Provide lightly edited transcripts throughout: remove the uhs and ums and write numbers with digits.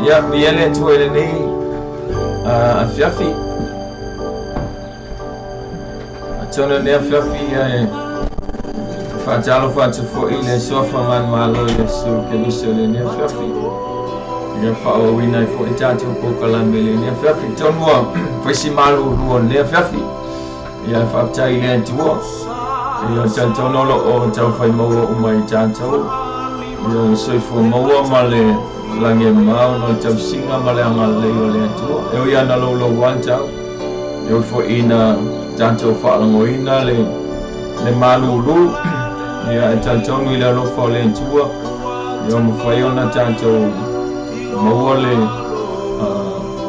Ia miele tu ele nei a fiafi. Tonu lenei afiafi ia e faatalofa atu foi i le suafa manumalo Iesu Keriso i lenei afiafi. Ia faaauauina ai foi tatou polokalame i lenei afiafi. Tonu ua fai si malulu o lenei afiafi. Ia e faafetai i le Atua. Ia talitonu o lo o taufai maua uma i tatou. Ia le soifua maua ma le lagi e mao ona o le tausiga ma le agalelei o le Atua. E ui lava ina louloua le tau, e ui foi ina tatou faalagoina le le malulu, ia e talitonu i le alofa o le Atua, ia ua mafai ona tatou maua le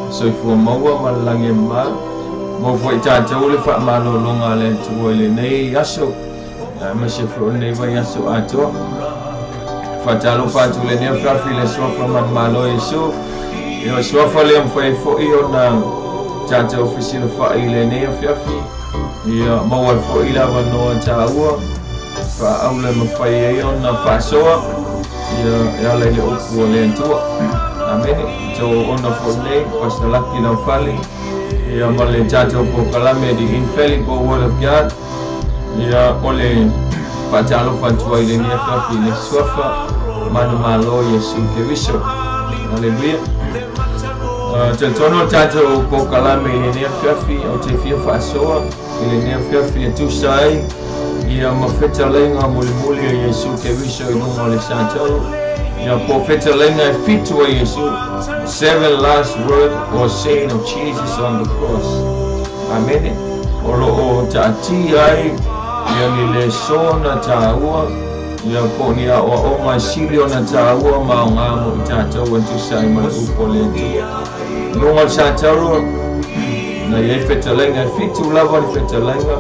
soifua maua ma le lagi e mama. Maua foi tatou le faamalologa a le Atua i lenei aso, aemaise foi o lenei vaiaso atoa. Faatalofa atu i lenei afiafi i le suafa manumalo o Iesu. Ia o le suafa lea mafai ai foi ona tatou fesilafai i lenei afiafi. Ia maua ai foi le avanoa taua faaaula e mafai ai ona faasoa ia e ala i le upu a le Atua. Amene. Outou auauna foi nei, Pastor Lucky Laufale, ia ma le tatou polokalame The Infallible Word of God. Ia o le faatalofa atu ai i lenei afiafi i le suafa manumalo Iesu Keriso. Aleluia. Talitonu o le tatou polokalame i lenei afiafi, ou te fia faasoa i lenei afiafi e tusa ai ia ma fetalaiga mulimuli a Iesu Keriso i luga o le satauro. Ia po o fetalaiga e fitu a Iesu, seven last word or saying of Jesus on the cross. Amene. O lo o taatia ai ia ni leso na taua ia po o ni aoaoga e sili ona taua ma aoga mo i tatou e tusa ai ma le upu a le Atua. I luga o le satauro, na i ai fetalaiga e fitu lava le fetalaiga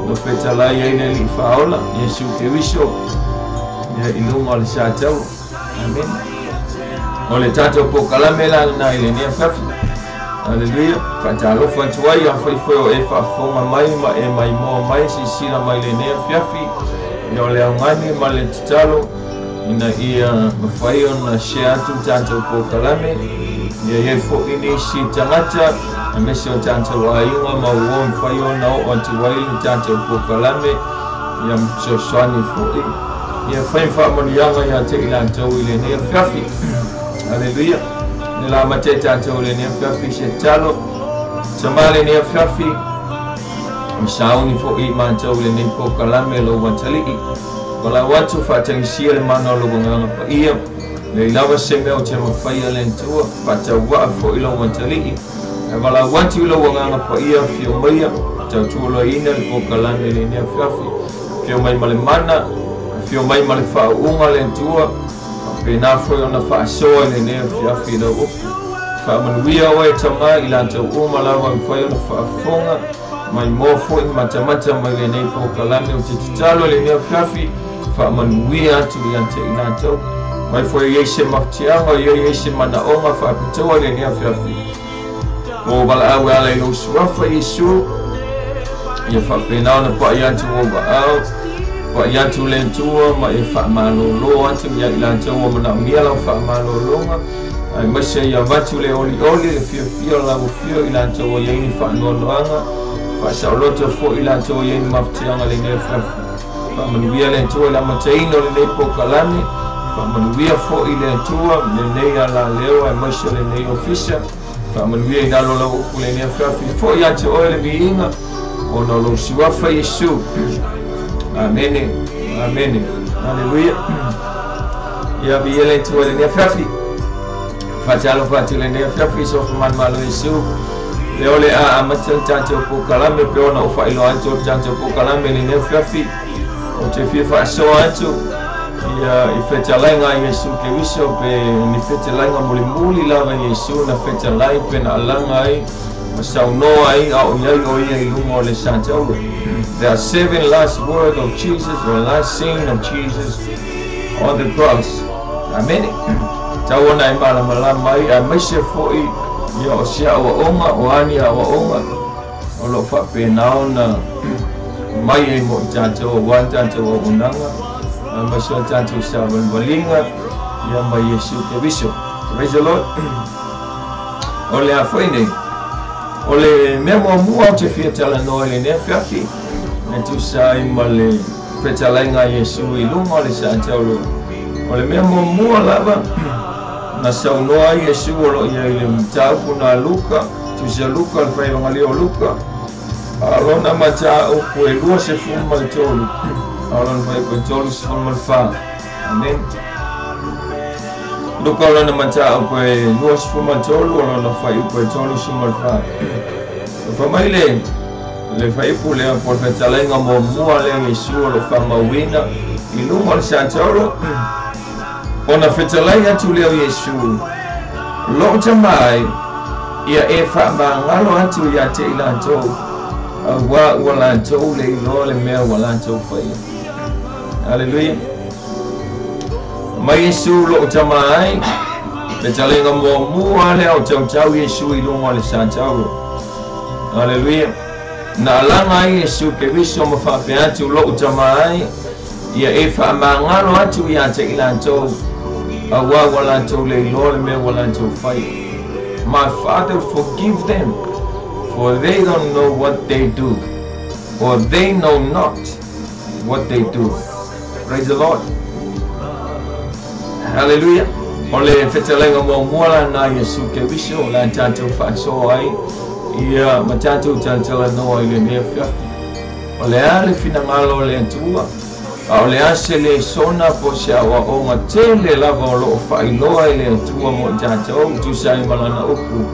na fetalai ai le Alii Faaola, Iesu Keriso, ia i luga o le satauro. Amene. O le tatou polokalame la lena i lenei afiafi. Aleluia. Faatalofa atu ai, afai foi o e faafofoga mai ma e maimoa mai, silasila mai i lenei afiafi, ia o le augani ma le tatalo ina ia mafai ona share atu le tatou polokalame, ia i ai foi nisi tagata aemaise o tatou aiga ma uo e mafai ona oo atu ai le tatou polokalame, ia ma fesoasoani foi, ia fai ma faamanuiaga ia te i latou i lenei afiafi. Aleluia. Le la amata ai tatou i lenei afiafi se tatalo. Tama lenei afiafi, o sauni foi i matou i lenei polokalame lou atalii. Valaau atu faatagisia le mana o lou Agaga Paia, leai lava se mea ou te mafaia le Atua, faatauvaa foi lou atalii. Ae valaau atu i lou Agaga Paia, afio maia, tautualaina le polokalame i lenei afiafi. Afio mai ma le mana, afio mai ma le faauuga le Atua, Faapena foi ona faasoa i lenei afiafi i lau upu. Faamanuia oe e Tama i latou uma lava e mafai ona faafofoga maimoa foi ma matamata mai lenei polokalame. Ou te tatalo i lenei afiafi, faamanuia atu ia te i latou. Mai foi i ai se mafatiaga, i ai se manaoga faapitoa i lenei afiafi. O valaau e ala i lou suafa Iesu, ia faapena ona pai atu ou aao, pai atu le Atua ma e faamalolo atu ia i latou ua manaomia lau faamalologa, aemaise ia avatu le olioli, le fiafia o lau afio i latou ua i ai ni faanoanoaga, faasaoloto foi i latou ua i ai ni mafatiaga lenei afiafi. Faamanuia le Atua i le amataina o lenei polokalame, faamanuia foi le Atua lenei alaleo aemaise o lenei ofisa. Faamanuia i lalo o lau upu lenei afiafi, foi ia te oe le viiga ona o lou suafa Iesu. Amene, amene, aleluia. Ia viia le Atua i lenei afiafi. Faatalofa atu i lenei afiafi i sofa manumalo Iesu. Lea o le a amata le tatou polokalame pe ona ou faailoa atu o le tatou polokalame i lenei afiafi. Ou te fia faasoa atu ia i fetalaiga a Iesu Keriso pe ni fetalaiga mulimuli lava Iesu na fetalai pe na alaga ai ma saunoa ai a o i ai o ia i luga o le satauro. There are seven last word of Jesus or last saying of Jesus on the cross. Amene. Tau ona e malamalama ai aemaise foi ia o se aoaoga o a ni aoaoga o lo o faapena ona mai ai mo i tatou aua le tatou auaunaga aemaise o le tatou savalivaliga ia ma Iesu Keriso. Praise the Lord. O le a foi nei. O le mea muamua ou te fia talanoa i lenei afiafi, E tusa ai ma le fetalaiga a Iesu i luga o le sataolo. O le mea muamua lava na saunoa ai Iesu o lo o i ai i le mataupu na Luka, tusa Luka le faivagalio o Luka, a lona mataupu e 23, a lona fuaiupu e 34. Amen. Luka o lona mataupu e 23, o lona fuaiupu e 34. Fa mai le fuaiupu lea po o le fetalaiga muamua lea Iesu o lo o faamauina i luga o le sataolo, ona fetalai atu lea o Iesu, loo tama ai, ia e faamagalo atu ia te i latou, auā ua latou le iloa le mea ua latou faia. Aleluia. Mai Iesu loo tama ai, fetalaiga muamua lea o tautau Iesu i luga o le sataolo. Aleluia. Na alaga ai Iesu Keriso ma faapea atu loo tama ai, ia e faamagalo atu ia te i latou, auā ua latou le iloa le mea ua latou faia. My Father, forgive them, for they don't know what they do, or they know not what they do. Praise the Lord. Hallelujah. O le fetalaiga muamua la na Iesu Keriso la tatou faasoa ai ia ma tatou talatalanoa i lenei afiafi. O le a le finagalo o le Atua, a o le a se lesona po se aoaoga tele lava o loo faailoa i le Atua mo i tatou tusa ai ma lana upu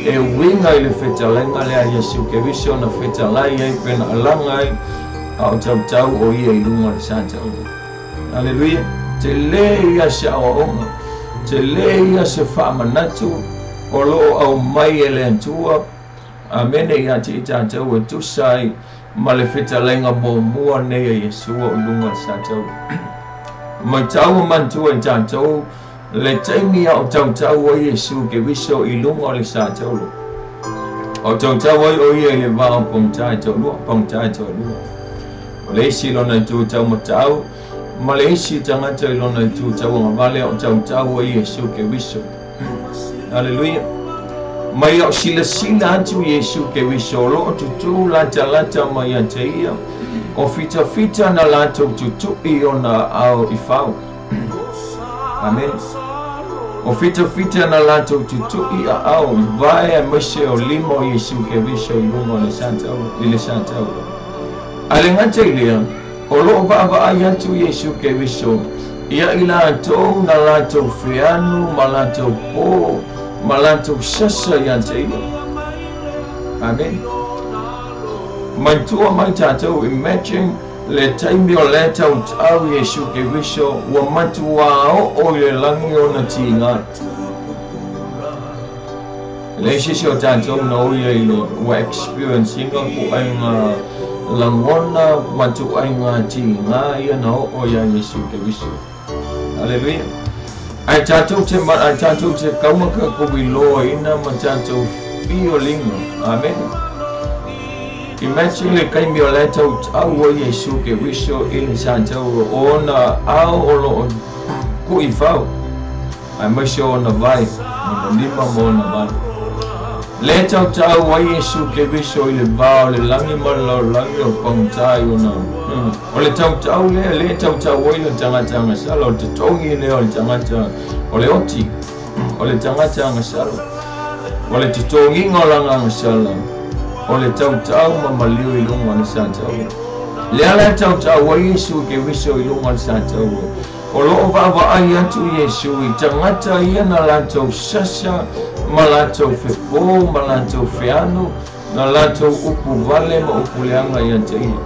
e uiga i le fetalaiga lea Iesu Keriso na fetalai ai pena alaga ai a o tautau o ia i luga o le sataolo. Aleluia. Tele ia se aoaoga, tele ia se faamanatu o loo aumai e le Atua. Amene ia te i tatou e tusa ai ma le fetalaiga muamua nei a Iesu o i luga o le sataolo. Matau o manatua i tatou le taimi a o tautau ai Iesu Keriso i luga o le sataolo. O tautau ai o ia i le va o pagata e toalua, pagata e toalua. O le isi lona itu taumatau ma le isi tagata i lona itu tauagavale o tautau ai Iesu Keriso. Aleluia. Mai o silasila atu Iesu Keriso o loo tutū latalata mai ia te ia, o fitafita na latou tutu'i ona ao i fau. Amen. O fitafita na latou tutu'i a ao i vae aemaise o lima o Iesu Keriso i luga o le sataolo, i le sataolo. A le gata i lea, o loo vaavaai atu Iesu Keriso ia i latou na latou feanu ma latou pō ma latou sasa ia te ia. Amen. Manatua mai tatou, imagine le taimi o lea tautau Iesu Keriso ua matuā oo i le lagi ona tiga. Le isi se o tatou na o ia i le ua experience inga ku aiga lagona ma tuaiga tiga ia na oo ia Iesu Keriso. Aleluia. Ai tatou te ma ai tatou te kaumaka ko iloa ina ma tatou fiolinga. Amen. Imagine le kaimi o le tautau ai Iesu Keriso i le sataolo ona ao o loo ku'ifau aemaise ona vae ona lima ma ona vale. Le tautau ai Iesu Keriso i le va o le lagi ma le lalolagi o pagata i ona o le tautau lea le tautau ai le tagata agasala o le totogi lea o le tagata o le oti o le tagata agasala o le totogiga o lana agasala o le tautau ma maliu i luga o le sataolo. Lea la tautau ai Iesu Keriso i luga o le sataolo. O loo vaavaai atu Iesu i tagata ia na latou sasa ma latou fepō ma latou feanu na latou upu vale ma upu leaga ia te ia.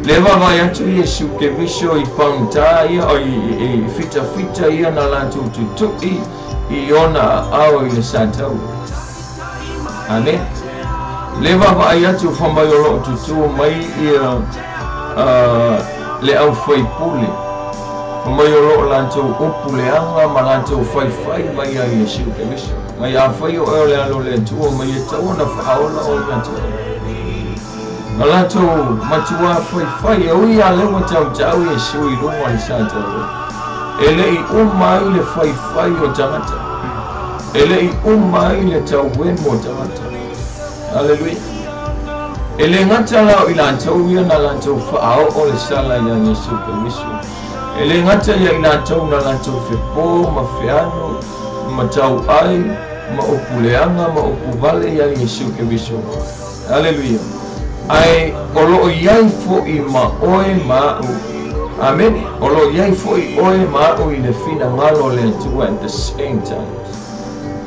Le vaavaai atu Iesu Keriso i pagata ia o i fitafita ia na latou tutu'i i ona aao i le sataolo. Amen. Le vaavaai atu fa mai o loo tutū mai ia le aufaipule fa mai o loo latou upu leaga ma latou faifai mai ia Iesu Keriso. Mai afai o ea o le alo le Atua mai e tau ona faaola o ia te oe. Na latou matuā faifai e ui a lea ua tautau Iesu i luga o le sataolo. E le'i uma ai le faifai o tagata. E le'i uma ai le tauemu o tagata. Aleluia. E le gata la o i latou ia na latou faaoo le sala ia Iesu Keriso. E le gata ia i latou na latou fepo ma feano ma tauai ma upu leaga ma upu vale ia Iesu Keriso. Aleluia. Ae o loo iai foʻi ma oe ma aʻu. Amene. O loo iai foʻi oe ma aʻu i le finagalo o le Atua at the same time.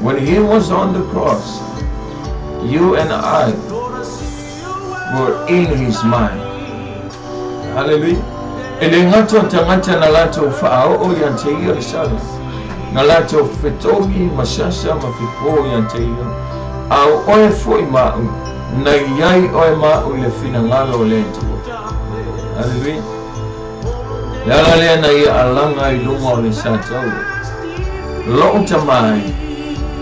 When he was on the cross, you and I were in his mind. Hallelujah. E le gata o tagata na latou faaoo ia te ia le sala. Na latou fetogi ma sasa ma fepo ia te ia. A o oe foʻi ma aʻu, na iai oe ma aʻu i le finagalo o le Atua. Hallelujah. Le ala lea na ia alaga i luga o le satauro. Loʻu Tamā e,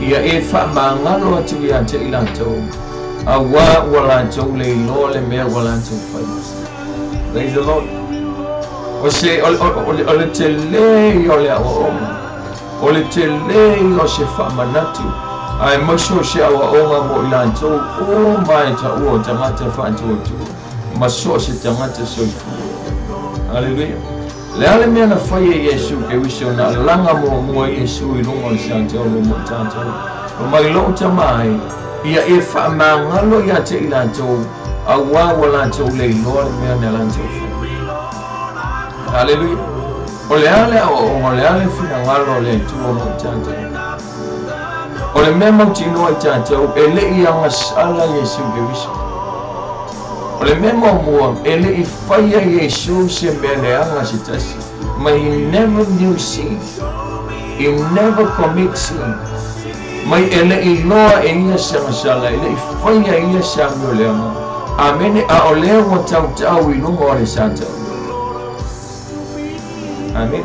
ia e faamagalo atu ia te i latou, auā ua latou le iloa le mea ua latou faia. Praise the Lord. O se o le telē ia o le aoaoga. O le telē ia o se faamanatu. Aemaise o se aoaoga mo i latou uma e taua o tagata faatuatua ma so o se tagata soifua. Aleluia. Le a le mea na faia e Iesu Keriso na alaga muamua Iesu i luga o le satauro mo tatou. O mai loʻu Tamā e, ia e faamagalo ia te i latou, auā ua latou le iloa le mea na latou faia. Aleluia. O le a le aoaoga, o le a le finagalo o le Atua mo i tatou. O le mea mautinoa i tatou, e leʻi agasala Iesu Keriso. O le mea muamua, e leʻi faia Iesu se mea leaga se tasi. Ma he never knew sin. He never commit sin. Mai e leʻi iloa e ia se agasala, e leʻi faia e ia se amio leaga. Amene. A o lea ua tautau i luga o le satauro. Amene.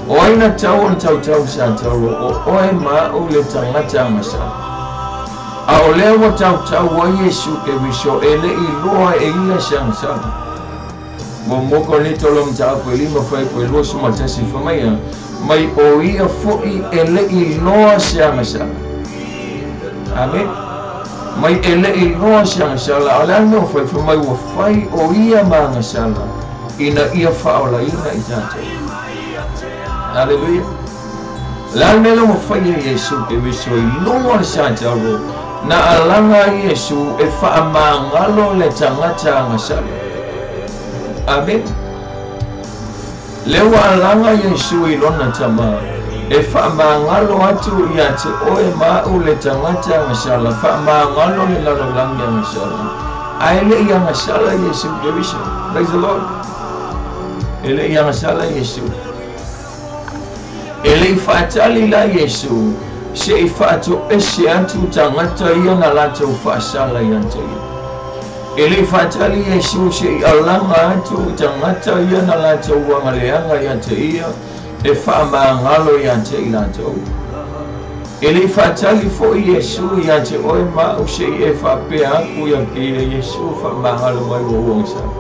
O ai na tau o le tautau satauro? O oe ma aʻu le tagata agasala. A o lea ua tautau ai Iesu Keriso, e leʻi iloa e ia se agasala. Muamua Korinito lo mataupu e 5 fuaiupu e 21 fai mai o ia foʻi e leʻi iloa se agasala. Amene. Mai e leʻi iloa se agasala, a o le a le mea ua fai? Fai mai ua fai o ia ma agasala ina ia faaolaina i tatou. Aleluia. Le a le mea lea ua faia e Iesu Keriso i luga o le satauro? Na alaga ai Iesu e faamagalo le tagata agasala. Amene. Lea ua alaga Iesu i lona Tamā e faamagalo atu ia te oe ma aʻu le tagata agasala, faamagalo le lalolagi agasala. Ae leʻi agasala Iesu Keriso. Praise the Lord. E leʻi agasala Iesu. E leʻi faatali la Iesu seʻi faatoese atu tagata ia na latou faasala ia te ia. E leʻi faatali Iesu seʻi alaga atu tagata ia na latou agaleaga ia te ia e faamagalo ia te i latou. E leʻi faatali foʻi Iesu ia te oe ma aʻu seʻi e faapea aku ia kēia Iesu faamagalo mai ua ou agasala.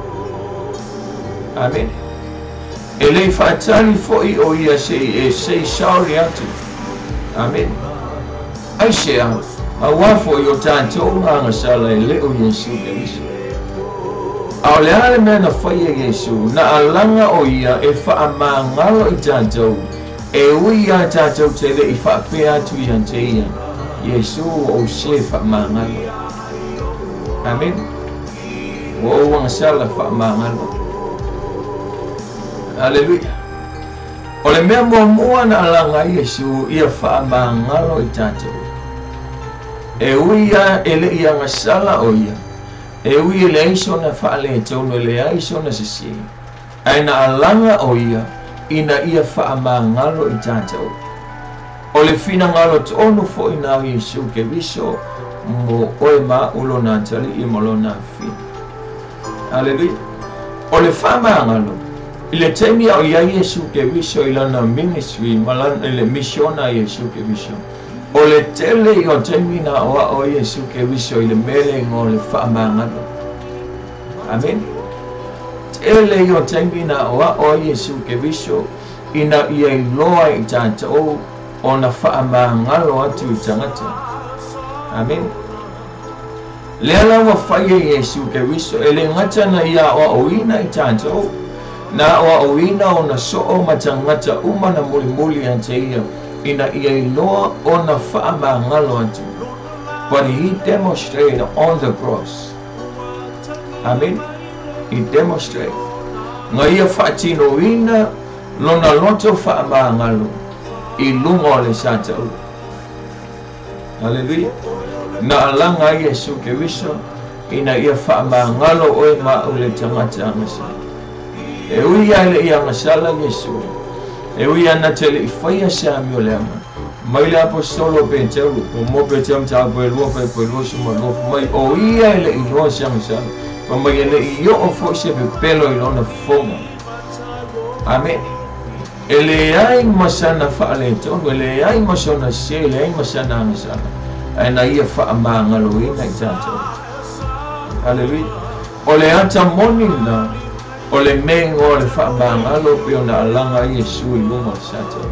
Amene. E leʻi faatali foʻi o ia seʻi e say sorry atu. Amene. Aisea? Auā foʻi o tatou na agasala e le o Iesu Keriso. A o le a le mea na faia e Iesu? Na alaga o ia e faamagalo i tatou, e ui iā tatou te leʻi faapea atu ia te ia, Iesu ua ou sē faamagalo. Amene. Ua ou agasala faamagalo. Aleluia. O le mea muamua na alaga ai Iesu ia faamagalo i tatou. E ui ia e leʻi agasala o ia, e ui e leai sona faaletonu, e leai sona sesē, ae na alaga o ia ina ia faamagalo i tatou. O le finagalo tonu foʻi na o Iesu Keriso mo oe ma aʻu lona atalii ma lona afafine. Aleluia. O le faamagalo, i le taimi a o iai Iesu Keriso i lana ministry ma lana i le misiona a Iesu Keriso, o le tele ia o taimi na aoao ai Iesu Keriso i le mea le igoa o le faamagalo. Amene. Tele ia o taimi na aoao ai Iesu Keriso ina ia iloa i tatou ona faamagalo atu i tagata. Amene. Lea la ua fai e Iesu Keriso e le gata na ia aoaoina i tatou, na aoaoina ona soo ma tagata uma na mulimuli ia te ia, ina ia iloa ona faamagalo atu. But he demonstrated on the cross. Amen. He demonstrated. Na ia faatinoina lona loto faamagalo i luga o le sataua. Haleluia. Na alaga ai Iesu Keriso ina ia faamagalo oe ma au le tagata agasala. E ui lava i le i agasala Iesu, e ui lava na te le i faia se amio leaga, mai le aposetolo o Peteru, po mo Peteru mataupu e lua fuaiupu e 22, fai mai o ia e le i iloa se agasala, fai mai e le i oo foi se pepelo i lona fofoga. Amene. E leai ma sana faaletonu, e leai ma sona sē, e leai ma sana agasala, ae na ia faamagaloina i tatou. Haleluia. O le ata moni lena, o le mea igoa o le faamagalo pei ona alaga ai Iesu i luga o le sataua.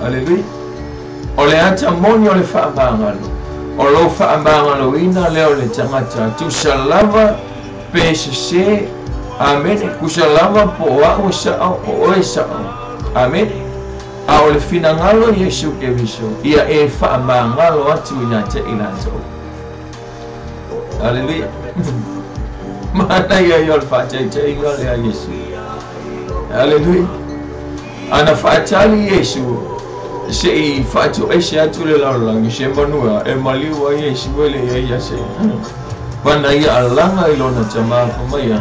Haleluia. O le ata moni o le faamagalo, o lou faamagaloina lea o le tagata, tusa lava pe sesē, amene, tusa lava po o au e sao, o oe e sao, amene. A o le finagalo o Iesu Keriso, ia e faamagalo atu ia te i latou. Haleluia. Manaia ia o le faataitaiga lea a Iesu. Haleluia. Ana faatali Iesu se i faatoese atu le lalolagi se manua e maliu ai Iesu e le i ai ia se pana ia alaga i lona tamā fa mai ia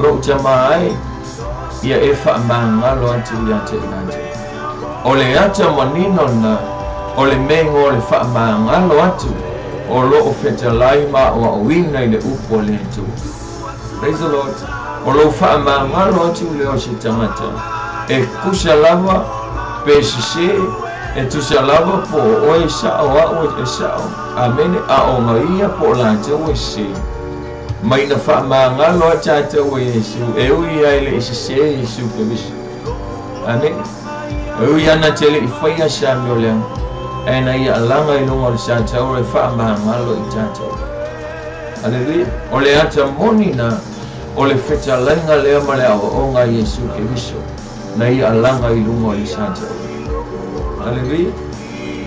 lou tamā ai ia e faamagalo atu ia te i latou. O le ata manino lena o le mea igoa o le faamagalo atu o loo fetalai ma aoaoina i le upu a le Atua. Praise the Lord. O lou faamagalo atu lea o se tagata e tusa lava pe sesē, e tusa lava po o oe e sao au e sao, amene, a o ia po o latou e sesē. Mai na faamagalo a tatou e Iesu, e ui lava e le i sesē Iesu Keriso. Amene. E ui lava na te le i faia se amio leaga, ae na ia alaga i luga o le sataua e faamagalo i tatou. Aleluia. O le ata moni na, o le fetalaiga lea ma le aoaoga a Iesu Keriso, na ia alaga i luga o le sataua. Aleluia.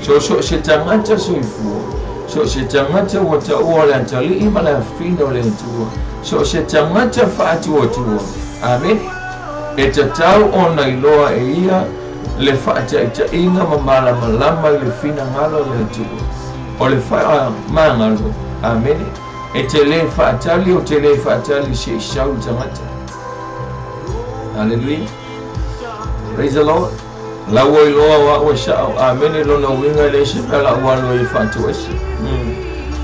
So, so se tagata soifua, so se tagata ua taua o le atalii ma le afafine o le Atua, so se tagata faatuatua. Amene. E tatau ona iloa e ia le faataitaiga ma malamalama i le finagalo o le Atua. O le faamagalo, amene, e te lē faatali, ou te lē faatali se i sau le tagata. Haleluia. Praise the Lord. La ua iloa o au e sao, amene, lona uiga e leai se mea la ua alu ai e faatoese.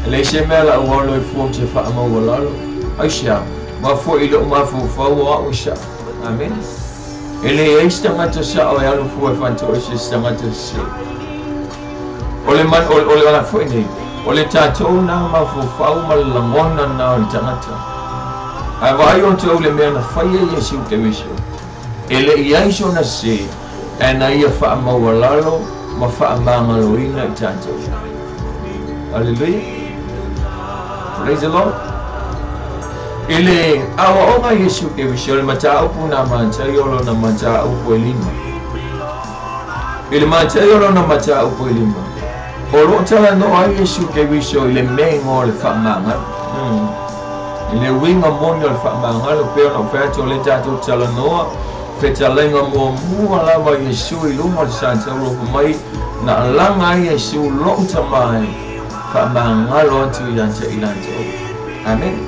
E leai se mea la ua alu ai fua ou te faamaualalo. Aisea? Mafua i lou mafaufau o au e sao. Amene. E leai se tagata sao e alu fua e faatoese se tagata sesē. O le man, o, o le ala foi nei, o le tatou na mafaufau ma le lagona na o le tagata. Ae vaai outou i le mea na fai e Iesu Keriso, e le i ai sona sesē, ae na ia faamaualalo ma faamagaloina i tatou. Haleluia. Praise the Lord. I le aoaoga a Iesu Keriso, le mataupu na Mataio lona mataupu e lima. I le Mataio lona mataupu e lima, o loo talanoa ai Iesu Keriso i le mea igoa o le faamagalo. I le uiga moni o le faamagalo, pei ona ou fai atu o lea tatou talanoa, fetalaiga muamua lava a Iesu i luma o le sataua fai mai, na alaga ai Iesu lou tamā e faamagalo atu ia te i latou. Amene.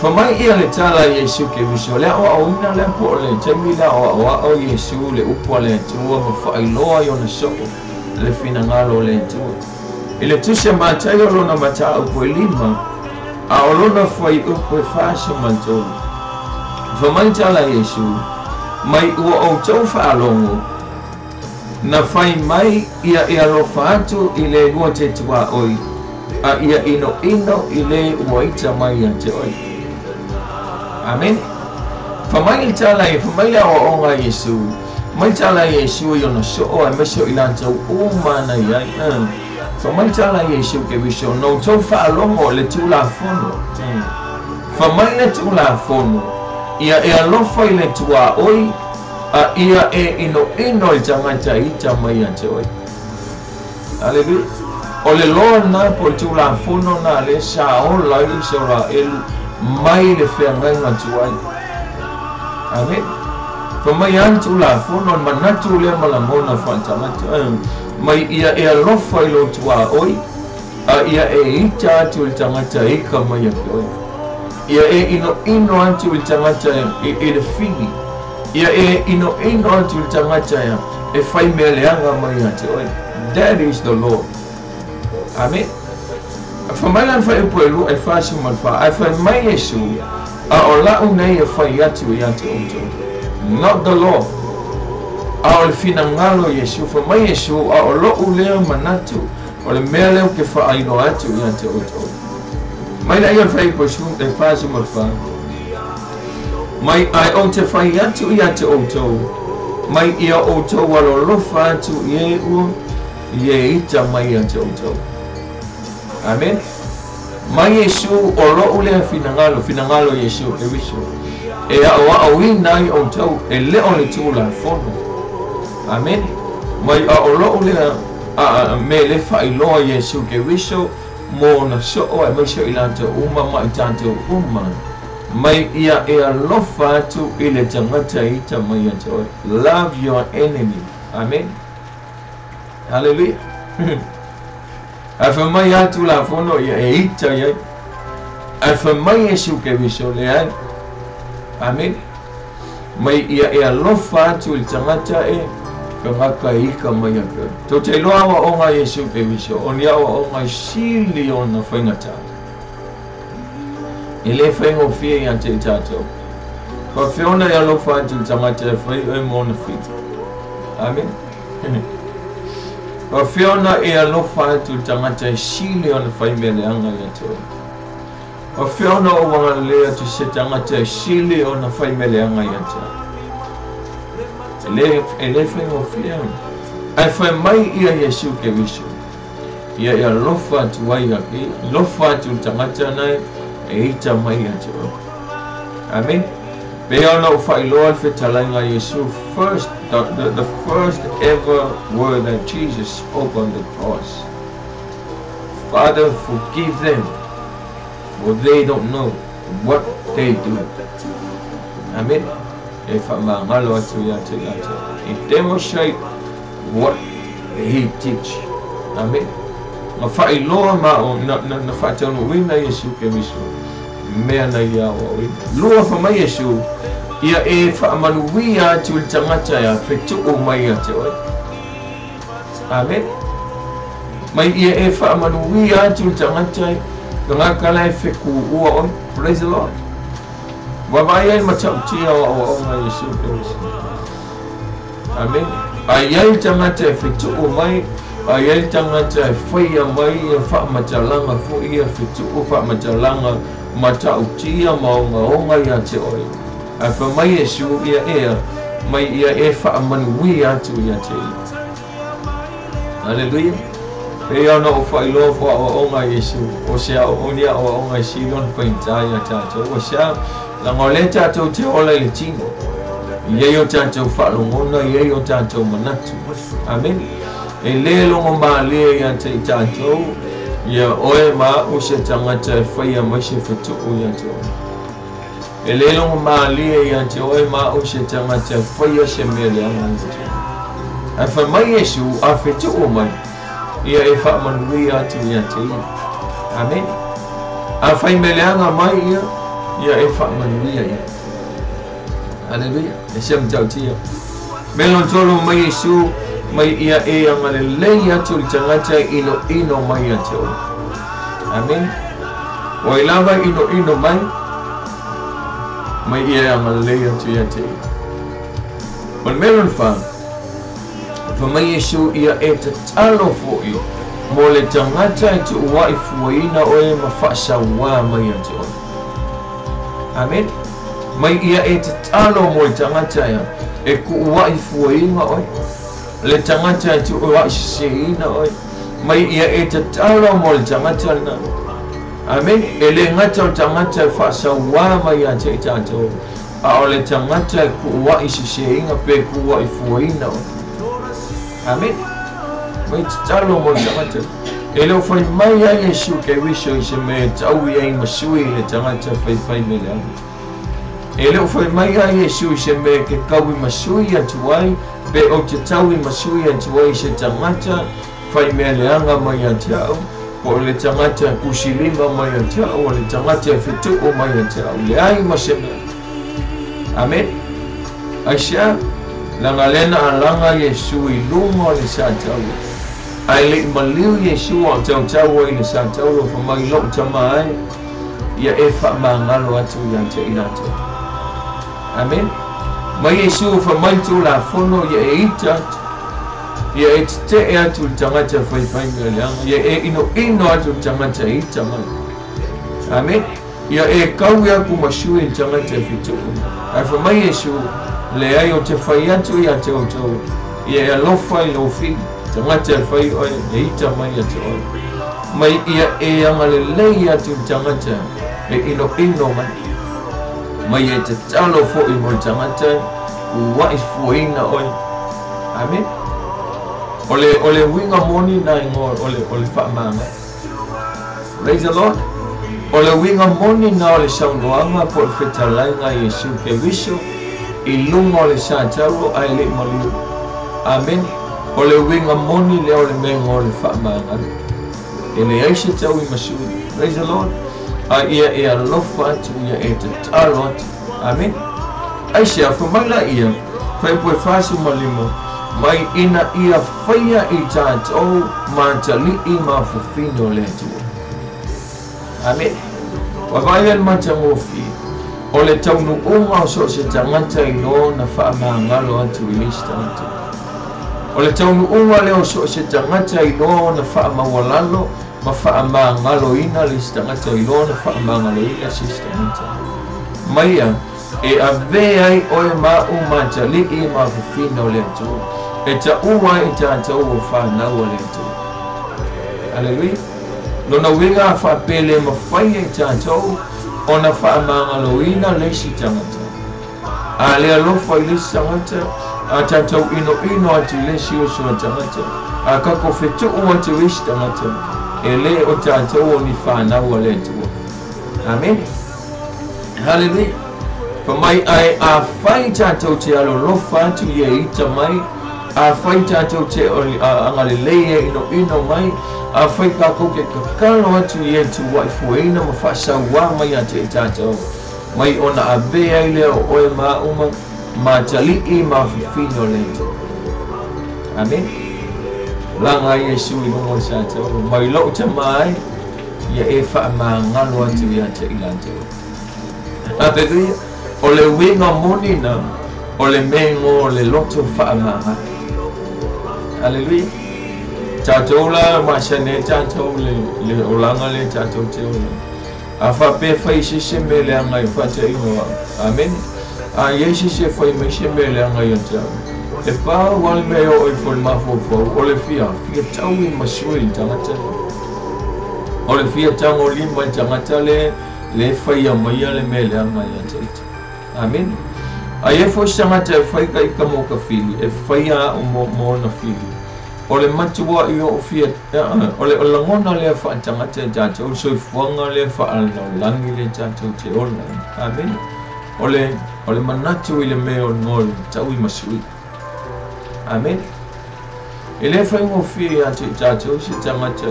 Fai mai ia le tala a Iesu Keriso, le aoaoina lea po o le taimi lea o aoao Iesu le upu a le Atua ma faailoa i ona soo le finagalo o le Atua. I le tusi a Mataio lona mataupu e lima, a o lona fuaiupu e 43. Fai mai tala a Iesu, mai ua outou faalogo, na fai mai ia e alofa atu i le lua te tuaoi, a ia inoino i le ua ita mai ia te oe. Amene. Fai mai le tala ia, fai mai le aoaoga a Iesu, mai tala a Iesu i ona soo aemaise o i latou uma na i ai. Fa mai tala Iesu Keriso na outou faalogo i le Tulafono. Fa mai le Tulafono, ia e alofa i le tuaoi, a ia e inoino i le tagata e ita mai ia te oe. Aleluia. O le loa lena po o le Tulafono lena lea sa ola ai Isaraelu mai le feagaiga tuai. Amene. Fa mai lava le Tulafono, o le manatu lea ma lagona faaletagata, mai ia e alofa i lou tuaoi, a ia e ita atu i le tagata e ika mai ia te oe. Ia e inoino atu i le tagata i le fili. Ia e inoino atu i le tagata e fai mea leaga mai ia te oe. That is the law. Amene. Fa mai la le fuaiupu e lua e 44, ae fai mai Iesu, A o la'u nei e fai atu ia te outou. Not the law. A o le finagalo o Iesu. Fai mai Iesu, A o lo'u lea manatu, o le mea lea ou te faailoa atu ia te outou. Mai laia o le fuaiupu e 44, mai ae ou te fai atu ia te outou, mai ia outou alolofa atu i e ua i e ita mai ia te outou. Amene. Mai Iesu, o lo'u lea finagalo, finagalo o Iesu Keriso, e aʻoaʻoina ai ʻoutou, e le o le Tulafono. Amene. Mai a o lo'u lea a me le faailoa Iesu Keriso mo ona soo aemaise o i latou uma ma i tatou uma, mai ia e alofa atu i le tagata e ita mai ia te oe. Love your enemy. Amene. Haleluia. Ae fai mai a Tulafono ia e ita i ai. Ae fai mai Iesu Keriso, leai. Amene. Mai ia e alofa atu i le tagata e tagata e ika mai ia te oe. Tou te iloa aoaoga a Iesu Keriso, o ni aoaoga e sili ona faigata. E le faigofie ia te i tatou. Faapefea ona e alofa atu i le tagata e fai oe ma ona fili. Amene. Faapefea ona e alofa atu i le tagata e sili ona fai mea leaga ia te oe? Faapefea ona ou agalelei atu i se tagata e sili ona fai mea leaga ia te au? E le, e le faigofie. Ae fai mai ia Iesu Keriso, ia e alofa atu ai ia ke, alofa atu i le tagata na e ita mai ia te oe. Amene. Pei ona ou faailoa le fetalaiga a Iesu, first, the, the, the first ever word that Jesus spoke on the cross. Father, forgive them, for they don't know what they do. Amen. E whaamangalo atu ia te ia te. He demonstrate what he teach. Amen. Na faailoa ma o na, na, na faataunuuina Iesu Keriso mea na ia aoaoina. Lua fa mai Iesu, ia e faamanuia atu i le tagata ia fetuu mai ia te oe. Amen. Mai ia e faamanuia atu i le tagata tagata la e fekuua oe. Praise the Lord. Vaavaai ai le matautia o aoaoga a Iesu Keriso. Amene. A i ai le tagata e fetuu mai, a i ai le tagata e faia mai ia faamatalaga foi ia fetuu faamatalaga matautia ma ogaoga ia te oe, ae fai mai Iesu ia ea, mai ia e faamanuia atu ia te ia. Aleluia. Pei ona ou faailoa fo aoaoga a Iesu, o se aoaoga ni aoaoga e sili ona faigata ia tatou, ua sea, leaga o lea tatou te ola i le tino. I ai o tatou faalogona, i ai o tatou manatu. Amene. E le logo malie ia te i tatou, ia oe ma a'u se tagata e faia mai se fetuu ia te oe. E le logo malie ia te oe ma a'u se tagata e faia se mea leaga ia te oe. Ae fai mai Iesu, a fetuu mai, ia e faamanuia atu ia te ia. Amene. A fai mea leaga mai ia, ia e faamanuia ia. Aleluia. E sia matautia. Mea lona tolu mai Iesu, mai ia e agalelei atu i le tagata e inoino mai ia te oe. Amene. O ai lava e inoino mai, mai ia e agalelei atu ia te ia. O le mea lona fa, fai mai Iesu ia e tatalo foʻi mo le tagata e tuuaʻi fuaina oe ma faasauā mai ia te oe. Amene. Mai ia e tatalo mo le tagata ea e kuuaʻi fuaina oe, le tagata e tuuaʻi seseina oe, Mai ia e tatalo mo le tagata lena. Amene. E le gata o le tagata e faasauā mai ia te i tatou, a o le tagata e kuuaʻi sesēiga pe kuuaʻi fuaina oe. Amene. Mai tatalo mo le tagata. E le o fai mai ai Iesu Keriso i se mea e taui ai ma sui le tagata faifai me leaga. E le o fai mai ai Iesu i se mea e ke kaui ma sui atu ai, pe ou te taui ma sui atu ai i se tagata fai mea leaga mai ia te au, po o le tagata e pusilima mai ia te au, o le tagata e fetuu mai ia te au. Leai ma se mea. Amene. Aisea? Leaga lea na alaga Iesu i luga o le satauro. Ae le i maliu Iesu a o tautau ai i le satauro, fai mai, Lou tama e, ia e faamagalo atu ia te i latou. Amene. Mai Iesu fai mai le Tulafono, ia e ita atu. Ia e tetee atu i le tagata e faifai mea leaga. Ia e inoino atu i le tagata e ita mai. Amene. Ia e kaui aku ma sui i le tagata e fetuu mai. Ae fai mai Iesu, Leai, ou te fai atu ia te outou, ia e alofa i lou fili, tagata e fai oe, e ita mai ia te oe. Mai ia e agalelei atu i le tagata e inoino mai. Mai e tatalo foi mo le tagata uaʻi fuaina oe. Amene. O le, o le uiga moni na igoa o le, o le faamagalo. Praise the Lord. O le uiga moni na o le saunoaga po o le fetalaiga a Iesu Keriso i luga o le satauro ae le i maliu. Amene. O le uiga moni lea o le mea igoa o le faamagalo. E leai se taui ma sui. Praise the Lord. A ia e alofa atu, ia e tatalo atu. Amene. Aisea, fai mai laia, Fuaiupu e 45, mai ina ia faia i tatou ma atalii ma fafine o le Atua. Amene. Ua vaai ai le matagofie, o le taunuuga o so o se tagata i lona faamagalo atu i le isi tagata. O le taunuuga lea o so o se tagata i lona faamaualalo ma faamagaloina le isi tagata i lona faamagaloina se isi tagata. Mai ia, e avea ai oe ma a'u ma atalii ma fafine o le Atua, e taua ai i tatou o fanau a le Atua. Aleluia! Lona uiga a faapea le mafai e tatou ona faamagaloina le isi tagata. A le alofa i le isi tagata, a tatou inoino atu i le isi uso a tagata, a tatou fetuu atu i isi tagata, e le o tatou o ni fanau a le Atua. Amene. Haleluia. Fa mai ae afai tatou te alolofa atu ia e ita mai, afai tatou te agalelei e inoino mai, afai tatou te tatalo atu ia e tuuaʻi fuaina ma faasauā mai ia te i tatou, mai ona avea ai lea o oe ma a'u ma ma atalii ma afifine o le Atua. Amene. Laga ai Iesu i luga o le satauro, mai lou tama ai, ia e faamagalo atu ia te i latou. Aleluia! O le uiga moni na, o le mea igoa o le loto faamagalo. Aleluia! Tatou la masani ai tatou le, le olaga lea tatou te ola. A faapea e fai se se mea leaga i faataiga o au. Amene. A iai se se fai mai se mea leaga ia te au. E pau lava le mea e oo ifo i le mafaufau, o le fia, fia taui ma sui i le tagata lea. O le fia tagolima i le tagata lea, lea e faia maia le mea leaga ia te ita. Amene. A iai foi se tagata e fai ka ika mo ka fili, e faia a'u mo, mo ona fili. O le matuaʻi oʻu fia, o le lagona lea faatagata e tatou, le soifuaga lea faalalolagi lea tatou te ola ai. Amene. O le, o le manatu i le mea o le taui ma sui. Amene. E le faigofie ia te i tatou se tagata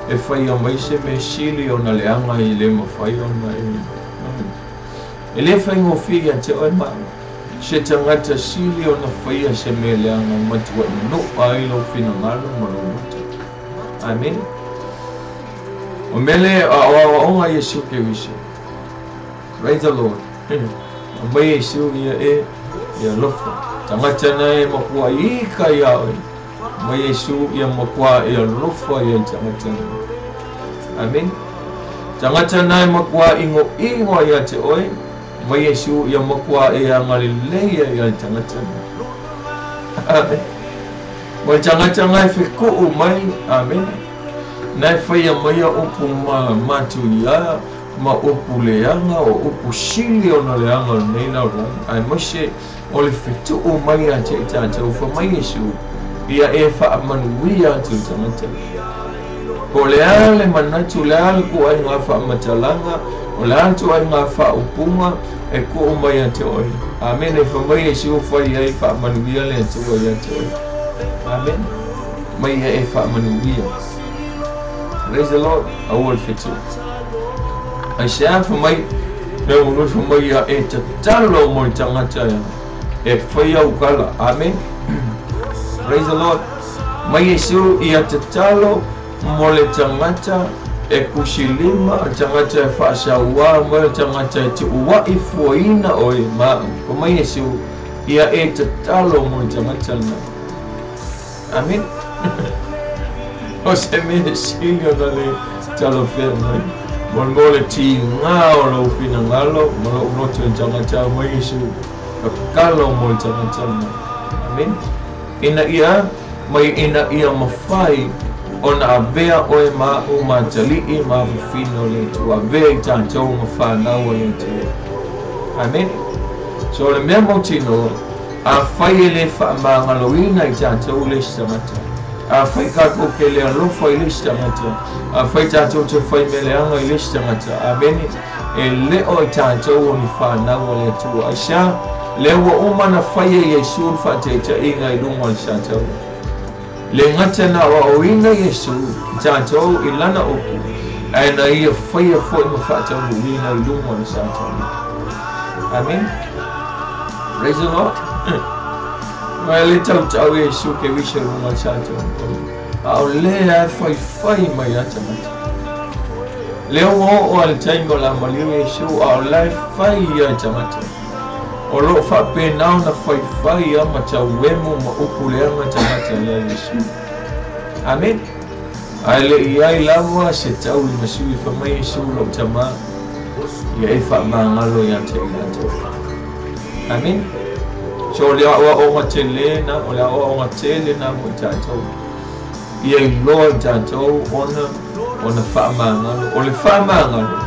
e faia mai se mea sili ona leaga e le mafai ona e. E le faigofie ia te oe ma au se tagata sili ona faia se mea leaga e matuaʻi nuʻa ai lou finagalo ma lou loto. Amene. O mele a o aoaoga Iesu Keriso. Praise the Lord. Aumai Iesu ia e ia alofa. Tagata na e makua ika ia oe. Aumai Iesu ia makua e alofa ia i tagata na. Amene. Tagata na e makua ingo ingo ia te oe. Mai Iesu ia makua e agalelei ia le tagata na. Amen. Ma le tagata na e fekuu mai. Amene. Na e whaia mai a upu ma matuia, ma upu leanga, o upu sili ona leanga o nei lau. Ai maise o le fetuu mai a te i tātou fa mai Iesu, ia e whaamanuia atu i tangata. Po le a le manatu le a le kua i ngā whaamatalanga, o le a tu ai ngā whaaupunga, e kuu mai a te oi. Amen. E fa mai Iesu whai ai whaamanuia le atua ia te oi. Amen. Mai ia e whaamanuia. Praise the Lord. Aua le fetu. Ai se a fa mai, me o fa mai ia e tatalo mo le tangata ia. E whai au kala. Amen. Praise the Lord. Mai Iesu ia tatalo mo le tangata e kusilima, tangata e whaasaua, mo le tangata e te uai fuaina oe ma. Ko mai Iesu ia e tatalo mo le tagata lena. Amen. O se mea sili ona le talofea mai. Mo le mo le tiga o lou finagalo ma lou loto i le tagata mai Iesu tatalo mo le tagata lena. Amen. Ina ia mai ina ia mafai ona avea oe ma a'u ma atalii ma afafine o le Atua, avea i tatou ma fanau a le Atua. Amen. So o le mea mautinoa, afai e lē faamagaloina i tatou le isi tagata, afai tatou te le alofa i le isi tagata, afai tatou te fai mea leaga i le isi tagata, amene, e lē o i tatou o ni fanau a le Atua. Aisea? Lea ua uma na faia Iesu le faataitaiga i luga o le sataua. Le gata na aoaoina Iesu i tatou i lana upu, ae na ia faia foi ma faataunuuina i luga o le sataua. Amen. Praise the Lord. Ma le tautau Iesu ke wisa luga o le sataua. A o le ae faifai mai a tagata. Lea ua oo a le taimi o le amaliu Iesu, a o lae fai ia i tagata. O loo faapena ona faifai a ma tauemu ma upu leaga tagata ia Iesu. Amen. Ae le i ai lava se tau i masui fa mai Iesu lou tamā, ia e faamagalo iā te i latou. Amen. So o le aoaoga tele na, o le aoaoga tele na mo i tatou. Ia iloa i tatou ona ona faamagalo. O le faamagalo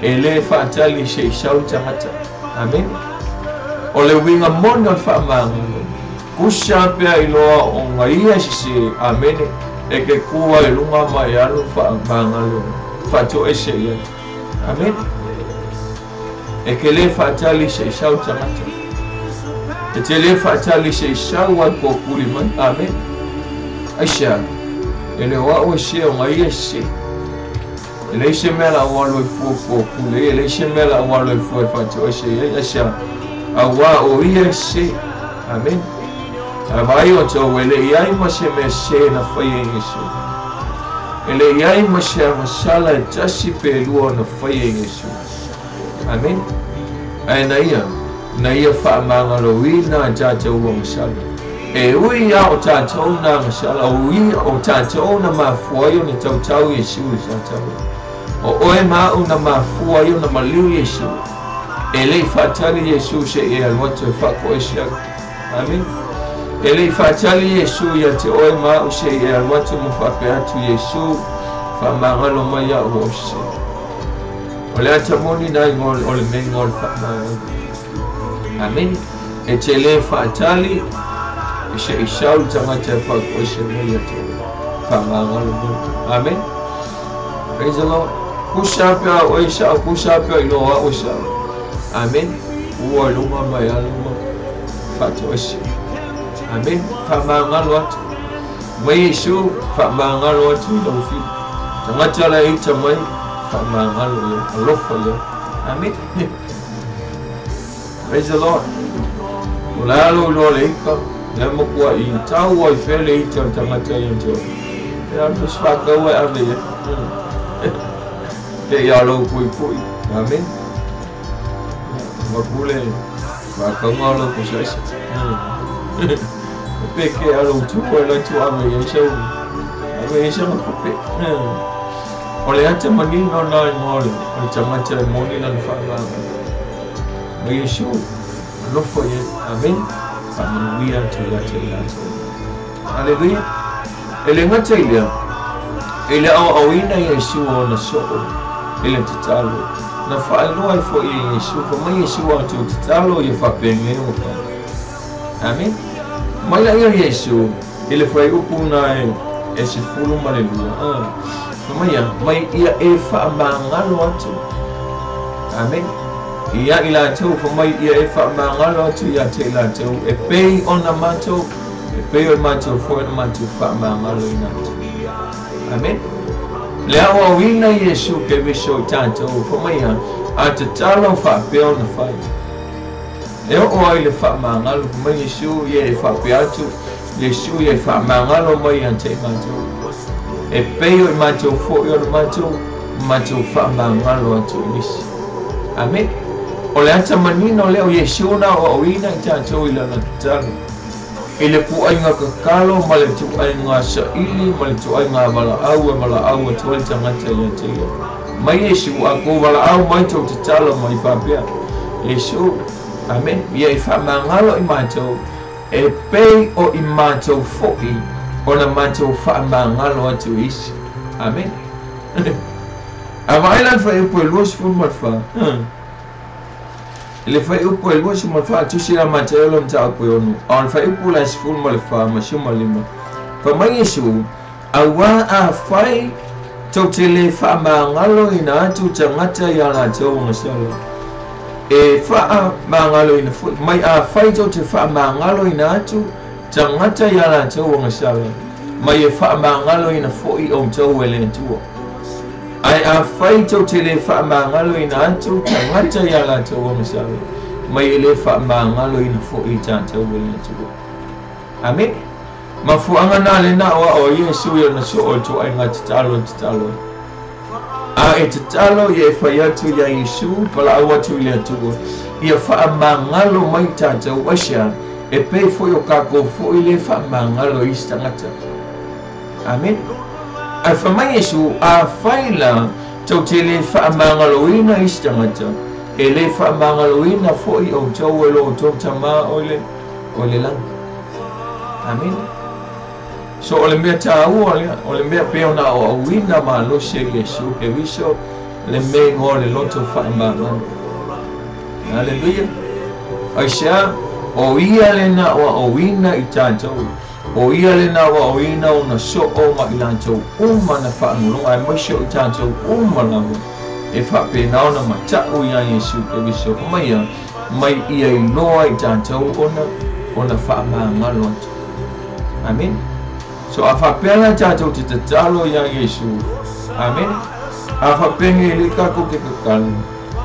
e lē faatali se i sau le tagata. Amen. O le uiga moni o le faamagalo, kusa pea iloa o gaia sesē. Amene. E ke kū ai i luga ma e alu faamagalo faatoese i ai. Amen. E ke lē faatali se i sau le tagata. E te lē faatali se i sau ai pōkuli mai. Amen. Aisea? E le o a'u e sē o gaia sesē. E leai se mea la ua alu ai fua pōkuli ai, e leai se mea la ua alu ai fua e faatoese i ai. Aisea? Auā o ia e sesē. Amen. Ae vaai outou, e le i ai ma se mea sesē na faia e Iesu. E le i ai ma se agasala e tasi pe lua ona faia e Iesu. Amen. Ae na ia, na ia faamagaloina a tatou agasala. E ui a o tatou na agasala, o ui o tatou na mafua ai ona tautau Iesu i le sataua. O oe ma a'u na mafua ai ona maliu Iesu. E le i faatali Iesu seʻi e alu atu e faatoese atu. Amen. E le i faatali Iesu ia te oe ma a'u seʻi e alu atu ma faapea atu, Iesu, faamagalo mai a'u ua ou sesē. O le ata moni na igoa o le mea igoa o le faamagalo. Amen. E te lē faatali seʻi sau le tagata e faatoese mai ia te oe. Faamagalo mai. Amen. Praise the Lord. Kusa pea oe sa'o, kusa pea iloa o a'u e sa'o. Amen. Ua i luga ma e alu ma faatoese. Amen. Faamagalo atu. Mai Iesu, faamagalo atu i lau fili. Tagata la e ita mai, faamagalo i ai, alofa i ai. Amen. Praise the Lord. O le alo iloa le ika, le makuaʻi tau ai fea le ita o le tagata ia te oe. E alu se whakau e ave ia. Te ia lou puipui. Amen. Ma pule whakaunga o lou posaisa. Pe ke alo tu e lai tu ave ia sau. Ave ia sau kupe. O le ata manino na ingoa o le tagata e moni lana faamagalo. Ma Iesu, alofa i ai. Amen. Faamanuia atu ia te i latou. Aleluia. E le gata i lea, I le aoaoina Iesu ona soo i le tatalo na faailoa ai foi e Iesu fai mai Iesu a outou tatalo ia faapenei ua fai. Amene. Mai laia Iesu i le fuaiupu na e 12. Fai mai ia, mai ia e faamagalo atu. Amene. Ia i latou fai mai ia e faamagalo atu ia te i latou e pei ona matou e pei o matou foi ona matou faamagaloina atu. Amene. Le aoaoina Iesu Keriso i tatou fai mai ia a tatalo faapea ona fai. E oo ai le faamagalo fai mai Iesu ia e faapea atu Iesu ia e faamagalo mai ia te i matou. E pei o i matou foi ona matou matou faamagalo atu i nisi. Amene. O le ata manino lea o Iesu na aoaoina i tatou i lana tatalo. I le puaiga kakalo ma le tuaiga saili ma le tuaiga valaau e valaau atu ai le tagata ia te ia. Mai Iesu a kou valaau mai tou tatalo mai faapea. Iesu, amene, ia i faamagalo i matou e pei o i matou foi ona matou faamagalo atu i isi. Amene. A vaai la le fuaiupu e 24. I le fuaiupu e 24, tusi la Mataio lona mataupu e 6, a o le fuaiupu la e 14 ma 15. Fai mai Iesu, Auā afai tou te lē faamagaloina atu tagata i a latou agasala, e faamagaloina foi, mai afai tou te faamagaloina atu tagata i a latou agasala, mai e faamagaloina foi outou e le Atua. Ae afai tou te lē faamagaloina atu tagata i a latou agasala, mai e lē faamagaloina foi i tatou e le Atua. Amene. Mafuaaga na lea na aoao ai Iesu i ona soo i le tuaiga tatalo e tatalo ai. A e tatalo ia e fai atu iā Iesu, valaau atu i le Atua, ia faamagalo mai tatou. Aisea? E pei foi o kakou foi lē faamagalo i isi tagata. Amene. Ae fai mai Iesu, Afai la tou te lē faamagaloina isi tagata, e lē faamagaloina foi outou e lo outou Tamā o i le, o i le lagi. Amene. So o le mea tāua lea, o le mea pei ona aoaoina malosi e Iesu Keriso, le mea igoa o le loto faamagalo. Aleluia. Aisea? O ia lena aoaoina i tatou. O ia lena aoaoina ona soo ma i latou uma na faagologa, aemaise o i tatou uma lava e faapena ona mata'u iā Iesu Keriso. Fai mai ia, mai ia iloa i tatou ona ona faamagalo atu. Amene. So a faapea la tatou te tatalo iā Iesu. Amene. A faapea nei e le kakou te kakalo,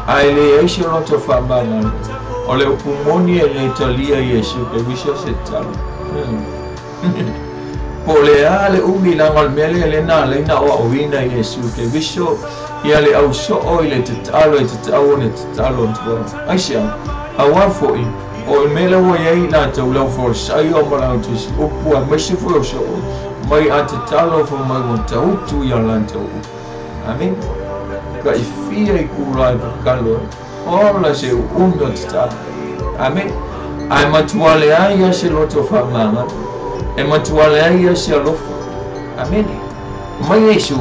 a e leai se loto faamagalo, o le upu moni e le talia Iesu Keriso se tatalo. Po o le a le umi leaga o le mea lea lea na ala ai na aoaoina Iesu Keriso ia le au soo i le tatalo e tatau ona tatalo atu ai. Aisea? Auā foi, o le mea lea ua i ai i latou le au Farisaio ma le au tusi upu aemaise foi o soo mai a tatalo fai mai ua tautu i a latou upu. Amene. Ka i fia i kula e kakalo ai. Ola se uumi o tatalo. Amene. Ae matua leai ia se loto faamagalo. E matua leai ia se alofa. Amene. Mai Iesu,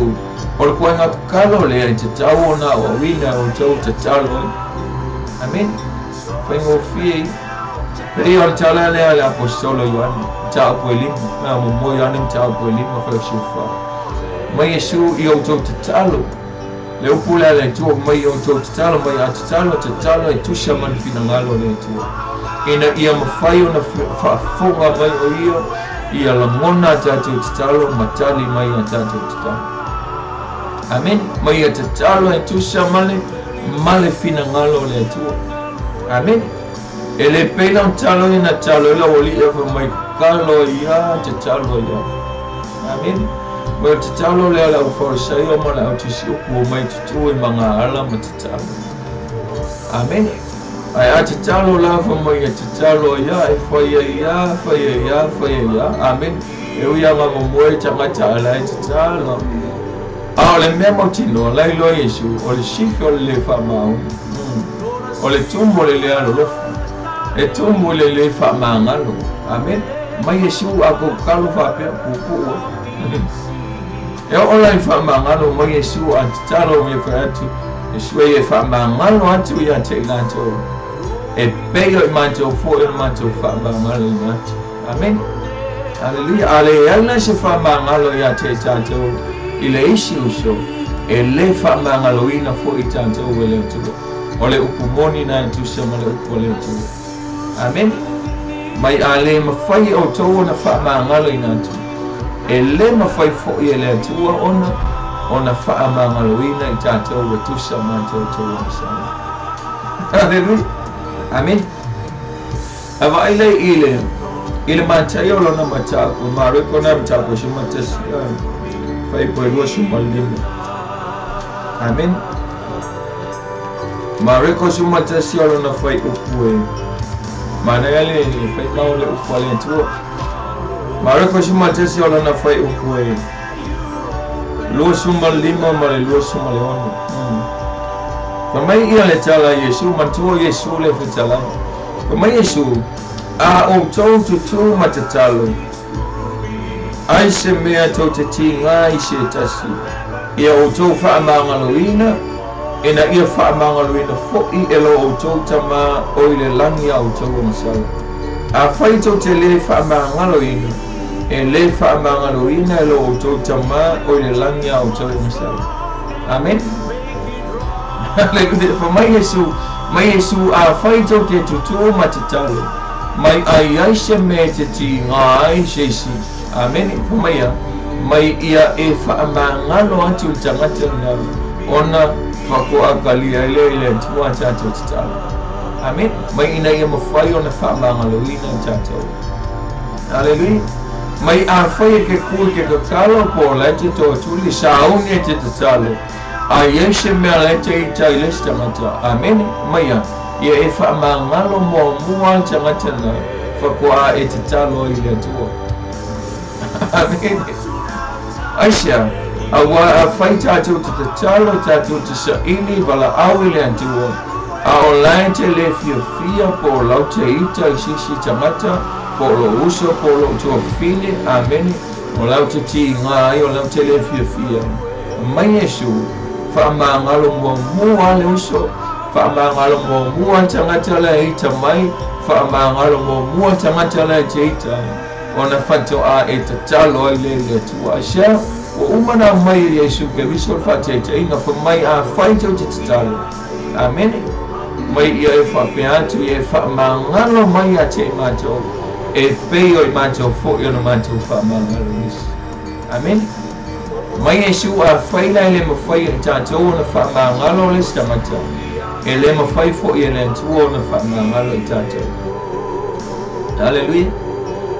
o le koaiga kakalo lea e tatau ona aoaoina e outou tatalo ai. Amene. Faigofie ia. Pei o le tala lea a le aposetolo Ioane, mataupu e 5, na muamua Ioane mataupu e 5 fai o 14. Mai Iesu i outou tatalo. Le upu lea a le Atua fai mai i outou tatalo mai a tatalo, tatalo e tusa ma le finagalo o le Atua, ina ia mafai ona faafofoga mai o Ia, ia lagona a tatou tatalo ma tali mai a tatou tatalo. Amene. Mai ia tatalo e tusa ma le, ma le finagalo o le Atua. Amene. E le pei la ona tatalo ia na tatalo ai le aualii e fai mai, Kalo ia, tatalo ia. Amene. Mai o le tatalo lea a le au Farisaio ma le au tusi upu omai tutu i magaala ma tatalo. Amene. Ae a tatalo la fai mai ia tatalo ia e fai ai ia, fai ai ia, fai ai ia. Amene. E ui lava momoe tagata a la e tatalo. A o le mea mautinoa, la iloa Iesu, o le sifi o le lē faamaoni. O le tumu o le lē alolofa. E tumu i le lē faamagalo. Amene. Mai Iesu a kou tatalo faapea, puupuu ai. E oo la i faamagalo mai Iesu a tatalo me fai atu Iesu e faamagalo atu ia te i latou e pei o i matou foʻi o le matou faamagaloina atu. Amene. Aleluia. A leai la se faamagalo ia te i tatou i le isi uso, e lē faamagaloina foʻi tatou e le Atua. O le upu moni na e tusa ma le upu a le Atua. Amene. Mai a lē mafai e outou ona faamagaloina atu, e lē mafai foʻi e le Atua ona faamagaloina i tatou e tusa ma tatou agasala. Aleluia. Amene. Avaai lea i le Mataia o lona mataupu, Mareko na mataupu 11, fuaiupu e 25. Amene. Mareko 11 o lona fuaiupu e manaia le faimau le upu a le Atua. Mareko 11 o lona fuaiupu e 25 ma le 26. Fai mai ia le tala a Iesu, matua Iesu le fetalai. Fai mai Iesu, a outou tutū ma tatalo, ai se mea tou te tigā i se tasi, ia outou faamagaloina, ina ia faamagaloina foʻi e lo outou Tamā o i le lagi a outou agasala. Afai tou te lē faamagaloina, e lē faamagaloina e lo outou Tamā o i le lagi a outou agasala. Amene. Aleluia. Fai mai Iesu, mai Iesu, afai tou te tutū ma tatalo, mai ai ai se mea e te tigā ai se isi. Amene. Fai mai ia, mai ia e faamagalo atu i le tagata lena, ona faatoa talia ai lea i le Atua a tatou tatalo. Amene. Mai ina ia mafai ona faamagaloina i tatou. Aleluia. Mai afai e te ku i te tatalo po o la e te toatuli, sauni e te tatalo, a i ai se mea la e te ita i le isi tagata. Amene. Mai ia, ia e faamagalo muamua le tagata na faatoa e tatalo ai i le Atua. Amene. Aisea? Auā afai tatou te tatalo, tatou te saili valaau i le Atua, a o la e te lē fiafia po o lau te ita i se isi tagata, po o lou uso, po o lou tuafafine, amene, o lau te tigā ai, o lau te lē fiafia ai. Mai Iesu, faamagalo muamua le uso, faamagalo muamua le tagata la e ita mai, faamagalo muamua le tagata la e te ita ai, ona faatoa e tatalo ai lea i le Atua. Aisea? Ua uma ona aumai e Iesu Keriso le faataitaiga, fai mai afai tou te tatalo. Amene. Mai ia e faapea atu, ia e faamagalo mai ia te i matou, e pei o i matou foʻi ona matou faamagalo nisi. Amene. Mai Iesu, afai la e lē mafai e tatou ona faamagalo le isi tagata, e lē mafai foʻi e le Atua ona faamagalo i tatou. Aleluia.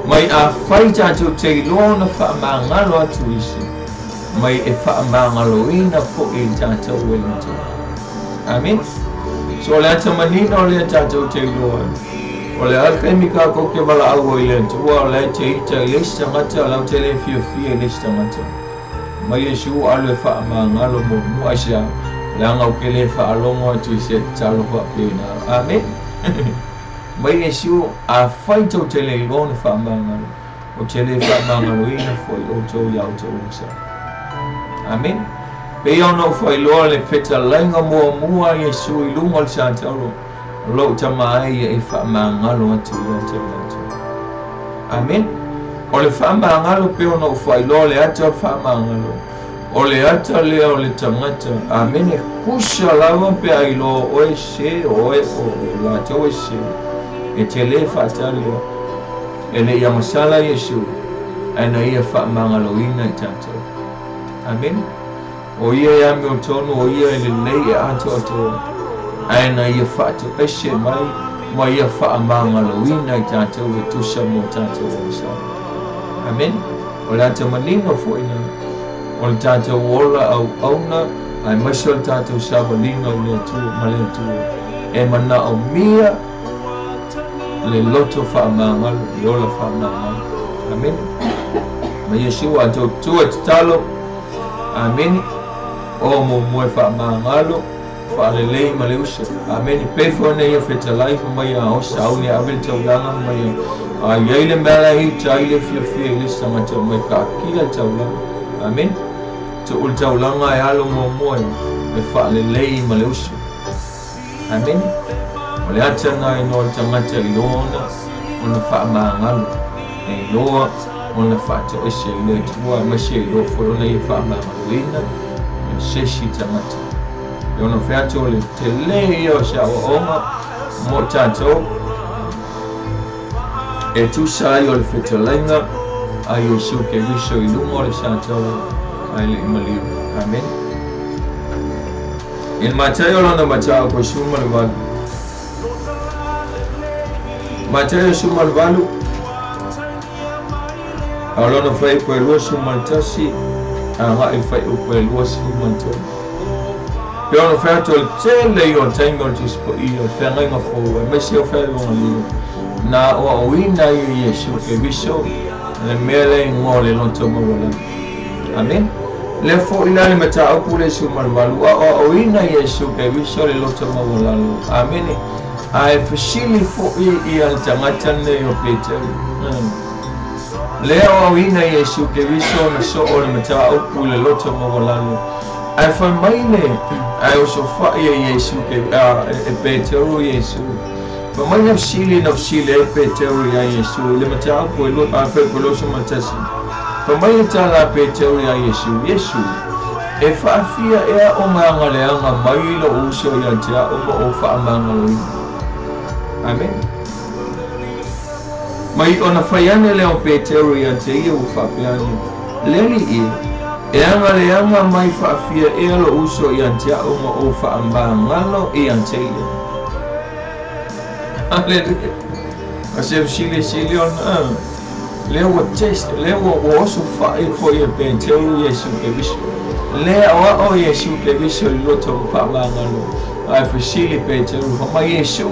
Mai afai tatou te iloa ona faamagalo atu isi, mai e faamagaloina foʻi i tatou e le Atua. Amene. So o le ata manino lea tatou te iloa ai. O le a le taimi tatou te valaau ai i le Atua, o la e te ita i le isi tagata, lau te lē fiafia i le isi tagata. Mai Iesu alu e faamagalo muamua. Aisea? Leaga ou te lē faalogo atu i se tatalo faapena. Amene. Mai Iesu, afai tou te le iloa ona faamagalo, ou te lē faamagaloina foʻi outou iā outou agasala. Amene. Pei ona ou faailoa le fetalaiga muamua a Iesu i luga o le satauro, o lou Tamā e ia e faamagalo atu ia te matou. Amene. O le faamagalo pei ona ou faailoa le ata o le faamagalo, o le ata lea o le tagata. Amene. Kusa lava pe a iloa o oe se o oe o latou e se, e te lē faatali e le i agasala Iesu, ae na ia faamagaloina i tatou. Amene. O ia e amiotonu, o ia e lelei e atoatoa, ae na ia faatoese mai ma ia faamagaloina i tatou e tusa mo tatou agasala. Amene. O le ata manino foʻi na o le tatou ola auauna, aemaise o le tatou savaliga i le Atua ma le Atua, e manaomia le loto faamagalo, le ola faamagalo. Amene. Ma Iesu a toutua e tatalo. Amene. O muamua e faamagalo faalelei ma le uso. Amene. Pei foi ona ia fetalai fai mai a o sauni e ave le taulaga mai a iai le mea la e ita ai le fiafia i le isi tagata mai taakila le taulaga. Amene. Tu'u le taulaga e alo muamua e fa'alelei ma le uso. Amene. O le ata na iloa le tagata iloa ona ona fa'amagalo e iloa ona fa'ato'ese i le Atua aemaise e iloa foi ona ia fa'amagaloina e se isi tagata. E ona featu o le telē ia o se a'oa'oga mo tatou e tusa ai o le fetalaiga a Iesu Keriso i luga o le sataua ae le'i maliu. Amene. I le Mataio lona mataupu e 18. Mataio 18 a o lona fuaiupu e 21 aga'i le fuaiupu e 23. Pe ona fai atu o le tele ia o le taimi o le Tusi Paia o le feagaiga fou aemaise o fealuagalio na aoaoina ai e Iesu Keriso le mea lea igoa o le loto maualalo. Amene. Lea fo'i la le mataupu le 18 aoaoina Iesu Keriso le loto maualalo. Amene. Ae fesili fo'i ia le tagata lenei o Peteru. Le aoaoina Iesu Keriso na so'o le mataupu i le loto maualalo. Ae fai mai le ae osofa'i e Iesu e Peteru Iesu. Fai mai le fesili na fesili ai Peteru iā Iesu i le mataupu e lua fuaiupu 21. Fai mai le tala a Peteru iā Iesu, Iesu, e fa'afia ea o gagaleaga mai lo'u uso ia te a'u ma ou fa'amagaloina. Amene. Mai ona fai ane lea o Peteru ia te ia ua fa'apea ane, Le Ali'i e, e agaleaga mai fa'afia ea lo'u uso ia te a'u ma ou fa'amagalo ia te ia. Aleluia. O se fesilisili ona lea ua test, lea ua osofa'i fo'i e Peteru Iesu Keriso. Lea aoa'o Iesu Keriso i le loto fa'amagalo. Ae fesili Peteru, fai mai Iesu,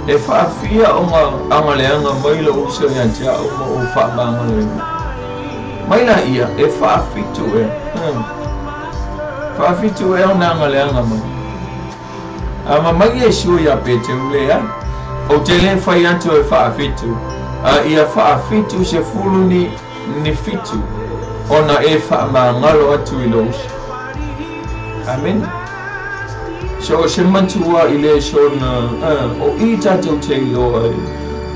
e fa'afia o agaleaga mai lo'u uso ia te a'u ma ou fa'amagaloina. Mai la ia, e fa'afitu ea. Fa'afitu ea ona agaleaga mai. A ma mai Iesu iā Peteru, Leai, ou te lē fai atu e fa'afitu, a ia fa'afitu sefulu ni ni fitu ona e fa'amagalo atu i lou uso. Amene. So o se matua i le sona o i tatou te iloa ai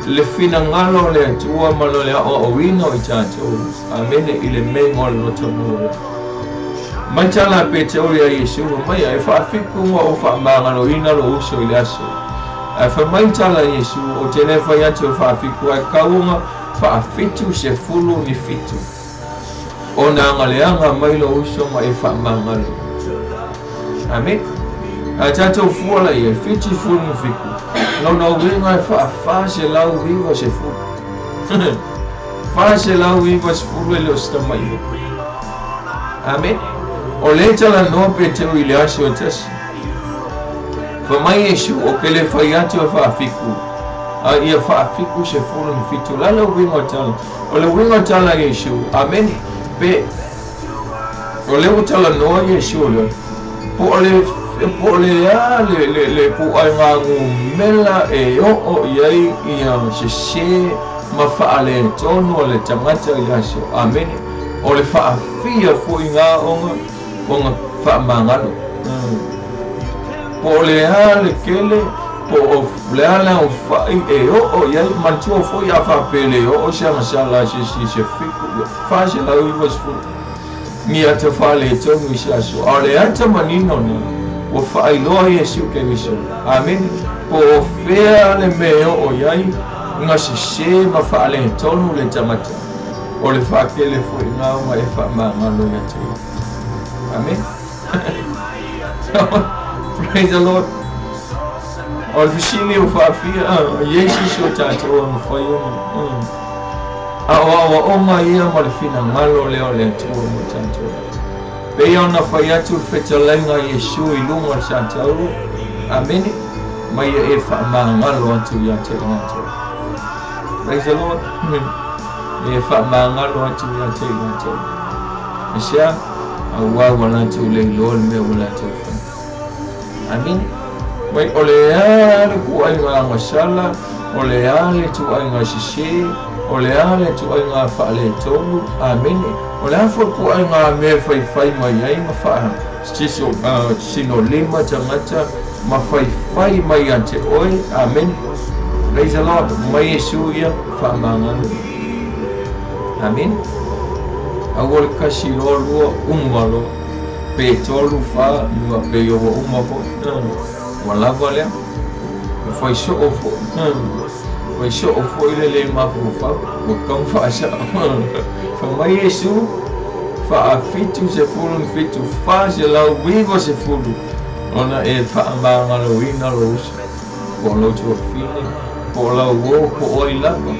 le finagalo o le Atua ma le aoaoina o i tatou. Amene i le mea o le loto maualalo. Mai tala a Peteru iā Iesu, fai mai, E fa'afitu ma ou fa'amagaloina lou uso i le aso. Ae fai mai tala a Iesu, Ou te lē fai atu e fa'afitu, ae tau ona fa'afitu sefulu ni fitu ona agaleaga mai lou uso ma e fa'amagalo. Amene. Ae tatou fua laia e 77 lona uiga e fa'afa selau iva sefulu. 490 e le o se tama'i. Amene. O lē talanoa Peteru i le aso e tasi. Fai mai Iesu, o ke lē fai atu e fa'afitu, a ia fa'afitu sefulu ni fitu. La le uiga o tala. O le uiga o tala Iesu. Amene. Pe o le ua talanoa Iesu o le po o le po o le a le le le pu'aiga gumela e o'o i ai ia sesē ma fa'aletonu o le tagata i le aso. Amene. O le fa'afia fo'i gā ona ona fa'amagalo. Po o le a le kele po o le a le aufa'i e o'o i ai manatua fo'i a fa'apele o'o se agasala se isi se fiku 490 ni ata fa'aletonu i se aso. A o le ata manino na ua fa'ailoa Iesu Keriso. Amene. Po o fea le me o'o i ai ga sesē ma fa'aletonu le tagata o le fa'akele fo'i gā ma e fa'amagalo ia te ia. Amene. Praise the Lord. O le fesili o fa'afia Iesu o tatou e mafai ona a'oa'oa'oga ia ma le finagalo lea o le Atua mo tatou. Pe ia ona fai atu le fetalaiga Iesu i luga o le sataua. Amene. Ma ia e fa'amagalo atu ia te latou. Praise the Lord. E fa'amagalo atu ia te latou. Aisea? Auā ua latou le iloa le mea ua latou fai. Amene. Mai o le a le ku'aiga agasala O le a le ituaiga sesē, o le a le ituaiga faaletonu, amene. O le a foi ituaiga mea e faifai mai ai ma faasinolima tagata ma faifai mai ia te oe, amene. Praise the Lord. Mai Iesu ia faamagalo. Amene. Aua le kasi loa lua uma loa. Pe tolu fa lua pe ia ua uma foi. Ua lava lea. Ua fai soo foi. Fai soo foi le lē mafaufau. Ua tatau ona faasao. Fai mai Iesu, 77 490 ona e faamagaloina lou uso, po o lou tuafine, po o lau uo, po o ai lava.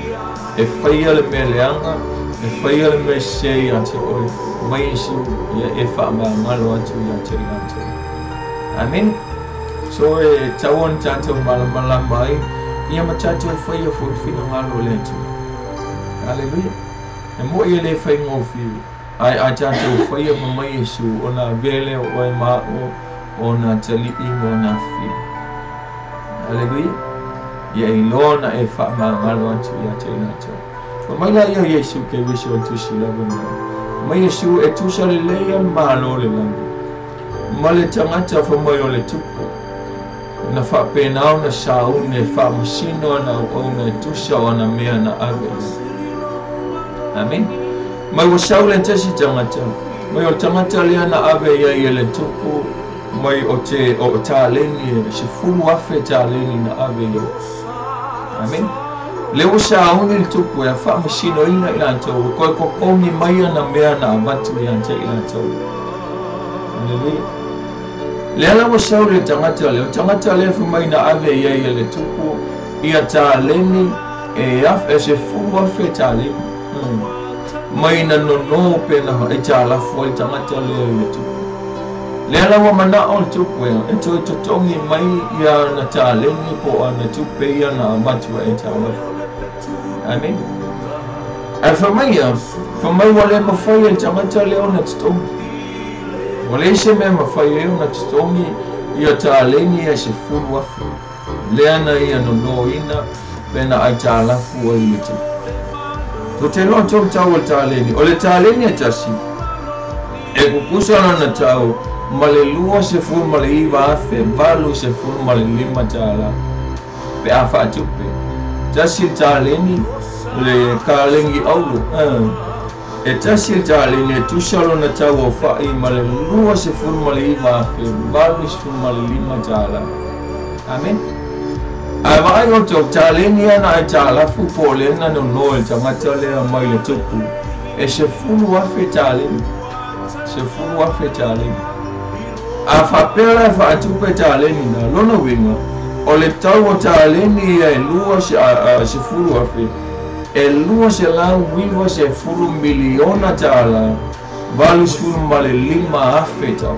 E faia le mea leaga, e faia le mea sesē ia te oe, mai Iesu, ia e faamagalo atu ia te i latou. Amene. So e tatau ona tatou malamalama ai, ia ma tatou faia foi le finagalo o le Atua. Aleluia. E moʻi e le faigofie, ae a tatou faia fai mai Iesu, ona avea lea o oe ma a'u o ona atalii ma ona afafine. Aleluia. Ia e iloa ona e faamagalo atu ia te i latou. Fai mai laia o Iesu Keriso o le Tusi lava lena. Fai mai Iesu, e tusa lelei a le Malo o le lagi ma le tagata fai mai o le tupu na faapena ona sauni e faamasino ana auauna e tusa o ana mea na ave i ai. Amene. Mai ua sau le tasi tagata, mai o le tagata lea na ave i ai e le tupu, mai o te o taleni e 10,000 taleni na ave i ai. Amene. Lea ua sauni le tupu e faamasinoina i latou, e toe totogi mai ana mea na avatu ia te i latou. Aleluia. Lea la ua sau le tagata lea, o le tagata lea fai mai na ave i ai e le tupu ia taleni e 10,000 taleni. Mai na nono pe na aitalafu ai le tagata lea i le tupu. Lea la ua manao le tupu ea e toe totogi mai ia ana taleni po o ana tupe ia na avatu ai aitalafu. Amene. Ae fai mai ia, fai mai ua le mafai e le tagata lea ona totogi. Ua leai se mea e mafai ai ona totogi ia taleni ia 10,000. Lea na ia nonoina pe na aitalafu ai i le tupu. Tou te iloa tou tau o le taleni. O le taleni e tasi, e kukusa lona tau ma le 29,085 tālā pe a faatupe. Tasi le taleni, le kalegi auro, e tasi le taleni e tusa lona tau aofa'i ma le 29,085 tālā. Amene. Ae vaai outou, taleni ia na aitalafu po o lea na nono e le tagata lea mai le tupu, e 10,000 taleni. 10,000 taleni. A faapea la e faatupe taleni na, lona uiga, o le tau o taleni ia e 10,000, e 290 miliona tālā, 85,000 tau.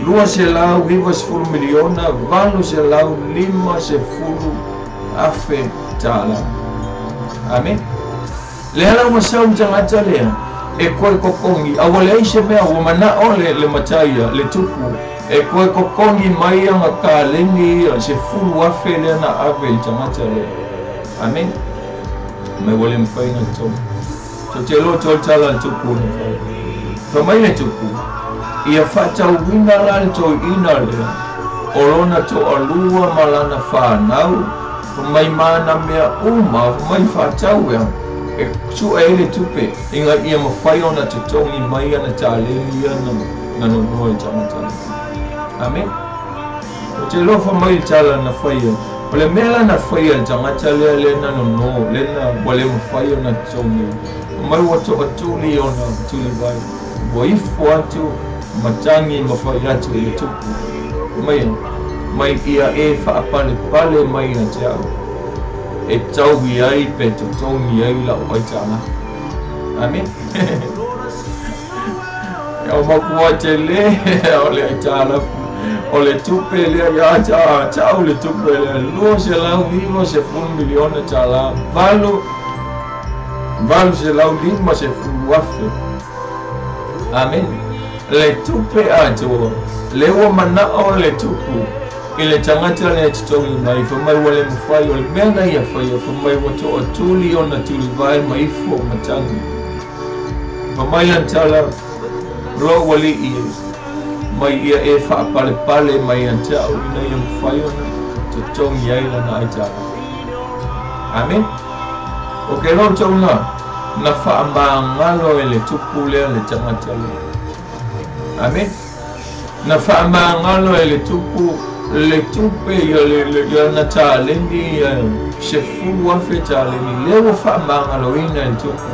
290 miliona, 850,000 tālā. Amene. Lea la ua sau le tagata lea e koe kokogi, a ua leai se mea ua manao le matai ia, le tupu, e koe kokogi mai ana kaleni ia 10,000 lea na ave i le tagata lea. Amene. Mai ua le mafai ona totogi. Tou te iloa tou le tala a le tupu na fai. Fai mai le tupu, ia faatauina la le toeaina lea o lona toalua ma lana fanau, fai mai ma ana mea uma, fai mai faatau ea, e sue ai le tupe, ina ia mafai ona totogi mai ana taleni ia na nonoa i le tagata lea. Amene. Ou te iloa fai mai le tala na faia, o le mea la na faia e le tagata lea lea na nono, lea na ua le mafai ona totogi, fai mai ua toatuli ona tulivae, ua ifo atu matagi ma fai atu i le tupu, mai mai ia e faapalepale mai ia te au, e taui ai pe totogi ai lau aitalafu. Amene. E o makua tele o le aitalafu, o le tupe lea ia tau le tupe lea 290 miliona tālā, 850,000. Amene. Le tupe atoa, le ua manao le tupu I le tagata lea e totogi mai, fai mai ua le mafai, o le mea na ia faia, fai mai ua toatuli ona tulivae ma ifo ma tagi. Fai mai lana tala, Lou alii e, mai ia e faapalepale mai ia te au ina ia mafai ona totogi ai lana aitalafu. Amen. O ke iloa outou na, na faamagalo e le tupu lea le tagata lea. Amen. Na faamagalo e le tupu le tupe ia le ia na taleni ia 10,000 taleni lea ua faamagaloina e le tupu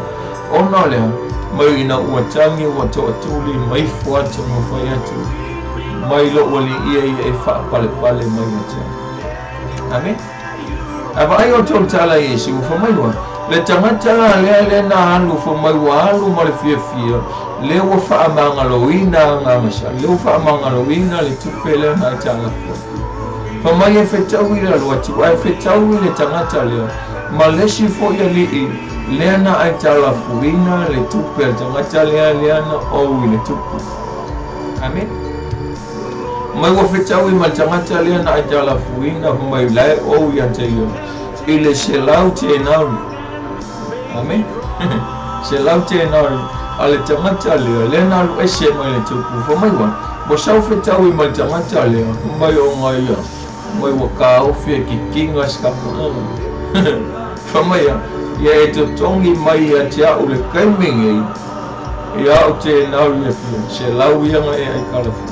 ona o lea mai ina ua tagi ua toatuli ma ifo atu ma fai atu mai lou alii ia ia e faapalepale mai ia te au. Amen. Ae vaai outou i le tala a Iesu, fai mai ua, Le tagata la lea lea na alu, fai mai ua alu ma le fiafia, lea ua faamagaloina agaga sa, lea ua faamagaloina le tupe lea na aitalafu ai. Fai mai e fetaui le alu atu, ae fetaui le tagata lea ma le isi foi alii lea na aitalafuina le tupe a le tagata lea lea na ou i le tupu. Amen. Mai ua fetaui ma le tagata lea na aitalafuina fai mai la e ou ia te ia i le 100 tenari. Amen. 100 tenari a le tagata lea lea na alu ese mai le tupu. Fai mai ua ua sau fetaui ma le tagata lea fai mai o ia mai ua kaofi e kikiga se kapa. Fai mai ia ia e totogi mai ia te au le kaimi nei ia au tenari e fia 100 ia na e aikalafu.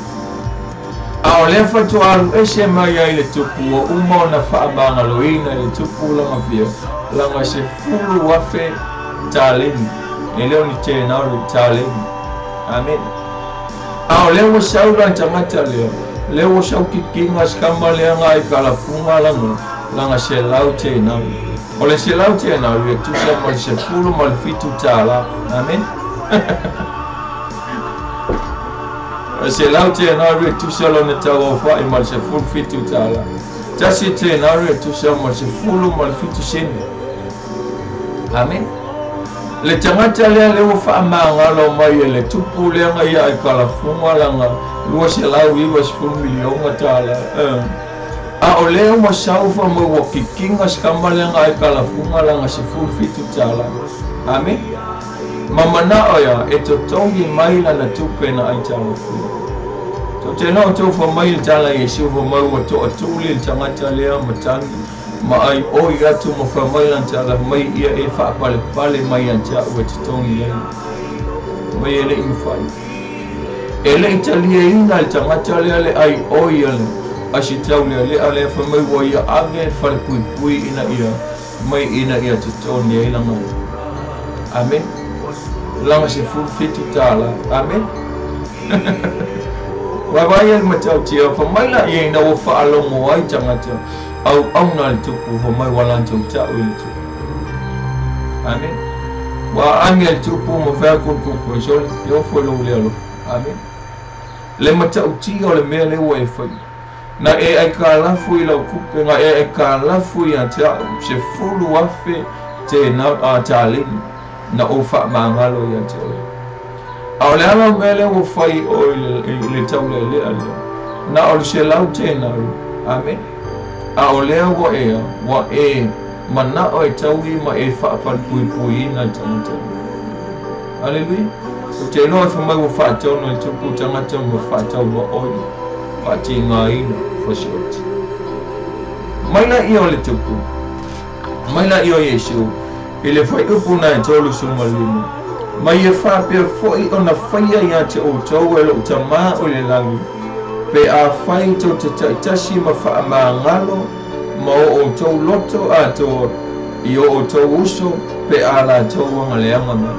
A o lea faatoa alu ese mai ai le tupu ua uma ona faamagaloina i le tupu lana fia lana 10,000 taleni e le o ni tenari taleni. Amen. A o lea ua sau la tagata lea lea ua sau kikiga se kama lea na aikalafuga lana lana 100 tenari. O le 100 tenari e tusa ma le 17 tālā. Amen. 100 tenari e tusa lona tauaofa'i ma le 17 tālā. 1 tenari e tusa ma le 17 sene. Amen. Le tagata lea lea ua faamagalo mai e le tupu lea na ia aikalafuga lana 290 miliona tālā. A o lea ua sau fa mai ua kikiga se kama lea na aikalafuga lana 17 tālā. Amen. Ma mana'o ia e totogi mai lana tupe na aitalafua. Tou te iloa outou fa mai le tala Iesu fa mai ua toatuli le tagata lea ma tagi ma ai oi atu ma fai mai lana tala mai ia e faapalepale mai ia te au e totogi ai. Mai e le'i mafai. E le'i taliaina le tagata lea le ai oi a le asitau lea lea lea fai mai ua ia ave le falepuipui ina ia mai ina ia totogi ai lana. Amen. Lana 17 tālā. Amen. Vaavaai le matautia fa mai la ia ina ua faalogo ai tagata auauna le tupu fa mai ua latou ta'u i le tupu. Amen. Ua agi le tupu ma fai atu le tupu e sole e ofo i lou le alofa. Amen. Le matautia o le mea lea ua e faia. Na e aikalafu i lau tupe, na e aikalafu ia te au, 10,000 te na a taleni, na ou faamagalo ia te oe. A o le ala o mea lea ua fai o i le taulealea lea, na o le 100 tenari. Amen. A o lea ua ea, ua e mana'o e taui ma e faafalepuipuiina le tagata. Aleluia. Ou te iloa e fai mai ua faatauno i le tupu tagata ma faataumaoi, faatigaina, fasioti. Mai la ia o le tupu, mai la ia o Iesu, i le fuaiupu na e 35. Mai e faapea fo'i ona faia ia te outou e lou Tamā o le lagi, pe afai tou te ta'itasi ma faamagalo ma o outou loto atoa i o outou uso pe a latou agaleaga mai.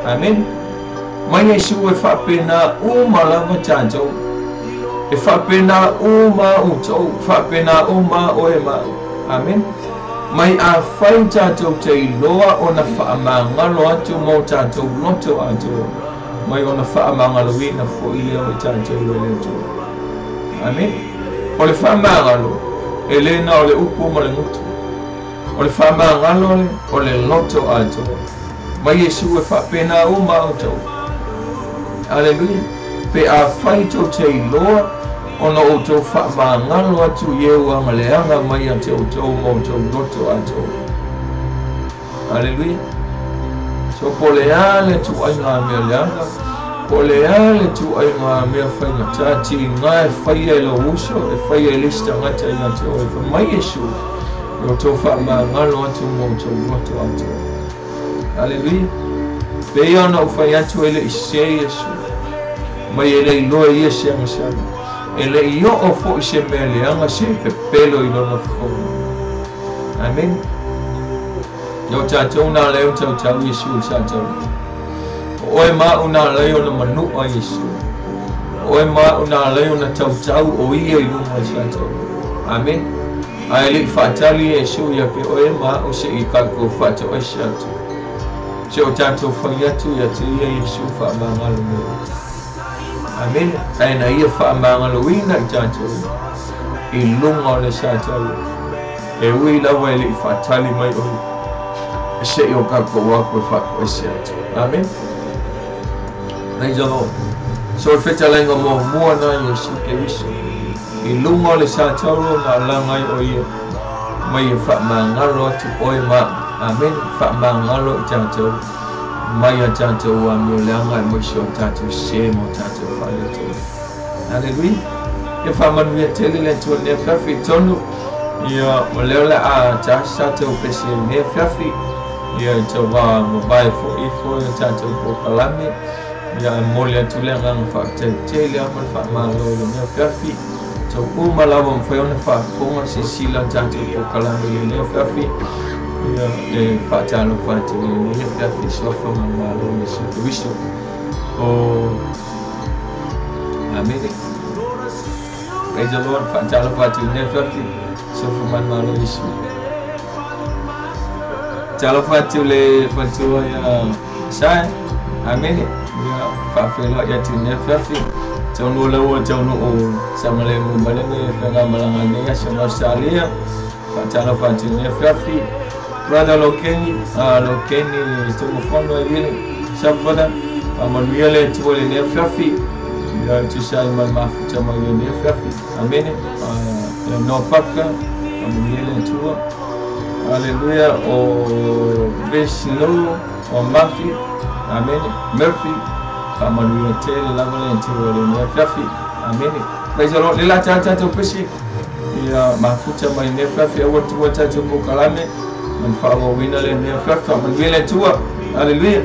Amen. Mai Iesu e faapena uma lava tatou. E faapena uma outou, faapena uma oe ma au. Amen. Mai afai tatou te iloa ona faamagalo atu ma o tatou loto atoa, mai ona faamagaloina fo'i lea o i tatou e le Atua. Amen. O le faamagalo, e lē na o le upu ma le gutu. O le faamagalo le, o le loto atoa. Mai Iesu e faapena uma outou. Aleluia. Pe afai tou te iloa Ona outou faamagalo atu i e ua agaleaga mai ia te outou ma outou loto atoa. Aleluia. So po o le a le ituaiga mea leaga, po o le a le ituaiga mea faigata, tiga e faia e lou uso, e faia e le isi tagata ia te oe, fai mai Iesu, e outou faamagalo atu ma outou loto atoa. Aleluia. Pei ona ou fai atu e le i sē Iesu, mai e le iloa e ia se agasala, e le i oo foi se mea leaga se pepelo i lona fofoga. Amene. Ia o tatou na ala ai ona tautau Iesu i le sa taulaga. O oe ma au na ala ai ona manua Iesu. O oe ma au na ala ai ona tautau o ia i luga o le sa taulaga. Amene. Ae le i faatali Iesu ia te oe ma au se i tatou faatoese atu. Se o tatou fai atu ia te ia Iesu faamagalo mai. Amene. Ae na ia faamagaloina i tatou i luga o le sa taulaga. E ui lava e le i faatali mai o ia se i o tatou o atu e faatoese atu. Amene. Praise the Lord. So o le fetalaiga muamua na Iesu Keriso i luga o le sa taulaga na alaga ai o ia mai e faamagalo atu oe ma au. Amene. Faamagalo i tatou mai a tatou amioleaga aemaise o tatou sē ma o tatou faaletonu. Aleluia. Ia faamanuia tele le Atua i lenei afiafi tonu. Ia, o lea o le a ta se tatou pese i lenei afiafi. Ia, i tau va mavae foi ifo i o tatou polokalame. Ia, e momoli atu le agaga faafetai tele lava ma le faamalo i lenei afiafi. Tau uma lava ua mafai ona faafofoga silasila tatou polokalame i lenei afiafi. Ia, e faatalofa atu i lenei afiafi suafa ma le Malo o Iesu Keriso. O Amene. Praise the Lord. Faatalofa atu i lenei afiafi suafa ma le Malo o Iesu. Talofa atu le faletua ia Sai. Amene. Ia faafeiloai atu i lenei afiafi. Taunuu laua taunuu saogalemu mai lenei faigamalaga i lenei aso ma Australia. Faatalofa atu i lenei afiafi. Brother Lokeni, Lokeni Tumafono e vile. Sup brother? Faamanuia le Atua i lenei afiafi. Ia tusa ai ma le mafuta mai lenei afiafi. Amene. Ia Noa Paka, faamanuia le Atua. Aleluia. O Vishnu, o Murphy. Amene. Murphy. Faamanuia tele lava le Atua i lenei afiafi. Amene. Praise the Lord. Le la tatou pese. Ia mafuta mai lenei afiafi. Aua tuua tatou polokalame. Ma le faaauauina lenei afiafi. Faamanuia le Atua. Aleluia.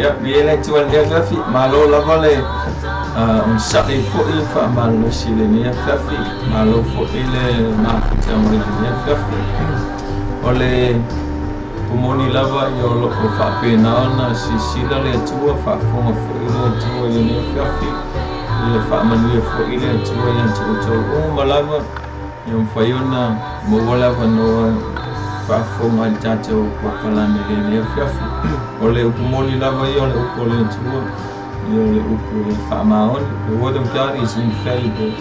Ia, viia le Atua i lenei afiafi, malo lava le onosai foi faamalolosi i lenei afiafi, malo foi le mafuta mai i lenei afiafi. O le pomoni lava ia o loo faapena ona silasila le Atua, faafofoga foi le Atua i lenei afiafi, ia faamanuia foi le Atua ia te outou uma lava, ia mafai ona maua le avanoa faafofoga i le tatou polokalame i lenei afiafi. O le upu moni lava ia o le upu o le Atua, ia o le upu e faamaoni. The word of God is infallible,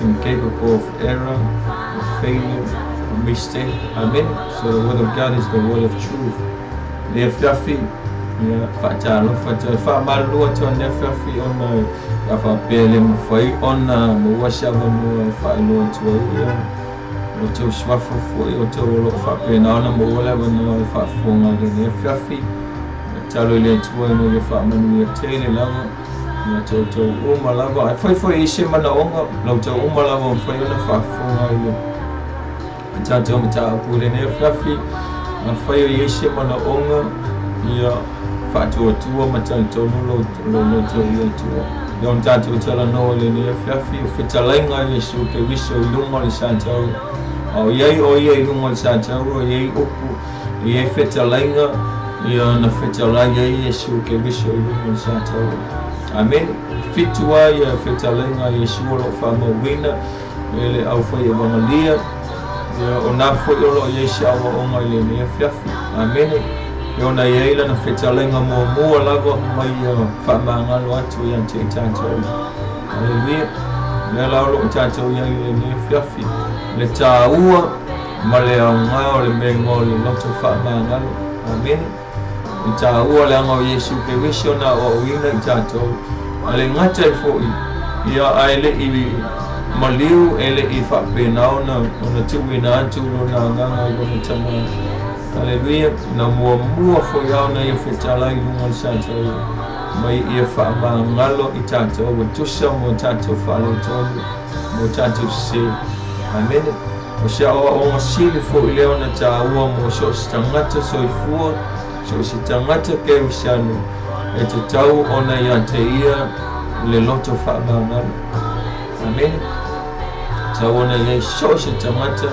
incapable of error, of failure, of mistake. Amen. So the word of God is the word of truth. Le afiafi, ia faatalofa atu ai, faamalulu atu ai lenei afiafi ona ia faapea e le mafai ona maua se avanoa e faailoa atu ai ia o outou suafa foi, o outou o loo faapena ona maua le avanoa e faafofoga i lenei afiafi. Tatalo i le Atua ina ia faamanuia tele lava ia te outou uma lava. Ae fai foi i se manaoga, la outou uma lava mafai ona faafofoga i le tatou mataupu i lenei afiafi. Afai o i ai se manaoga, ia faatuatua ma talitonu lo loto i le Atua. Ia ona tatou talanoa i lenei afiafi, o fetalaiga a Iesu Keriso i luga o le sa taua. A o i ai o ia i luga o le sa taua, e i ai upu, e i ai fetalaiga, ia na fetalai ai Iesu Keriso i luga o le sa taua. Amene. Fitu a ia fetalaiga a Iesu o loo faamauina e le aufai evagalia, ia o nā foi o loo i ai se aoaoga i lenei afiafi. Amene. E ona i ai lana fetalaiga muamua lava mai ia faamagalo atu ia te i tatou. Aleluia. Lea la o loo tatou i ai i lenei afiafi, le tāua ma le aoga o le mea igoa o le loto faamagalo. Amene. Le tāua leaga o Iesu Keriso na aoaoina i tatou, a le gata ai foi ia ae lei maliu, e lei faapena ona tuuina atu lona agaga i lona Tama. Aleluia. Na muamua foi a ona ia fetalai i luga o le sa taua mai ia faamagalo i tatou, ua tusa mo tatou faaletonu, mo tatou sesē. Amene. O se aoaoga sili foi lea ona tāua mo so o se tagata soifua, so o se tagata kerisiano, e tatau ona ia te ia le loto faamagalo. Amene. Tatau ona i ai so o se tagata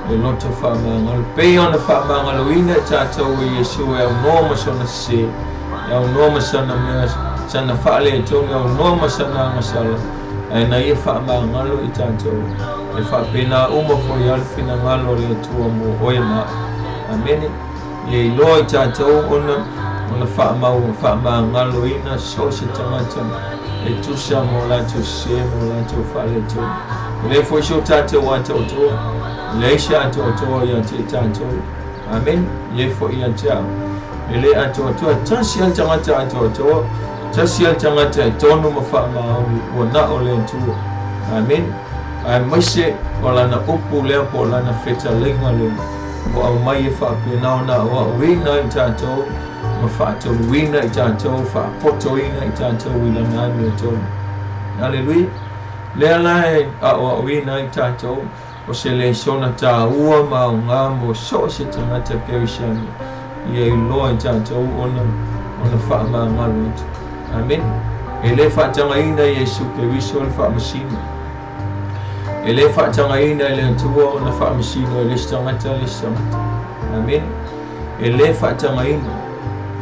le loto faamagalo. Pei ona faamagaloina i tatou e Iesu e aunoa ma sona sesē, e aunoa ma sana mea, sana faaletonu, e aunoa ma sana agasala, ae na ia faamagalo i tatou. E faapena uma foi a le finagalo o le Atua mo oe ma a'u. Amene. Ia iloa i tatou ona faamau faamagaloina so o se tagata e tusa mo latou sesē, mo latou faaletonu. E le foi so tatou atoatoa, e leai se atoatoa ia te i tatou. Amene. E ai foi ia te a'u, e le atoatoa. Tasi a le tagata atoatoa, tasi a le tagata e tonu ma faamaoni, ua na o le Atua. Amene. Aemaise o lana upu lea po o lana fetalaiga lea ua aumai e faapena ona aoaoina i tatou ma faatoluina i tatou, faapotoina i tatou i lana amiotonu. Aleluia. Lea la e aoaoina ai tatou, o se lesona tāua ma aoga mo so o se tagata kerisiano, ia iloa i tatou ona faamagalo atu. Amene. E le faatagaina Iesu Keriso le faamasino. E le faatagaina e le Atua ona faamasino e le isi tagata le isi tagata. Amene. E le faatagaina.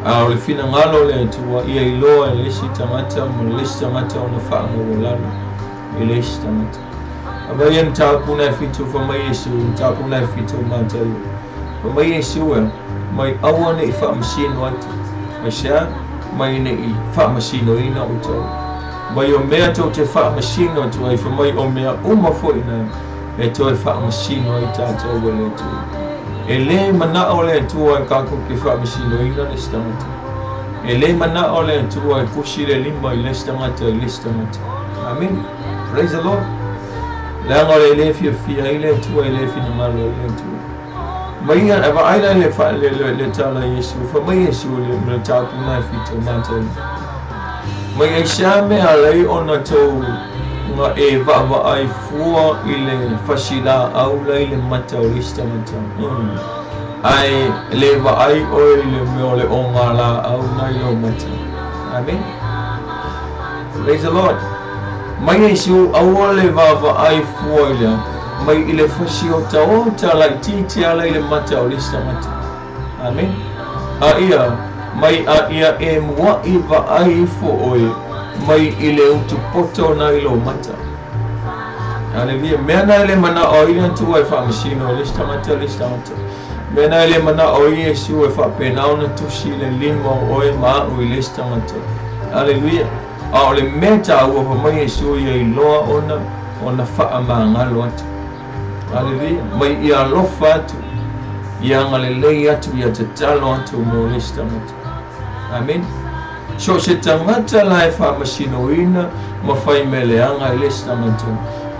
A o le finagalo o le Atua ia iloa e le isi tagata ma le isi tagata ona faamaualalo i le isi tagata. Avaia ia mataupu na e fitu fai mai Iesu, mataupu na e fitu o Mataio. Fai mai Iesu e, mai aua nei faamasino atu. Aisea? Mai nei faamasinoina outou. Mai o mea tou te faamasino atu ai, fai mai o mea uma foi na e toe faamasino ai tatou e le Atua. E le manao le Atua e tatou te faamasinoina le isi tagata. E le manao le Atua e pusi le lima i le isi tagata i le isi tagata. Amene. Praise the Lord. Leaga o le le fiafia ai le Atua, e le finagalo ai le Atua. Mai ia, e vaai la i le, le tala a Iesu, fai mai Iesu i le mataupu na e fitu o Mataio. Mai aisea mea ala ai ona tou ga e vaavaai fua i le fasilaau la i le mata o le isi tagata. Ae le vaai oe i le mea o le ogalaau nai lou mata. Amen. Praise the Lord. Mai Iesu aua le vaavaai fua i le mai i le fasi otaota laitiiti ala i le mata o le isi tagata. Amen. A ia mai a ia e mua'i vaai ifo oe mai i le utupoto nai lou mata. Aleluia. Mea na e le mana'o ai le Atua e faamasino i le isi tagata le isi tagata. Mea na e le mana'o ai Iesu e faapena ona tusi le lima o oe ma a'u i le isi tagata. Aleluia. A o le mea taua fai mai Iesu ia iloa ona ona faamagalo atu. Aleluia. Mai ia alofa atu, ia agalelei atu, ia tatalo atu mo le isi tagata. Amen. So o se tagata la e faamasinoina ma fai mea leaga i le isi tagata,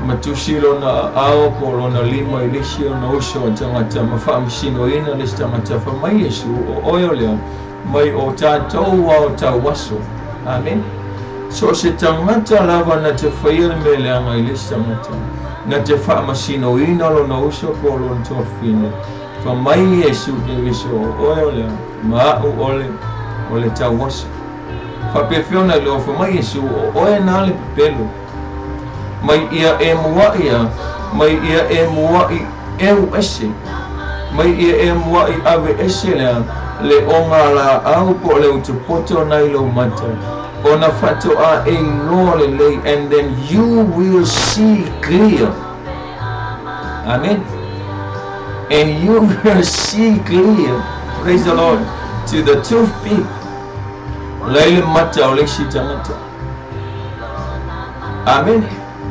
ma tusi lona aao po o lona lima i le isi ona uso a tagata ma faamasinoina le isi tagata, fai mai Iesu, o oe o lea, mai o tatou ao tauaso. Amen. So o se tagata lava na te faia le mea leaga i le isi tagata, na te faamasinoina lona uso po o lona tuafafine, fai mai Iesu Keriso, o oe o lea, ma a'u o le, o le tauaso. Faapefea ona iloa, fai mai Iesu, o oe na le pepelo. Mai ia e mua'i a, mai ia e mua'i eu ese. Mai ia e mua'i ave ese lea, le ogalaau po o le utupoto nai lou mata. Ona faatoa e iloa lelei, and then you will see clear. Amen. And you will see clear. Praise the Lord. To the toothpick. Lai le mata o le isi tagata. Amen.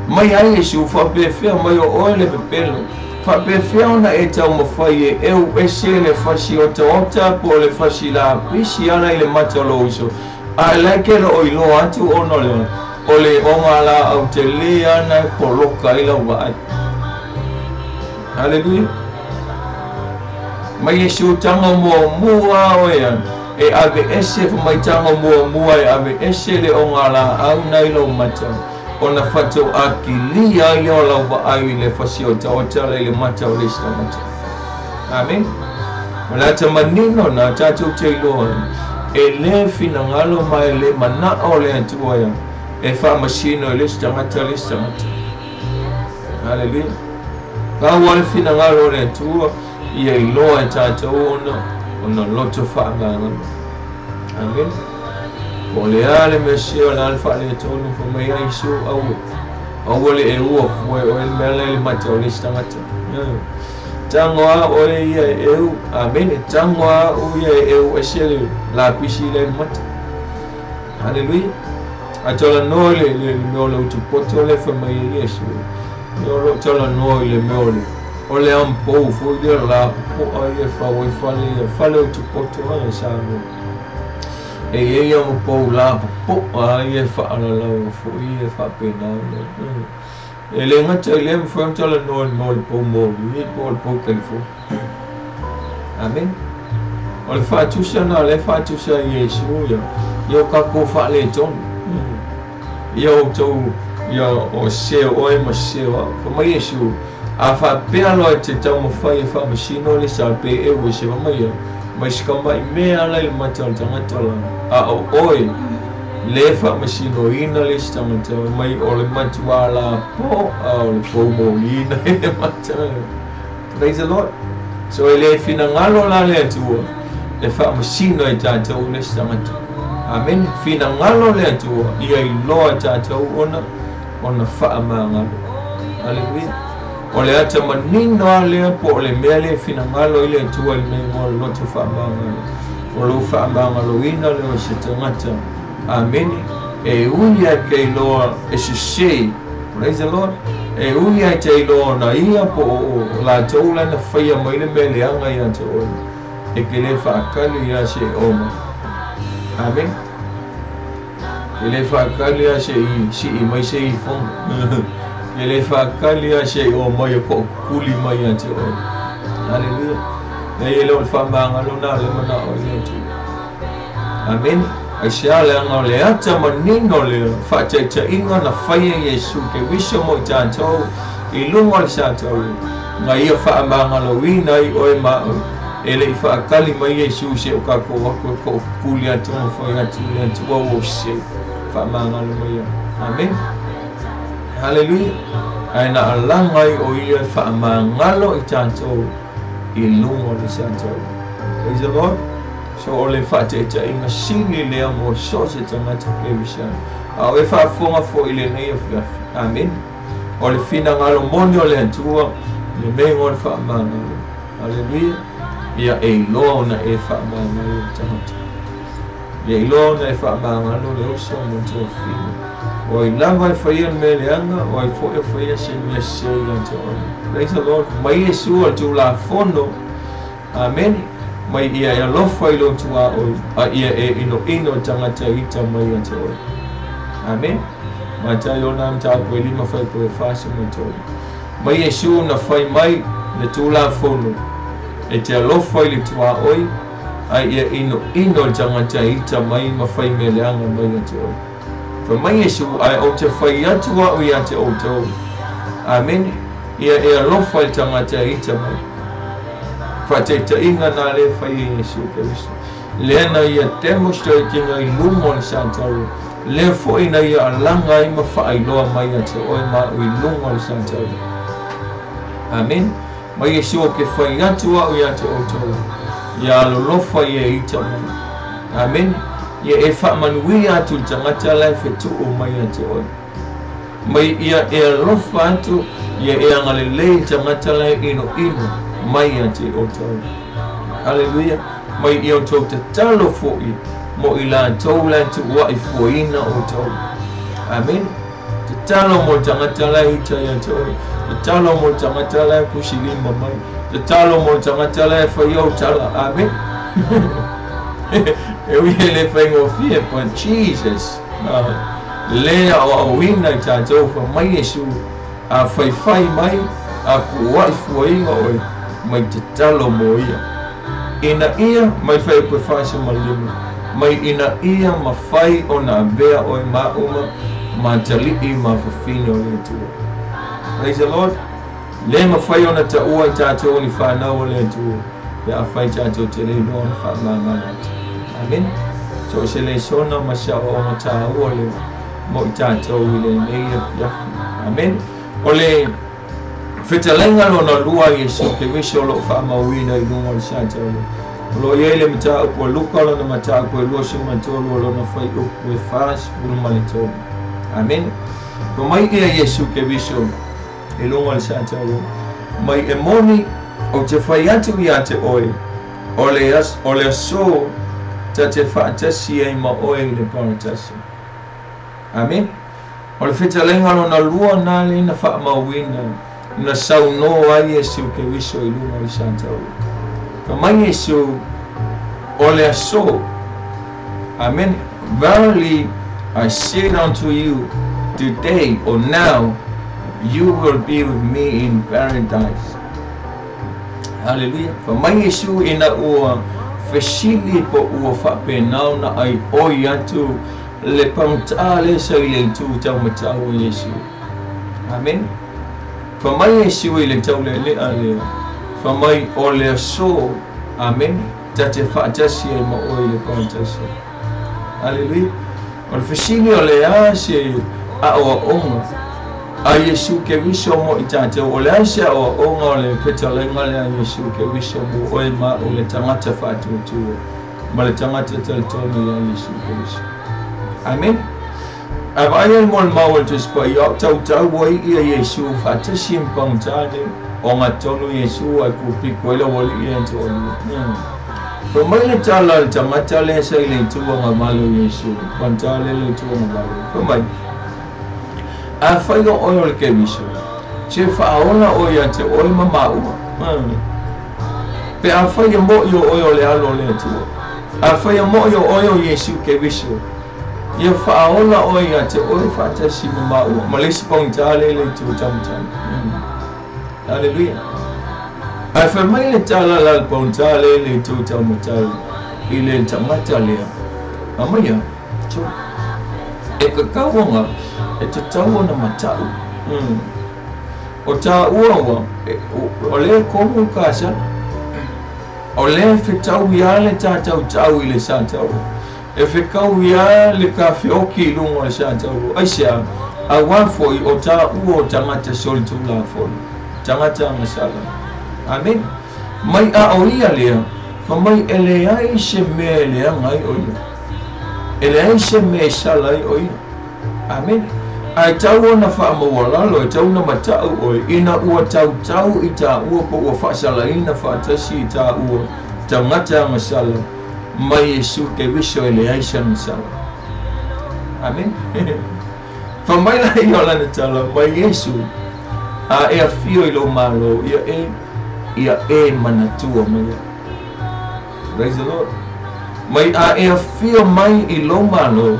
Mai ai Iesu faapefea mai o oe le pepelo. Faapefea ona e taumafai e eu ese le fasi otaota po o le fasi lapisi ala i le mata o lou uso. Ae la e ke loo iloa atu ona o le o le ogalaau tele ana e poloka ai lau vaai. Haleluia. Mai Iesu tago muamua oe a e ave ese fai mai tago muamua e ave ese le ogalaau nai lou mata ona faatoa kilia ai lea o lau vaai i le fasi otaota ala i le mata o le isi tagata. Amen. O le ata manino na tatou te iloa ai, e le finagalo ma e le mana'o le Atua ia e faamasino i le isi tagata le isi tagata. Haleluia. Pau lava le finagalo o le Atua ia iloa e tatou ona ona loto faamagalo. Amen. Po o le a le mea sese o le a le faaletonu fai mai ai Iesu, aua, aua le e ua fua e oe le mea la i le mata o le isi tagata. Tago a oe ia e eu, amene, tago a au ia e eu ese le lapisi lea i le mata. Haleluia. A talanoa i le, le, le mea o le utupoto lea fai mai ai Iesu. Ia o lo o talanoa i le mea o le, o le ampou foi lea la popoa ia e fau ai fale ia, fale utupoto ai Samoa. E i ai amupou la popoa ia e faalalau foi ia faapena ona. E le gata i lea, mafai ona talanoa i le mea o le pou moli po o le pou telefoni. Amene. O le faatusa lena o lea e faatusa ai Iesu ia, ia o tatou faaletonu. Ia outou, ia o sese o oe ma sese o au. Fai mai Iesu, a faapea loa e te taumafai e faamasino le sa pe eu ese, fai mai ia, mai se kamai mea ala i le mata o le tagata la, a o oe le faamasinoina le isi tagata, fai mai o le matuā lapoa o le poumoliina i le mata. Praise the Lord. So e le finagalo la le Atua e faamasino e tatou le isi tagata. Amene. Finagalo le Atua ia iloa e tatou ona ona faamagalo. Aleluia. O le ata manino lava lea po o le mea lea e finagalo ai le Atua i le mea igoa o le loto faamagalo. O lou faamagaloina lea o se tagata. Amene. E ui lava e te iloa e sese. Praise the Lord. E ui lava e te iloa ona ia po o latou la na faia mai le mea leaga ia te oe, e te le faakali ia se e o mai. Amen. E le faakali ia se i sii mai se i fono. E le faakali ia se i o mai e tookukuli mai ia te oe. Hallelujah. Nei e le o le faamagalo na le manao i le Atua. Amene. Aisea leaga o le ata manino lea faataitaiga na faia e Iesu Keriso mo i tatou i luga o le sa tauli, na ia faamagaloina ai oe ma au E leʻi faakali mai Iesu i seʻo kakou aku e koʻokukuli atu ma fai atu i le Atua ua ou sesē. Faamagalo mai au. Amene. Haleluia. Ae na alaga ai ʻo ia e faamagalo i tatou i luga o le sataua. Praise the Lord. So o le faataitaiga sili lea mo so o se tagata kerisiano. A o e faafofoga foi i lenei afiafi. Amene. O le finagalo moni o le Atua, le mea o le faamagalo. Haleluia. Ia e iloa ona e faamagalo le tagata. Ia iloa ona e faamagalo le uso ma le tuafafine. O ai lava e faia le mea leaga, o ai foi e faia se mea sesē ia te oe. Praise the Lord. Mai Iesu o le Tulafono. Amene. Mai ia e alofa i lou tuaoi, a ia e inoino i tagata ita mai ia te oe. Amene. Mataio na mataupu e 5 fuaiupu e 43. Mai Iesu na fai mai le Tulafono e te alofa i le tuaoi, a ia inoino i le tagata ita mai ma fai mea leaga mai ia te oe. Fai mai Iesu, ae ou te fai atu au ia te outou. Amene. Ia e alofa i le tagata ita mai. Faataitaiga na lea e fai e Iesu Keriso. Lea na ia demonstrate ina i luga o le sataua. Lea foi na ia alaga ai ma faailoa mai ia te oe ma au i luga o le sataua. Amene. Mai Iesu ou te fai atu au ia te outou, ia alolofa ia e ita mai. Amene. Ia e faamanuia atu i le tagata la e fetuu mai ia te oe. Mai ia e alofa atu, ia e agalelei i le tagata la e inoino mai ia te outou. Haleluia. Mai ia outou tatalo foi mo i latou la e tuuaʻi fuaina outou. Amene. Tatalo mo le tagata la e ita ia te oe. Tatalo mo le tagata la e pusilima mai. Tatalo mo le tagata la e fai ou tala. Amene. E ui e le faigofie, but Jesus, le aoaoina i tatou fai mai Iesu, a faifai mai, a puuaʻi fuaina oe, mai tatalo mo ia. Ina ia mai fuaiupu e 45, mai ina ia mafai ona avea oe maʻu ma atalii ma fafine o le Atua. Praise the Lord. Le mafai ona taua i tatou ni fanau o le Atua, pe afai tatou te le iloa ona faamagalo atu. Amene. So o se lesona ma se aoaoga taua lea mo i tatou i lenei afiafi. Amene. O le fetalaiga lona lua a Iesu Keriso o loo faamauina i luga o le sataua. O loo i ai le mataupu a Luka lona mataupu e 23 o lona fuaiupu e 43. Amene. Fai mai ia Iesu Keriso i luga o le sataua, mai e moni ou te fai atu ia te oe, o le o le aso ta te faatasi ai ma oe i le parataiso. Amene. O le fetalaiga lona lua na lea na faamauina na saunoa ai Iesu Keriso i luga o le sataua. Fai mai Iesu, o le aso. Amene. Verily I say unto you, today or now you will be with me in paradise. Haleluia. Fai mai Iesu ina ua fesili po ua faapena ona ʻaiʻoi atu le pagota lea sa i le itu taumatau o Iesu. Amene. Fai mai Iesu i le taulealea lea, fai mai o le aso, amene, ta te faatasi ai ma oe i le parataiso. Haleluia. O le fesili o le a se aoaoga a Iesu Keriso mo i tatou? O le a se aoaoga o le fetalaiga lea a Iesu Keriso mo oe ma au le tagata faatuatua ma le tagata talitonu iā Iesu Keriso? Amene. A vaai ai mo le mau o le Tusi Paia, o tautau ai ia Iesu faatasi ma pagota nei, o gatonu Iesu ae kupiko ai le aualii ia e toalua. Fai mai le tala a le tagata lea sa i le itu agavale o Iesu, pagota lea i le itu agavale, fai mai, Afai o oe o le Keriso, se faaola oe ia te oe ma maua. Pe afai e moʻi o oe o le Alo o le Atua, afai e moʻi o oe o Iesu Keriso, ia faaola oe ia te oe faatasi ma maua, ma le isi pagota lea i le itu taumatau. Haleluia. Ae fai mai le tala la le pagota lea i le itu taumatau i le tagata lea, Amaia, so, e kakau anga, e tatau ona mataʻu. O tāua ua, o lea e kohu i ka asala. O lea fetaui a le tatautau i le satauro. E fekaui a le kafeoki i luga o le satauro. Aisea? Auā foʻi o taua o tagata solitulafono, tagata agasala. Amene. Mai a o ia lea, fa mai e leai se mea e leaga ai o ia. E leai se mea e sala ai o ia. Amene. Ae tau ona faamaualalo, e tau na mataʻu oe, ina ua tautau i taua po ua faasalaina faatasi i taua tagata agasala mai Iesu Keriso e leai se agasala. Amene. Fa mai laia o lana tala mai Iesu, a e afio i lou Mālō, ia e manatua mai ai. Praise the Lord. Mai a e afio mai i lou Mālō,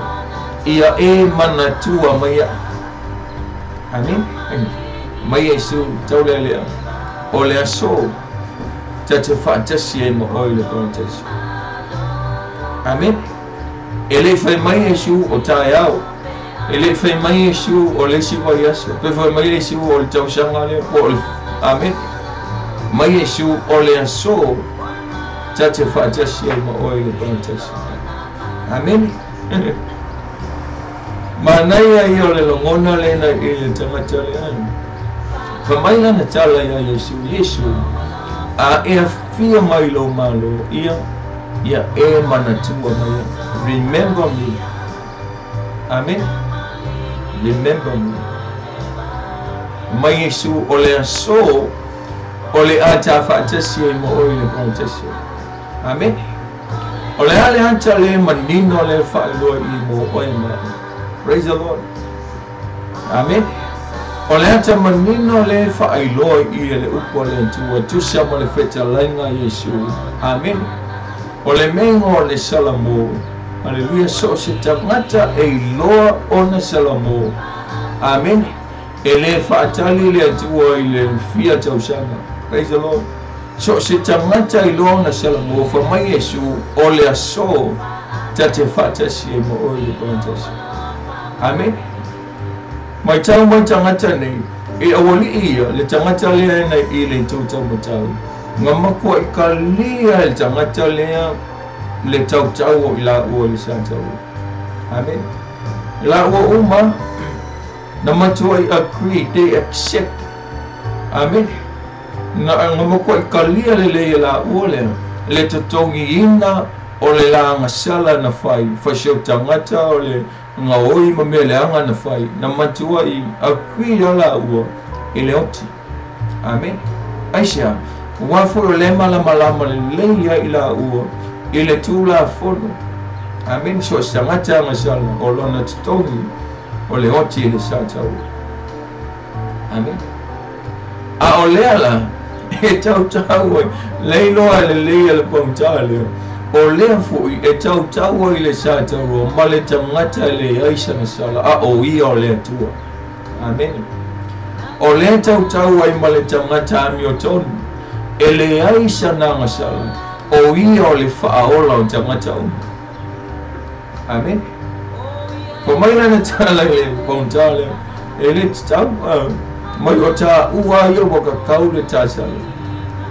ia e manatua mai ai. Amen. Mai Iesu taulealea, o le aso ta te faatasi ai ma oe i le parataiso. Amen. E le fai mai Iesu o taeao. E le fai mai Iesu o le isi vaiaso. Pe fai mai Iesu o le tausaga lea po o le. Amen. Mai Iesu o le aso ta te faatasi ai ma oe i le parataiso. Amen. Manaia ia o le lagona lena i le tagata lea. Fa mai lana tala iā Iesu, Iesu, a e afio mai lou Mālō, ia e manatua mai ai. Remember me. Amen. Remember me. Mai Iesu o le aso o le a ta faatasi ai ma oe i le parataiso. Amen. O le a le ata le manino le faailoa i mo oe ma. Praise the Lord. Amen. O le ata manino le faailoa i e le upu a le Atua, tusa ma le fetalaiga Iesu. Amen. O le mea o le Salamo. Aleluia, so o se tagata e iloa ona Salamo. Amen. E le faatali le Atua i le fia tausaga. Praise the Lord. So o se tagata iloa ona Salamo, fa mai Iesu o le aso ta te faatasi ai ma oe i le parataiso. Amen. Mai tau mai tagata nei, e aualiʻi ia, le tagata lea e nei i le tautaumatau. Ga makuaʻi kalia e le tagata lea le tautau o i laua i le satauro. Amen. Laua uma, na matuai agree, they accept. Amen. Na ga makuaʻi kalia lelei e laua lea, le totogiina o le lagasala na fai, faiseu tagata o le gaoi ma mea leaga na fai, na matuai agree a laua i le oti. Amen. Aisea? Auā foʻi o le malamalama lelei ai i laua i le tulafono. Amen. So o se tagata agasala o lona totogi o le oti i le satauro. Amen. A o lea la e tautau ai, le iloa lelei e le pagota lea, o lea foʻi e tautau ai le satauro ma le tagata e leai sana sala, a o ia o le Atua. Amen. O lea tautau ai ma le tagata amiotonu, e leai sana agasala, o ia o le Faaola o tagata uma. Amen. Fa mai lana tala i le pagota lea, e le tatau, mai o taua ia ua kakau le tasala.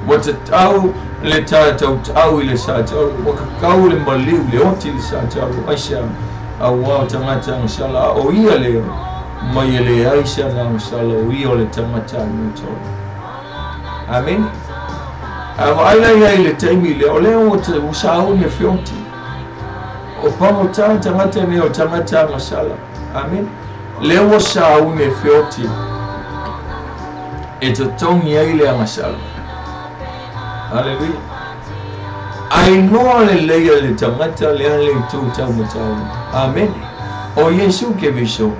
Ua tatau le tatautau i le satauro, ua kakau le maliu le oti i le satauro. Aisea? Auā o tagata agasala, a o ia lea, mai e leai sana agasala, o ia o le tagata amiotonu. Amen. A vaai la ia i le taimi lea, o lea ua sauni e feoti. O pagota tagata nei o tagata agasala. Amen. Lea ua sauni e feoti e totogi ai le agasala. Haleluia. Ailoa lelei e le tagata lea le itu taumatau. Amen. O Iesu Keriso,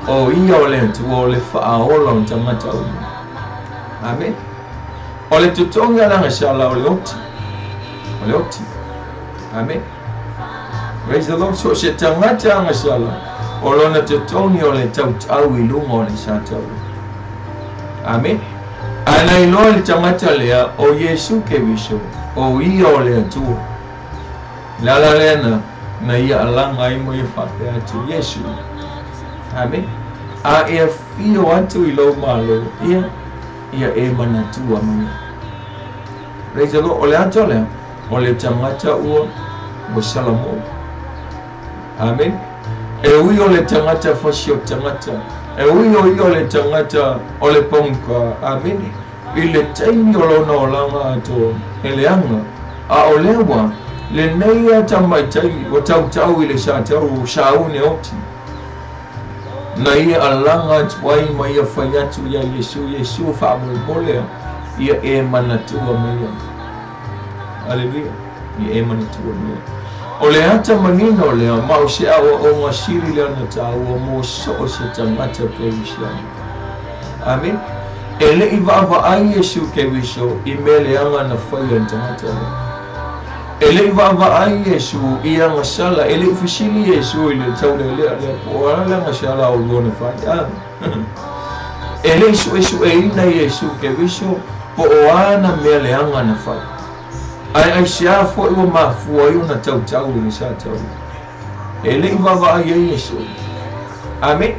o ia o le Atua o le Faaola o tagata uma. Amen. O le totogi a le agasala o le oti. O le oti. Amen. Praise the Lord. So se tagata agasala, o lona totogi o le tautau i luga o le satauro. Amen. Ae na iloa le tagata lea o Iesu Keriso, o ia o le Atua. Le ala lea na ia alaga ai ma ia faapea atu, Iesu. Amen. A e afio atu i lou Mālō, ia e manatua mai. Praise the Lord. O le ata lea, O le tagata ua salamo. Amen. E ui o le tagata fasi o tagata. E ui o ia o le tagata o le paguka. Amene. I le taimi o lona olaga atoa e leaga a o lea ua lenei a tamaitaimi ua tautau i le satau saune oti na ia alaga atu ai ma ia fai atu ia Iesu, Iesu faamolemole ia e manatua mai. Aleluia. Ia e manatua mai. O le ata manino lea ma o se aoaoga sili lea na taua mo so o se tagata kerisiano. Amen. E le'i vaavaai Iesu Keriso i mea leaga na faia le tagata lea. E le'i vaavaai Iesu i agasala, e le'i fesili Iesu i le taulelea lea po o a le agasala o lua na fai. E le'i su'esu'eina Iesu Keriso po o a na mea leaga na fai. Ae aisea fo'i ua mafua ai ona tautau i le sa tau. E le'i vaavaai ai Iesu. Amen.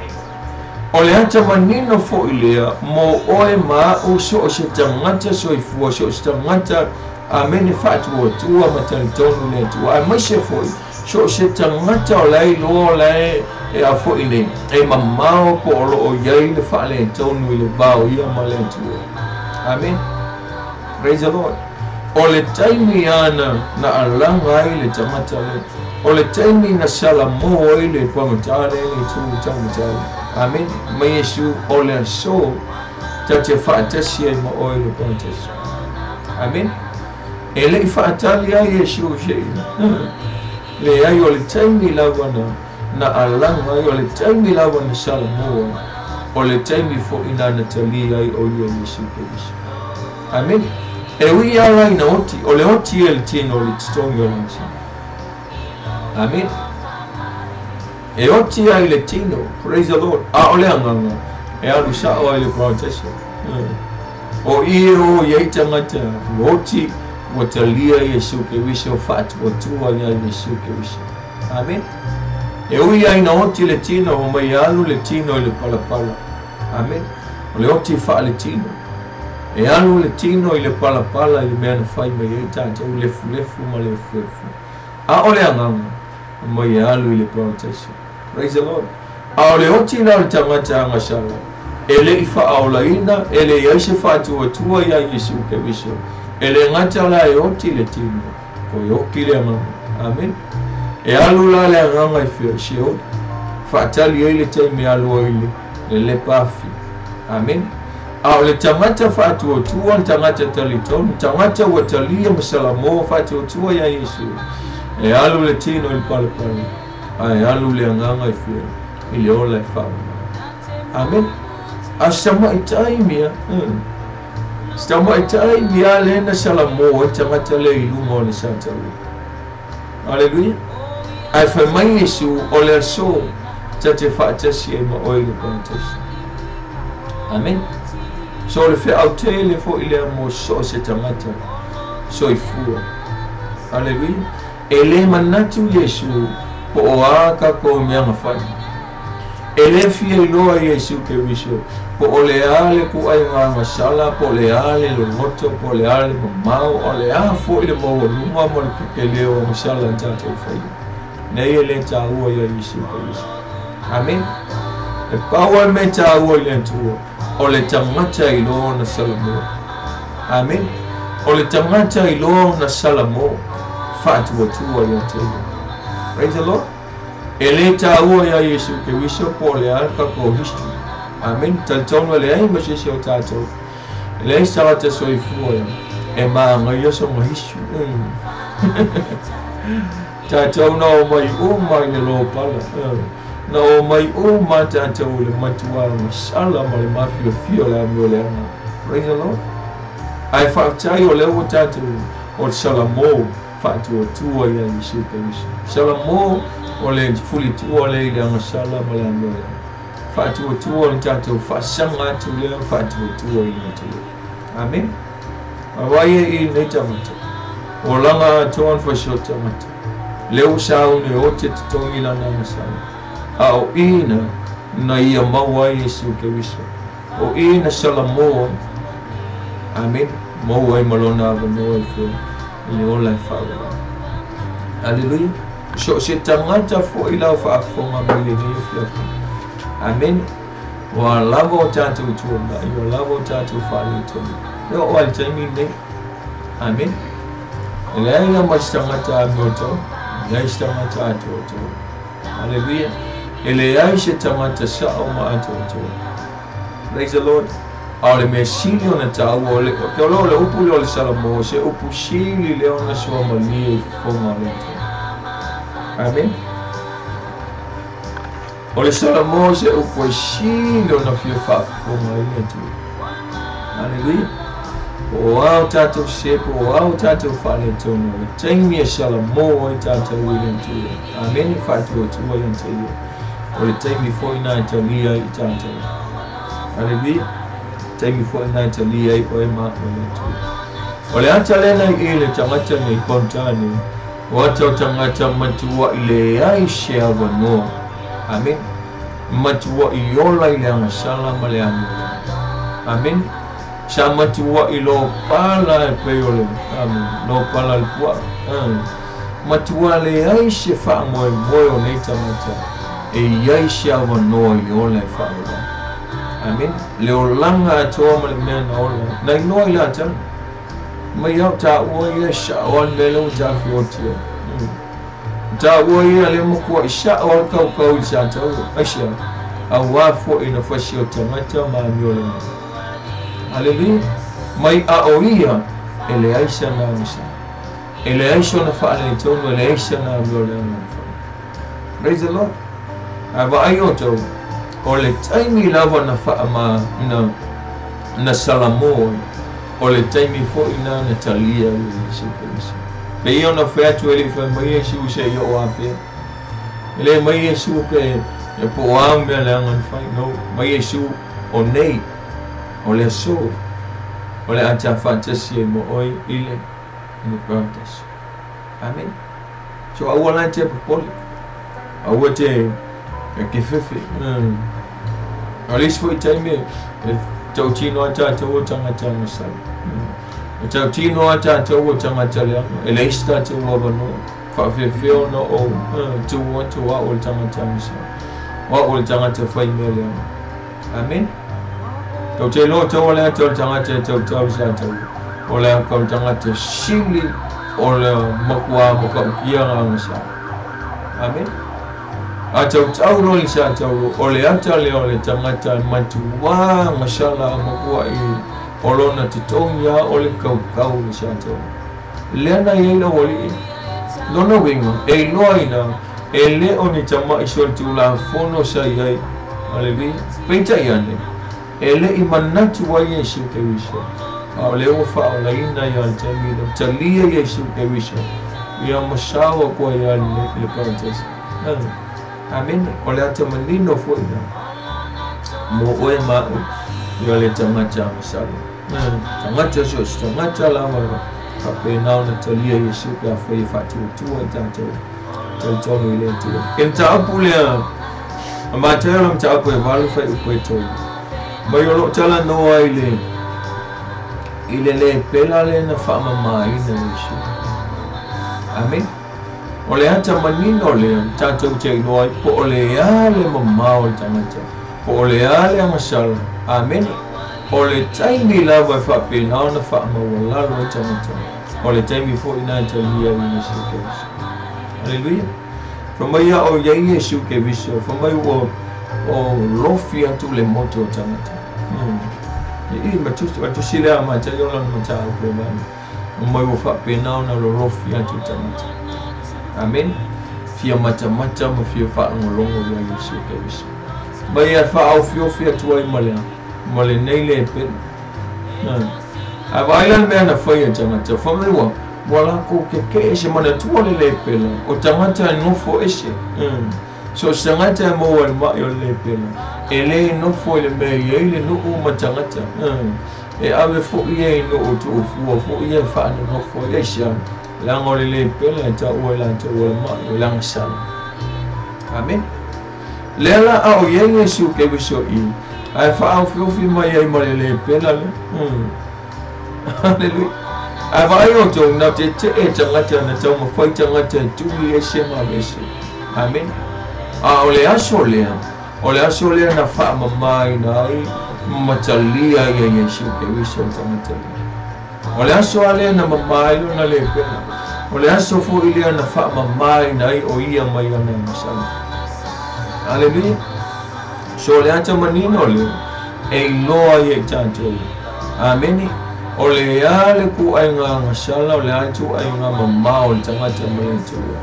O le ata manino fo'i lea mo oe ma a'u so o se tagata soifua, so o se tagata, amene, fa'atuatua ma talitonu le Atua, aemaise fo'i so o se tagata o lae iloa o lae e a fo'i nei e mamao po o lo'o iai le fa'aletonu i le vao ia ma le Atua. Amen. Praise the Lord. O le taimi ana na alaga ai le tagata le, o le taimi na salamo ai le pagata le le tu taumatau. Amen. Ma Iesu o le aso ta te fa'atasi ai ma oe le pagatasi. Amen. E le'i fa'atali ai Iesu se'i leai o le taimi lava na alaga ai, o le taimi lava na salamo ai, o le taimi fo'i na na talia ai o ia Iesu Keriso. Amen. E ui ala ina oti, o le oti e le tino o le totogi o le agasala. Amen. E oti ai le tino, praise the Lord, a o le agaga, e alu sa'o ai le parataiso. O i o iai tagata ua oti ua talia Iesu Keriso fa'atuatua iā Iesu Keriso. Amen. E ui ai na oti le tino, o mai alu le tino i le palapala. Amen. O le oti fa'aletino. E alu le tino i le palapala i le mea na fai mai ai tatou lefulefu ma le efuefu. A o le agaga, mai e alu i le parataiso. Praise the Lord. A o le oti la o le tagata agasala, e le'i fa'aolaina, e leai se fa'atuatua iā Iesu Keriso. E le gata la e oti le tino, ko e oki le agaga. Amen. E alu la le agaga i fea i Seoli. Fa'atali ai le taimi alu ai le lepa afi. Amen. A o le tagata fa'atuatua, le tagata talitonu, tagata ua talia ma salamo fa'atuatua iā Iesu. E alu le tino i le palapala, ae alu le agaga i fea i le ola e fa'avavao. Amen. A se tamaʻitai mia. Se tamaʻitai mia le na salamo ai tagata lea i luga o le satau. Aleluia. Ae fai mai Iesu o le aso ta te fa'atasi ai ma oe le parataiso. Amen. So le fe'au tele fo'i lea mo so o se tagata soifua. Aleluia. E lē manatu Iesu po o a takou meaga fai. E lē fia iloa Iesu Keriso po o le a le ku'aiga agasala, po o le a le loloto, po o le a le mamao, o le a fo'i le maualuga ma le kekelē o agasala tatou faia. Nei e lē tāua ia Iesu Keriso. Amen. E pau le mea tāua i le Atua, o le tagata iloa ona salamo. Amen. O le tagata iloa ona salamo fa'atuatua ia te ia. Praise the Lord. E lē tāua ia Iesu Keriso po o le a le tatou history. Amen. Talitonu e leai ma se isi o tatou. E leai se tagata soifua ia e magaia sona history. Tatou na o mai uma i le lopala. Na o mai uma tatou i le matuā agasala ma le mafiafia o le amio leaga. Praise the Lord. Ae fa'afetai o lea ua tatou o le salamo fa'atuatua ia Iesu Keriso. Salamo o le fulitua le i le agasala ma le amio leaga. Fa'atuatua le tatou fa'asaga atu lea fa'atuatua i le Atua. Amen. Auai e i nei tagata. O laga atoa na faisio tagata. Lea ua sauni e ote totogi lana agasala. A o ina na ia maua ai Iesu Keriso. O ina salamo ai. Amen. Maua ai ma lona avanoa i fea. I le ola e faaauau. Aleluia. So o se tagata foʻi lau faafofoga mai lenei afiafi. Amene. Ua lava o tatou tuanai, ua lava o tatou faaletonu. E oo lava i le taimi lenei. Amene. E leai lava ma se tagata amiotonu, e leai se tagata atoatoa. Aleluia. E leai se tagata sao ma atoatoa. Praise the Lord. A o le mea sili ona taua, o le, o le, o le upu lea o le Salamo, o se upu sili lea ona suamalie i fofoga o le Atua. Amene. O le Salamo o se upu e sili ona fia faafofoga ai le Atua. Aleluia. Po o a o tatou sē, po o a o tatou faaletonu, o le taimi e Salamo ai tatou i le Atua. Amene. Faatuatua ia te Ia. O le taimi foi na e talia ai i tatou. Aleluia. Taimi foi na e talia ai oe ma a'u e le Atua. O le ata lea na i le tagata nei, Ponta nei, o ata o tagata matuaʻi leai se avanoa. Amene. Matuaʻi ola i le agasala ma le amioleaga. Amene. Sa matuaʻi lopala e pei o le, amene, lopala le puaa. Matua leai se faamoemoe o nei tagata e i ai se avanoa i le ola e faaauau. Amene. Le olaga atoa ma le mea na ola ai. Na iloa i latou. Mai au taua ia e sao lava le mea lea ua tafioti ai. Taua ia lea matuaʻi sao lava le kaukau i le sa taua. Aisea? Auā foʻi na fasi o tagata ma amioleaga. Aleluia. Mai a o ia e leai sana agasala. E leai sona faaletonu, e leai sana amioleaga na fai. Praise the Lord. Ae vaai outou, o le taimi lava na faama, na, na Salamo ai, o le taimi foi na na talia ai e Iesu Keriso. Pei ona fai atu e le i fai mai Iesu se i oo afea. E le mai Iesu pe e po o a mea leaga na fai. No, mai Iesu o nei, o le aso, o le a ta faatasi ai ma oe i le, i le paradise. Amene. So aua la e te popole. Aua te e kefefe. O le isi foi taimi e tautino a tatou o tagata agasala. E tautino a tatou o tagata leaga. E leai se tatou avanoa. Faafefea ona ou tu atu o a'u o le tagata agasala. O a'u o le tagata fai mea leaga. Amene. Tou te iloa outou o le ata o le tagata e tautau i sa taua. O le ata o le tagata sili o le makuā matautia agasala. Amene. A tautau loa i le sa taua, o le ata lea o le tagata e matuā agasala a matuaʻi o lona totogi lava o le kaukau i le sa taua. Lea na i ai le aualii. Lona uiga, e iloa ina e le o ni tamaʻi solitulafono sa i ai. Aleluia. Peitai ane, e le i manatu ai Iesu Keriso, a o lea ua faaolaina ia le taimi lea, talia Iesu Keriso, ia ma sao aku ai lava i le Paradise. Amene. O le ata manino foi lena mo oe ma a'u ia le tagata agasala. Tagata so o se tagata lava faapena ona talia Iesu pe afai e faatuatua i tatou talitonu i le Atua. Ke mataupu lea a Mataio le mataupu e 8 fuaiupu e 3. Mai o loo talanoa i le i le lepela lea na faamamaina e Iesu. Amene. O le ata manino lea tatou te iloa ai po o le a le mamao o le tagata, po o le a le agasala. Amene. O le taimi lava e faapena ona faamaualalo ai tagata, o le taimi foi na e talia ai Iesu Keriso. Aleluia. Fai mai a o i ai Iesu Keriso, fai mai ua o lofi atu le moto o tagata. I i ma tusi, ma tusi lea a Mataio lana mataupu e 8. Fai mai ua faapena ona lolofi atu tagata. Amene. Fia matamata ma fia faalogologo ia Iesu Keriso. Mai e faaofiofi atu ai ma le ma lenei lepela. Ae vaai la le mea na fai e tagata, fai mai ua ua lakou kekeʻe se manatua le lepela, o tagata e nofo ese. So o se tagata e maua i le maʻi o le lepela, e lē nofo i le mea e i ai le nuu ma tagata. E ave foʻi ia i nuu tuufua foʻi ia e faanonofo ai. Aisea? Leaga o le lepela e taua e latou o le maʻi o le agasala. Amene. Lea la a o i ai Iesu Keriso i, ae faaofiofi mai ai ma le lepela lea. Aleluia. Ae vaai outou na tete'e tagata na taumafai tagata e tuli ese ma ese. Amene. A o le aso lea, o le aso lea na faamamāina ai ma talia ai e Iesu Keriso le tagata lea. O le aso lava lea na mamā ai lona lepena. O le aso foi lea na faamamāina ai o ia mai ana agasala. Aleluia. So o le ata manino lea e iloa ai e tatou. Amene. O le a le ituaiga agasala, o le a le ituaiga mamao o le tagata ma le Atua.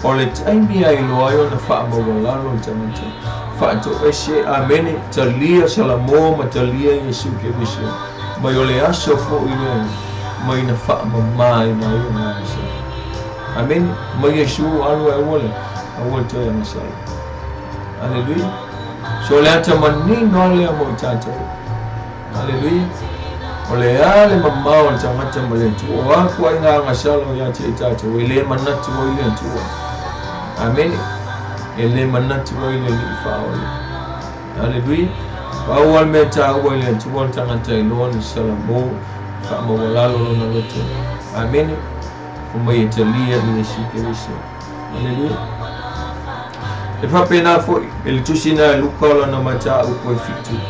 O le taimi a iloa ai ona faamaualalo le tagata. Faatoese, amene, talia Salamo ma talia Iesu Keriso. Mai o le aso foi lea mai na faamamāina ai ona agasala. Amene. Mai Iesu alu ai aua le, aua le toe agasala. Aleluia. So o le ata manino lava lea mo i tatou. Aleluia. O le a le mamao o le tagata ma le Atua, o a ituaiga agasala o ia te i tatou, e le manatu ai le Atua. Amene. E le manatu ai le Alii Faaola. Aleluia. Pau lava le mea e taua i le Atua le tagata e iloa na salamo, faamaualalo lona loto. Amene. Fai mai e talia i Iesu Keriso. Aleluia. E faapena foi i le tusi lena e Luka o lana mataupu e 7.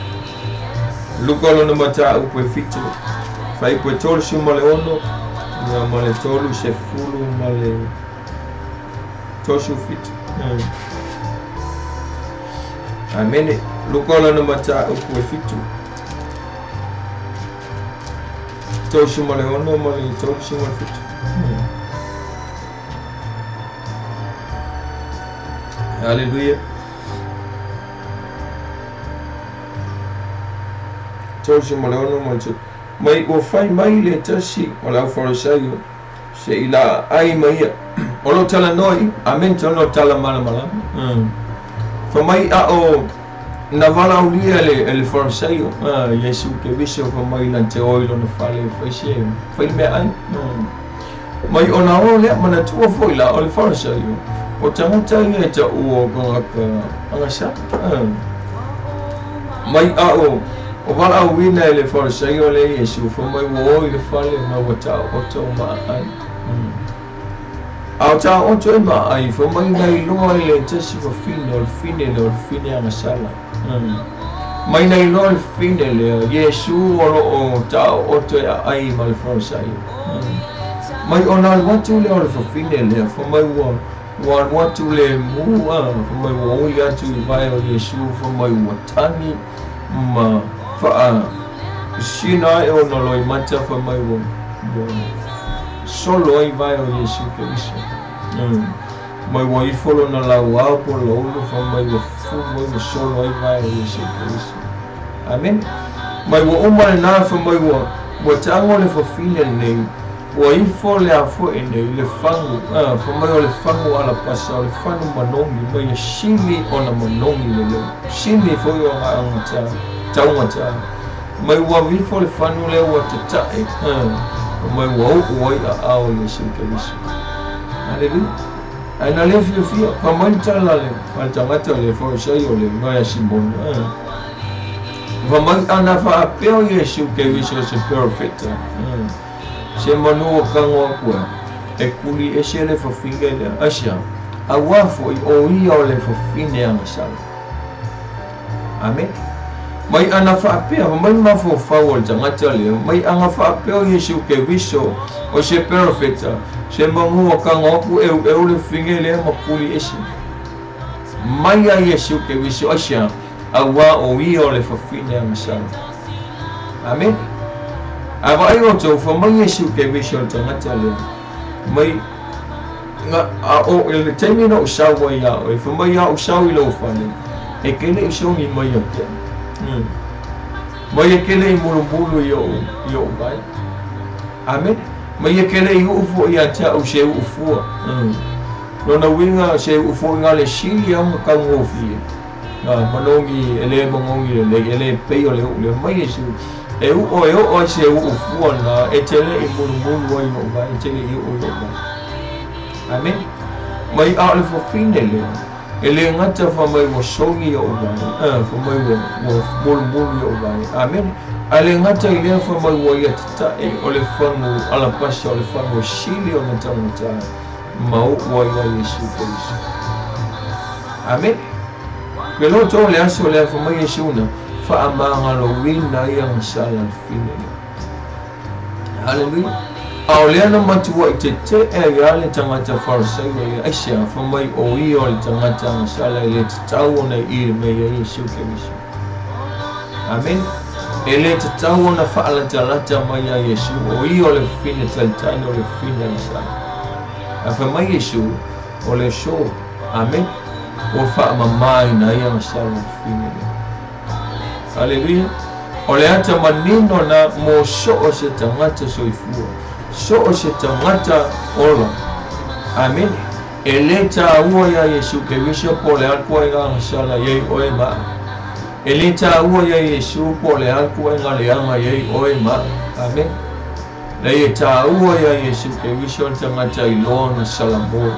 Luka o lana mataupu e 7, fuaiupu e 36, ia ma le 37. Amene. Luka o lana mataupu e 7, 36 ma le 37. Aleluia. 36 ma le Mai ua fai mai le tasi o le aufarisaio se i laaai ma ia. O lo o talanoa i, amene, talanoa tala malamalama. Fai mai a o na valaaulia e le Farisaio Iesu Keriso fai mai na te o i lona fale e fai se fai le meaai. Mai ona o lea manatua foi la o le Farisaio o tagata ia e taua o tagata agasala. Mai a o o valaauina e le Farisaio lea Iesu fai mai ua o i le fale ma ua taooto ma aai. A o taooto ai ma aai fai mai na iloa i le tasi fafine o le fine lea o le fine agasala. Mai na iloa le fine lea Iesu o lo o taooto e aai ma le Farisaio. Mai ona alu atu lea o le fafine lea fai mai ua ua alu atu le mu a fai mai ua ui atu i vae o Iesu fai mai ua tagi ma faa sina ae ona loimata fai mai ua ua solo ai vae o Iesu Keriso. Mai ua ifo lona lauao po o le loulu fai mai ua fulu ai ua solo ai vae o Iesu Keriso. Amene. Mai ua uma lena fai mai ua ua tago le fafine lenei ua ifo le a foi nei le fagu fai mai o le fagu alapasa o le fanu manogi mai e sili ona manogi lelei sili foi ona augata taugata mai ua ifo le fanu lea ua tatae fai mai ua uu ai aao o Iesu Keriso. Aleluia. Ae na le fiafia fai mai le tala a le tagata le Farisaio le igoa ia Simona. Fai mai ana faapea o Iesu Keriso se perofeta se manu ua kago aku ai e kuli ese le fafine lea. Aisea? Auā foi o ia o le fafine agasala. Amene. Mai ana faapea, fai mai le mafaufau o le tagata lea, mai ana faapea o Iesu Keriso o se perofeta, se manu ua kago aku eueu le fafine lea ma kuli ese. Mai a Iesu Keriso, aisea? Auā o ia o le fafine agasala. Amene. Ae vaai outou, fai mai Iesu Keriso i le tagata lea, mai na a o i le taimi na ou sau ai ia oe, fai mai a ou sau i lou fale, e ke leʻi sogi mai ia te au. Mai e ke leʻi mulumulu i oʻu, i oʻu vae. Amene. Mai e ke leʻi uʻu foi ia te au se uʻu fua. Lona uiga se uʻu foi na le sili au na taugofie. Manogi e le manogi lelei, e le pei o le uʻu lea. Mai Iesu, e uʻo e oo ai se uʻu fua na e te leʻi mulumulu ai i oʻu vae, e te leʻi uʻu i oʻu vae. Amene. Mai a o le fafine lea, E le gata faamai ua sogi o'u vae, faamai ua mulumulu i o'u vae. Amene. Ae le gata i lea faamai ua ia tata'i o le fagu alapasa o le fagu e sili ona taugata ma u'u ai ia Iesu Keriso. Amene. Pe lo tou le aso lea faamai Iesu na faamagaloina ai agasala le fine lea. Haleluia. A o lea na matua'i tete'e ai lava le tagata Farisaio lea, aisea, faamai o ia o le tagata agasala e le tatau ona i i le mea ia Iesu Keriso. Amene. E le tatau ona faalatalata mai iā Iesu, o ia o le fafine talitali o le fafine agasala. Ae fai mai Iesu, o le aso, amene, ua faamamāina ai agasala le fafine lea. Aleluia. O le ata manino na mo so o se tagata soifua, so o se tagata ola. Amene. E lē tāua iā Iesu Keriso po o le a le ituaiga agasala i ai oe ma a'u. E lē tāua iā Iesu po o le a le ituaiga leaga i ai oe ma a'u. Amene. Leai e tāua iā Iesu Keriso le tagata iloa ona salamo,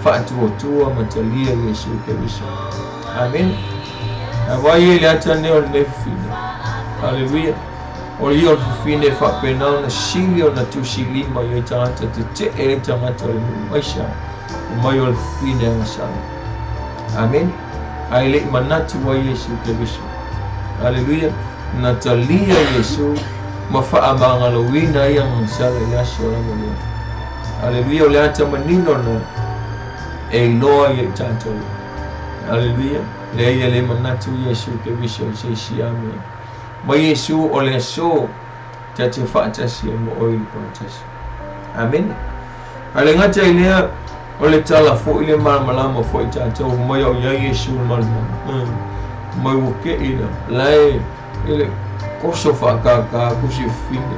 faatuatua ma talia Iesu Keriso. Amene. Ae vaai ai i le ata lenei o lenei fafine. Aleluia. O ia o le fafine e faapena ona sili ona tusilima i ai tagata tete'e ai tagata o le nuu. Aisea? Mai o le fafine agasala. Amene. Ae le i manatu ai Iesu Keriso. Aleluia. Na talia Iesu ma faamagaloina ai agasala i le aso lava lea. Aleluia. O le ata manino na e iloa ai e i tatou. Aleluia. Leai e le manatu Iesu Keriso i se isi lava mea. Ma Iesu o le aso ta te faatasi ai ma oe i le parataiso. Amene. Ae le gata i lea, o le tala foi le malamalama foi tatou mai au iai Iesu le malamalama. Mai ua ke'i la lae e le koso faakākā aku si fafine.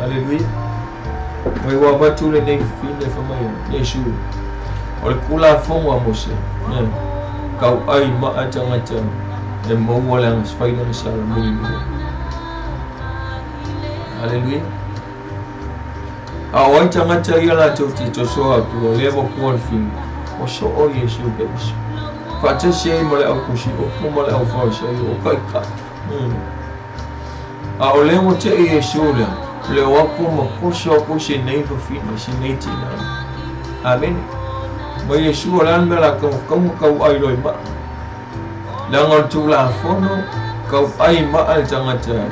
Aleluia. Mai ua avatu lenei fafine faamai Iesu o le Tulafono a Mose, tau'ai ma'a tagata e maua le agasfai le agasala mulilua. Aleluia. A o ai tagata ia latou te tosoa atua lea ua pua le fine, ua soo Iesu Keriso. Faatasi ai ma le au tusi upu ma le au Farisaio o taitai. A o lea ua te'i Iesu lea, le o aku ma koso aku si nei fafine, si nei tinā. Amene. Ma Iesu o le a le mea o le a taugataua tau'ai loa i ma'a. Leaga o le Tulafono tau'ai ma'a le tagata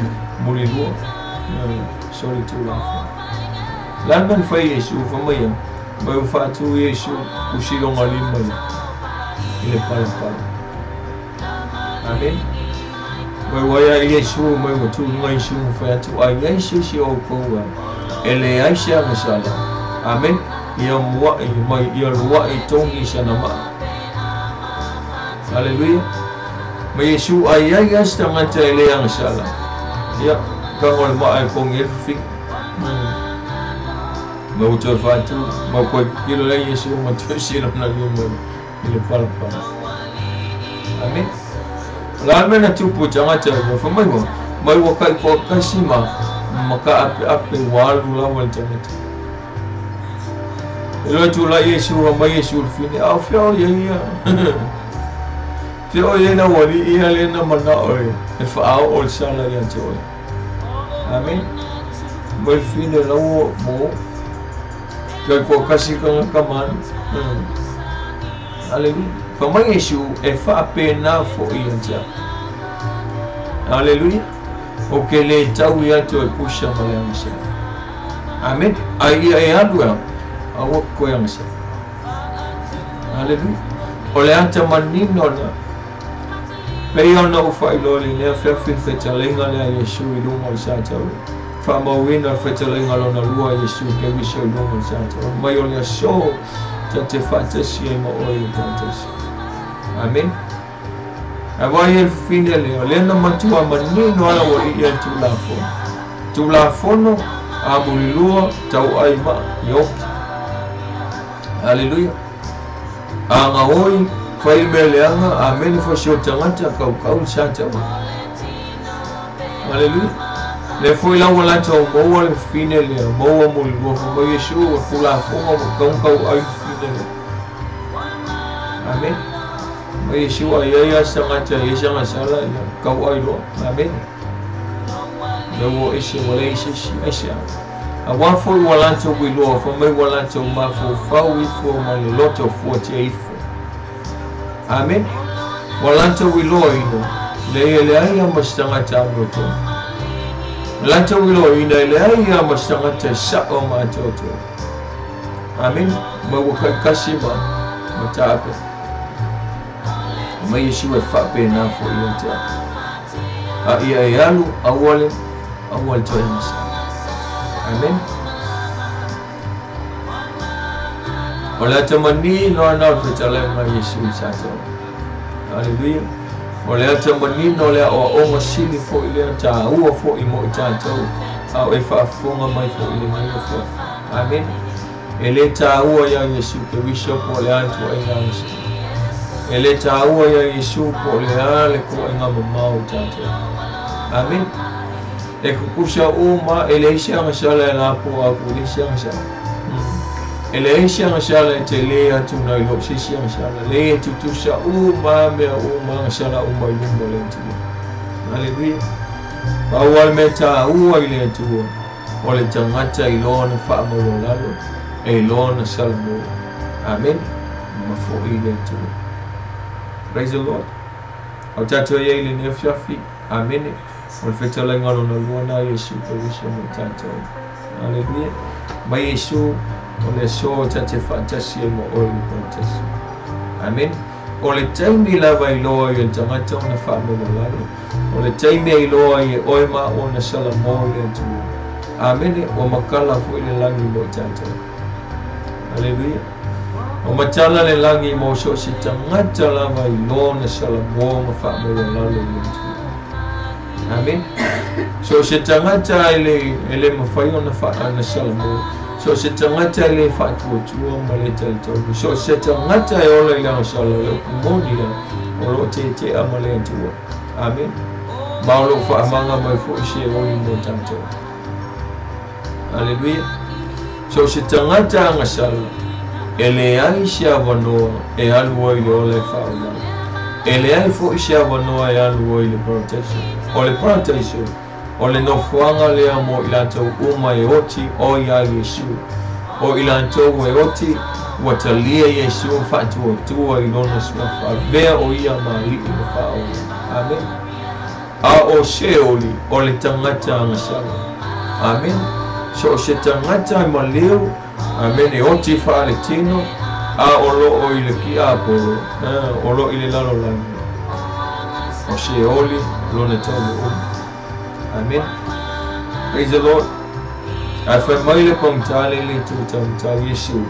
mulilua. Soli Tulafono. Le a le mea na fai e Iesu faamai ai? Mai ua faatū Iesu usi lona lima i le palapala. Amene. Mai ua ia Iesu mai ua tū i luga Iesu ma fai atu, a i ai se isi o outou e leai se agasala. Amene. Ia mua'i mai ia lua'i togi sana ma'a. Aleluia. Ma Iesu a i ai lava se tagata e lē agasala. Ia, tago le ma'a e pogi ai le fafine. Ma ua toe faatū, ma ua toe kilo lea Iesu ma toe silona lima i le palapala. Amene. O le a le mea na tupu i tagata ia faamai ua mai ua taitoatasi ma ma taapeape ua alu lava le tagata. E loa tula'i Iesu faamai Iesu i le fafine, a o fea o iai ia? Fea o iai le auali'i ia lea na mana'o e faao'o le sala iā te oe. Amene. Mai le fafine lau mo taitoatasi tagata ma alu. Aleluia. Faamai Iesu e faapena fo'i ia te a'u. Aleluia. Ou te lē tau ia te oe pusa ma le agasala. Amene. Ae ia e alu e aua e te toe agasala. Aleluia. O le ata manino na pei ona ou faailoa i lenei afiafi le fetalaiga lea a Iesu i luga o le sataua. Faamauina le fetalaiga lona lua a Iesu Keriso i luga o le sataua. Mai o le aso ta te faatasi ai ma oe i le parataiso. Amene. Ae vaai ai le fafine lea, o lea na matuā manino lava auali'i ia i le Tulafono. Tulafono a mulilua tau'ai ma'a ia oki. Aleluia. A gaoi fai le mea leaga, amene fasi o tagata kaukau le sataua. Aleluia. Lea foi la ua latou maua le fafine lea, maua mulilua faamai Iesu o le Tulafono ua tatau ona tau'ai le fafine lea. Amene. Ma Iesu a i ai lava se tagata e i ai se agasala, ia tauai loa. Amene. Lea ua ese ua leai se isi, aisea? Auā foi ua latou iloa, fai mai ua latou mafaufau ifo ma le loto fuatia ifo. Amene. Ua latou iloaina, leai e leai lava ma se tagata amiotonu. Ua latou iloaina e leai lava ma se tagata e sa'o ma atoatoa. Amene. Ma ua taitasi ma mataape. Mai Iesu e faapena foi ia te au. A ia e alu, aua le, aua le toe agasala. Amene. O le ata manino ana o le fetalaiga a Iesu i tatou. Aleluia. O le ata manino o le aoaoga sili foi lea taua foi mo i tatou, a o e faafofoga mai foi i lenei afiafi. Amene. E le taua iā Iesu Keriso po o le a le tuuaiga agasala. E le taua iā Iesu po o le a le tuuaiga mamao i tatou. Amene. E tutusa uma, e leai se agasala e lapoa atu i le isi agasala. E leai se agasala e tele atu nai lo se isi agasala. Leai, e tutusa uma mea uma, agasala uma i luma o le Atua. Aleluia. Pau lava le mea taua i le Atua, o le tagata i lona faamaualalo, e i lona salamo. Amene. Ma foi i le Atua. Praise the Lord. O tatou i ai i lenei afiafi. Amene. O le fetalaiga lona lua na Iesu Keriso mo tatou. Aleluia. Mai Iesu, o le aso ta te faatasi ai ma oe i le parataiso. Amene. O le taimi lava e iloa ai e le tagata ona faamaualalo. O le taimi e iloa ai e oe ma au ona salamo i le Atua. Amene. Ua matala foi le lagi mo i tatou. Aleluia. Ua matala le lagi mo so o se tagata lava i lona salamo ma faamaualalo i le Atua. Amene. So o se tagata e le, e le mafai ona faana salamo. So o se tagata e le faatuatua ma le talitonu. So o se tagata e ola i le agasala, o le upu moni ia, o lo o tetea ma le Atua. Amene. Ma o lo o faamaga mai foi se oli mo tatou. Aleluia. So o se tagata agasala, e leai se avanoa e alu ai i le ola e faaola ai. E leai foi se avanoa e alu ai i le parataiso. O le parataiso, o le nofoaga lea mo i latou uma e oti o iā Iesu. O i latou e oti, ua talia Iesu ma faatuatua i lona suafa, avea o ia ma alii ma faaola. Amene. A o Seoli, o le tagata agasala. Amene. So o se tagata e maliu, amene, e oti faaletino, a o lo o i le kiapolo, o lo i le lalolagi. O Seoli lona taunuuga. Amene. Praise the Lord. Ae fai mai le pagita le le itu taugata Iesu,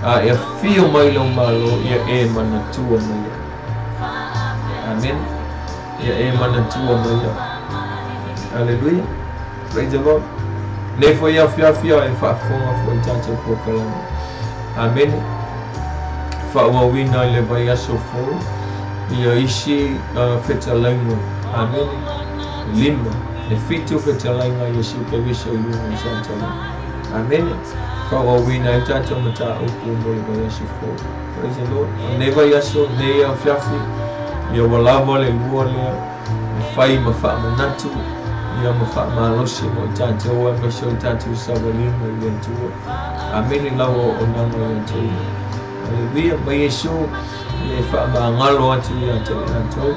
a e afio mai lou Malo, ia e manatua mai ai. Amene. Ia e manatua mai ai. Aleluia. Praise the Lord. Nei foi afiafi a e faafofoga foi i tatou polokalame. Amene. Faaauauina i le vaiaso fou ia isi fetalaiga. Amene. Lima, e fitu fetalaiga Iesu Keriso i luga o Satani. Amene. Faaauauina ai tatou mataupu mo le vaiaso fou. Praise the Lord. O lenei vaiaso, nei afiafi, ia ua lava le lua lea e fai ma faamanatu ia ma faamalosi mo i tatou aemaise o le tatou savaliga i le Atua. Amene lau auaunaga ia te ia. Aleluia. Mai Iesu, ia e faamagalo atu ia te i latou.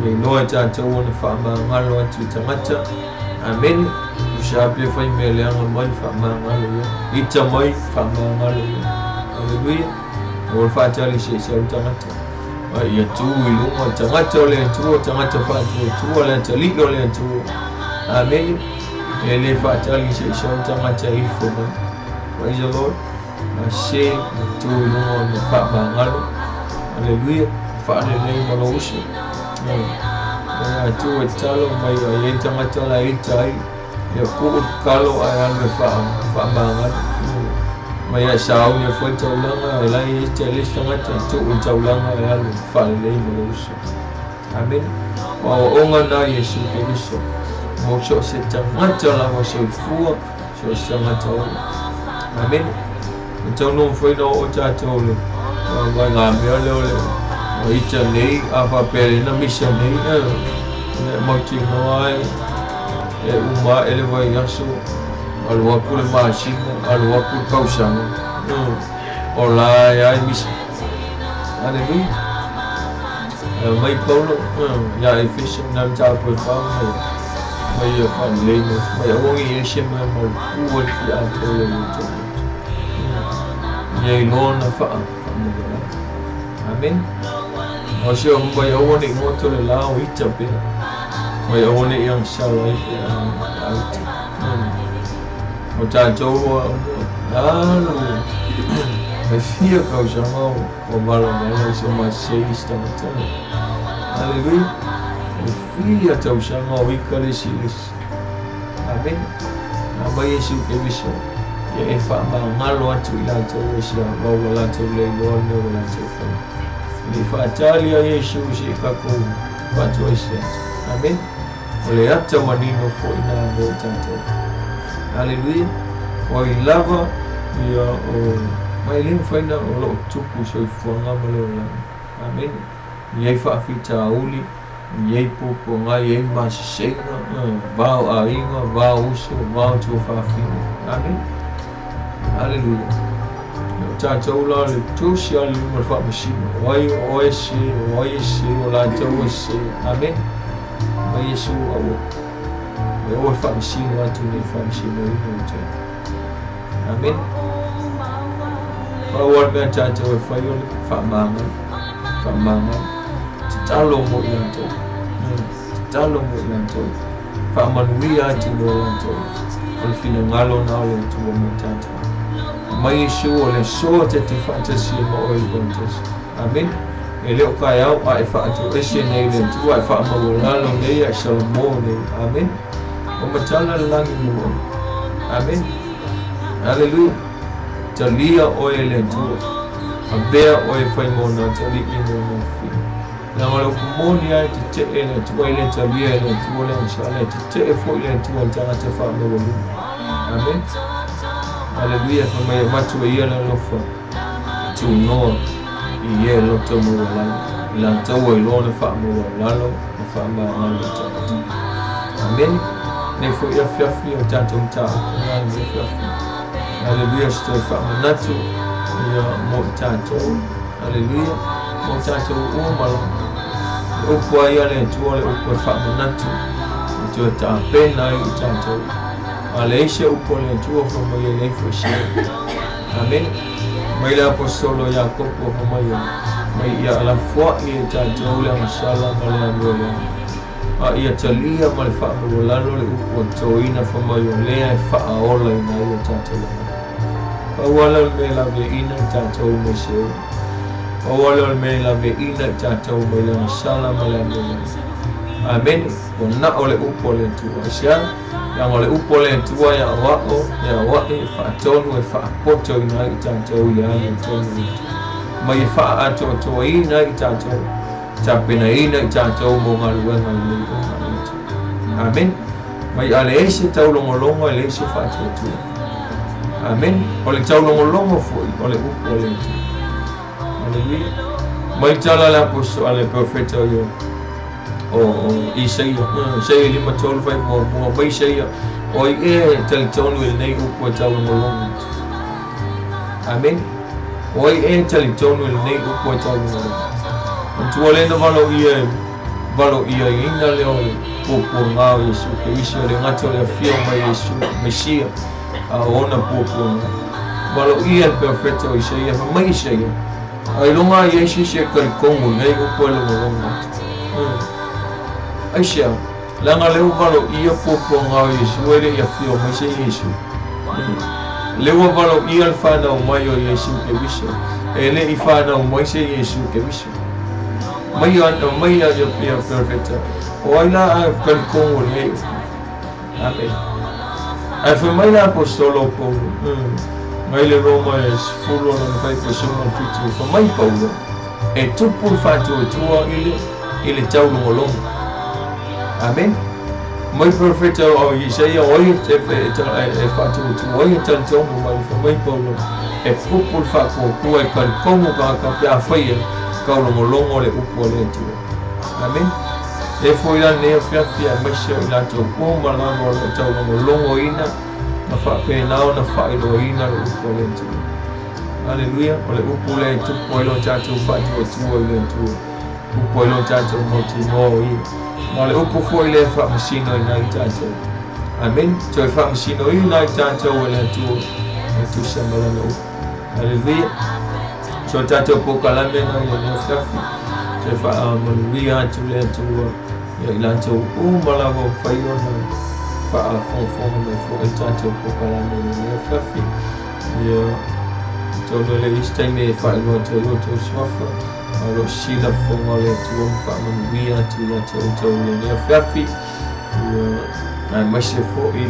Ia iloa e tatou ona faamagalo atu i tagata. Amene. Tusa pe fai mea leaga mai, faamagalo ia. Ita mai, faamagalo ia. Aleluia. Aua le faatali se i sau tagata. A ia tu i luga tagata o le Atua, tagata faatuatua, le atalii o le Atua. Amene. E le faatali se i sau tagata e ifo mai. Praise the Lord. A se ma tu i luga ma faamagalo. Aleluia. Faalelei ma lou uso. E Atua e tatalo mai a i ai tagata la e ita ai. Ia kuu le kalo ae alu e faamagalo. Mai a e sauni ai foi le taulaga, e la e ita i le isi tagata, tuu le taulaga ae alu e faalelei ma lou uso. Amene. O aoaoga na Iesu Keriso mo so o se tagata lava soifua, so o se tagata ola. Amene. E taunuu foi na oo tatou le Mai ngā mea leo le o ita nei, a whapere na misa nei, le mautinoa ai, e uma e le vai aso, alu aku le masina, alu aku le kausanga, o la e ai misa. Aleluia. Mai Paulo, ia e fisa, nā mtāpo e whā mai, mai ia whanlei mai, mai awangi e se mai mau pua le fi ato le le tō. Ia i lona whaa. Amen. O se o mai aua nei ngoto le lao ita pea. Mai aua nei ang sala i pea ita. O tātou alu. Mai fia kausanga o vala vala i se mai seis tangata. Aleluia. O fia tausanga o ika le silis. Amen. A mai Yesu ke viso. Ia e whaamangalo atu i lātou e sia waua lātou le iloa le mea ua lātou fai. Le whaatali a Yesu si e kākou whaatua i se atu. Amen. O le ata manino fo i nā mō tātou. Hallelujah. O i lava ia o mai le mawhaina o loo tupu soifuaga ma le olaga. Amen. Iai faafitauli, iai puapuaga, iai masesega, vao aiga, vao uso, vao tuafafine. Amen. Hallelujah. O tātou la le tusi a le luma le whaamasino. O ai o e se, o ai e se, o lātou e se. Amen. Mai Yesu aua. Mai o e whaamasino atu nei whaamasino ina o te. Amen. Whaua le mea tātou e whai o le whaamanga. Whaamanga. Tatalo mo i lātou. Tatalo mo i lātou. Whaamanuia atu mo lātou. O le whinangalo na o le atua mo tātou. Mai Yesu o le soa te te whaatasi e ma oe i. Amen. E leo kai au a e whaatu ese nei le atua e whaamaualalo nei a e salamo nei. Amen. O matala le langi mo oe. Amen. Hallelujah. Talia oe le atua. A bea oe whai mona tali i mona whina. Nanga le upumoni ai te te e le atua i le talia e le atua le angsala e te te e fo i le atua le tangata whaamaualalo. Amen. Hallelujah. Fa mai matu e ia le alofa. Tūnoa i e loto maualalo. I la taua i loa le whaamaualalo ma whaamangalo i tangata. Amen. Nei fo ia fiafi o tātou mtāupu ngā nei fiafi. Hallelujah. Se toi whaamanatu ia mo i tātou. Hallelujah. Mo tātou ua malanga. Le upu ai a le atua le upu e whaamanatu. O toe tāpena i tātou. A le ese upu le atua fa mai e leifo e se. Amen. Mai le apostolo Iakopo fa mai mai ia alafoa i e tātou le agasala ma le amio le A ia talia ma le whaamaualalo le upu a tōina fa mai o lea e whaaola i nai o tātou langa. Pauala o le mea lave ina i tātou mai se o. Pauala o le mea lave ina i tātou mai le agasala ma le amio le Amen. O na o le upu o le atua. Aisea, Leaga o le upu o le atua ia oao, ia oae, e whaatonu, e whaapoto i nai i tātou i le anu tonu i atua. Mai e whaatoatoa i nai i tātou, tāpena i nai i tātou mō ngā luenga i nei o ngā atua. Amen. Mai a le ese taulongolongo e le ese whaatuatua. Amen. O le taulongolongo foi o le upu o le atua. Hallelujah. Mai tala le aposto a le profeta o ia o Isaia, Isaia 53 whai mua mua, mai Isaia, o i e talitonu i lenei upu e taulongolongo atu. Amen. O ai e talitonu i lenei upu e taulongolongo. Matua le na valo ia e valo ia i ina leo le puapuaga o Yesu Keriso le gata o le afio mai Yesu Mesia a ona puapuaga. Valo ia le profeta o Isaia, fa mai Isaia. Ai longa ia isi se kalikongo nei upu e longolongo atu. Aisea, leaga lea ua valoia puapuaga o Iesu e leʻi afio mai se Iesu. Lea ua valoia le fanau mai o Iesu Keriso e leʻi fanau mai se Iesu Keriso. Mai mai ia ia profeta o ai la a kalikogo lenei upu. Amen. Ae fai mai le apostolo o Paulo, mai le Roma e 10 lona 5:17, fai mai Paulo, e tupu le faatuatua i le i le taulogologo. Amen. Mai perofeta o Isaia o ai e faatuatua ai e talitonu mai le fai mai Paulo e pupu le faapuapua e talitonu tagata pe afai e kaulogologo le upu a le Atua. Amen. E foi la lenei afiafi aemaise o i latou uma lava o loo taulogologoina ma faapena ona faailoaina le upu a le Atua. Aleluia. O le upu lea e tupu ai lo tatou faatuatua i le Atua. Upu ai lo tatou mautinoa o ia. Ma o le upu foi lea e faamasinoina ai tatou. Amen. Toe faamasinoina ai tatou e le Atua e tusa ma lana upu. Aleluia. So tatou polokalame na i lenei afiafi. Toe faamanuia atu le Atua ia i latou uma lava o mafai ona faafogafoga mai foi i tatou polokalame i lenei afiafi. Ia atonu e le i isi taimi e faailoa atu ai outou suafa, a o lo o silafofoga o le Atua ma faamanuia atu ia te outou i lenei afiafi. Ia aemaise foi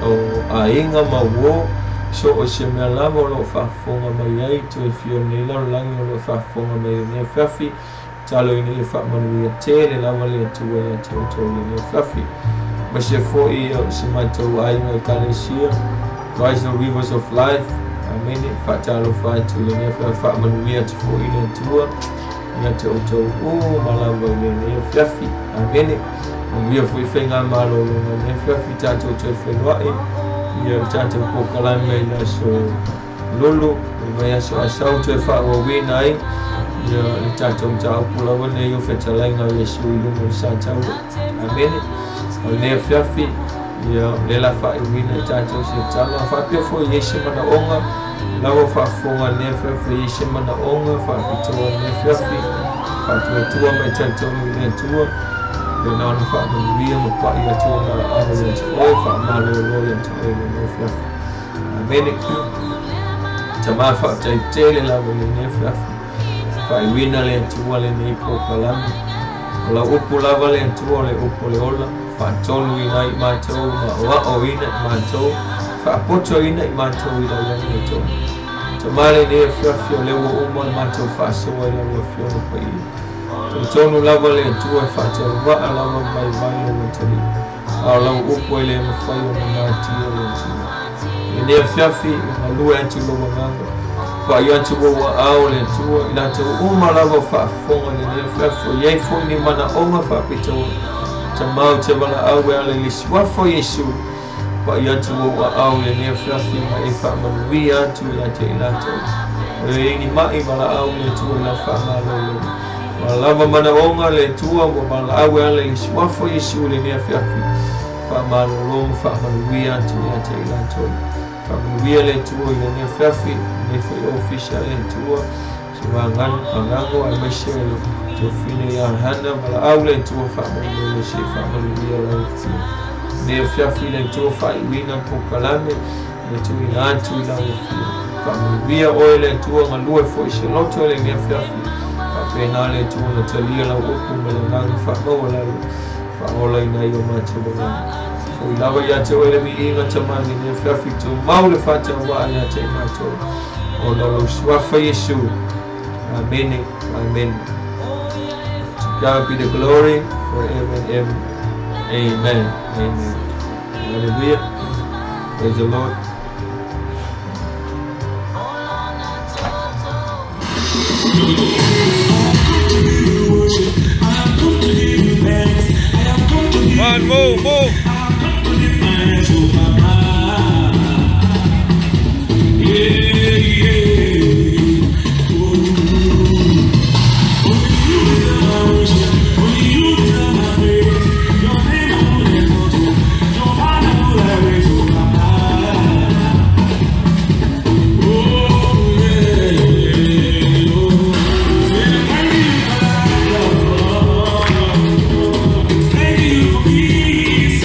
o aiga ma uō, so o se mea lava o lo o faafofoga mai ai toe fia o lenei lalolagi o lo o faafofoga mai i lenei afiafi. Tatalo ina ia faamanuia tele lava le Atua ia te outou i lenei afiafi. Aemaise foi o si matou aiga Ekalesia, Christ the Rivers of Life. Amene. Faatalofa atu i lenei afiafi, faamanuia atu foi le Atua ia te outou uma lava i lenei afiafi. Amene. Manuia foi faigamalologa i lenei afiafi, tatou toe feiloai ia le tatou polokalame i le aso Lulu, i le vaiaso Asau toe faaauauina ai ia le tatou mataupu lava lenei o fetalaiga a Iesu i luga o le sa taua. Amene. O lenei afiafi, ia o lea la faaiuina i tatou se tala, faapea foi i ai se manaoga, lava faafofoga i lenei afiafi, i ai se manaoga faapitoa i lenei afiafi, faatuatua mai talitonu i le Atua, pena ona faamanuia ma pai atu ona aao ia te oe, faamalolo ia te oe i lenei afiafi. Amene. Tamā faafetai tele lava i lenei afiafi. Faaiuina le Atua lenei polokalame. O lau upu lava le Atua o le upu o le ola, faatonuina ai i matou ma aoaoina i matou, faapotoina i matou i lau amiotonu. Tamā lenei afiafi o lea ua uma le matou faasoa i lau Afioga Paia. Talitonu lava le Atua e faatauvaa lava ma vaivai lou atalii, a o lau upu e le mafai ona natia le Atua. Lenei afiafi e galue atu lou agaga, pai atu ou aao le Atua i latou uma lava o faafofoga i lenei afiafi, o i ai foi ni manaoga faapitoa. Tamā ou te valaau e ala i le suafa o Iesu, pai atu ou aao i lenei afiafi ma e faamanuia atu ia te i latou. O i ai ni mai valaau le Atua i lau faamalolo. Ua lava manaoga le Atua ua valaau e ala i le suafa o Iesu i lenei afiafi, faamalolo ma faamanuia atu ia te i latou. Faamanuia le Atua i lenei afiafi, lenei foi ofisa le Atua, se vagago aemaise le tofine ia Hana, valaau le Atua faamanuia se faamanuia lau Afioga. Lenei afiafi le Atua faaiuina polokalame, le tuuina atu i lau Afioga. Faamanuia oe le Atua galue foi se loto i lenei afiafi, faapena le Atua na talia lau upu ma le agaga faamaualalo, faaolaina ai o matou agaga. Foi lava ia te oe le viiga Tamā i lenei afiafi, tumau le faatauvaa ia te i matou, ona o lou suafa Iesu. Amene. Amen. To God be the glory forever and ever. Amen. Amen. Hallelujah. Praise the Lord. Man, move, move. Thank you for peace.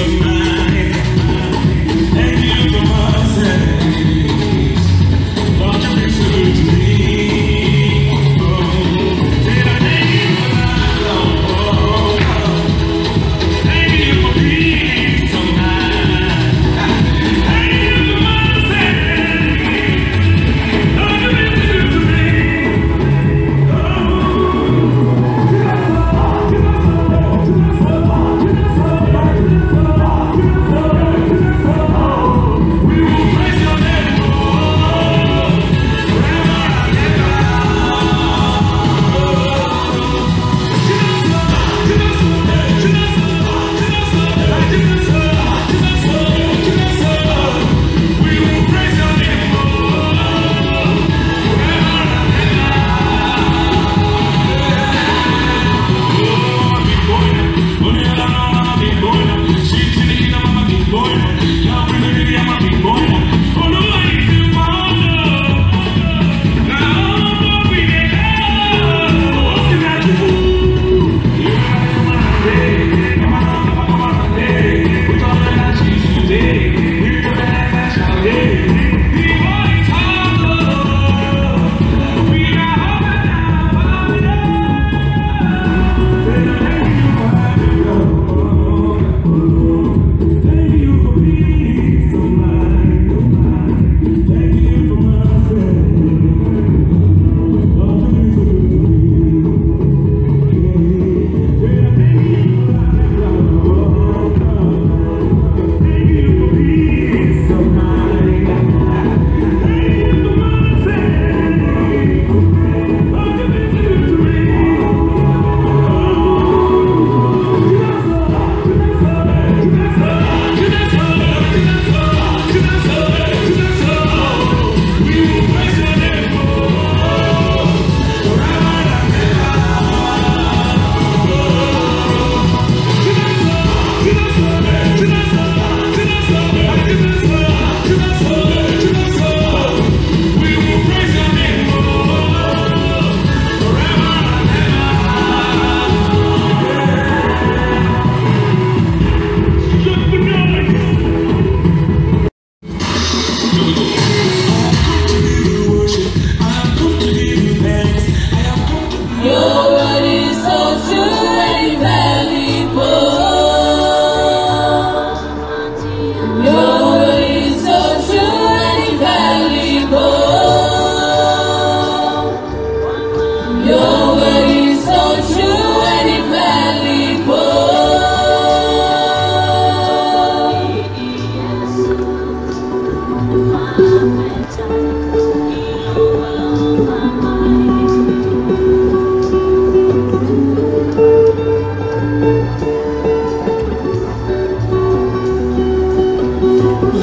Your word is so true and infallible.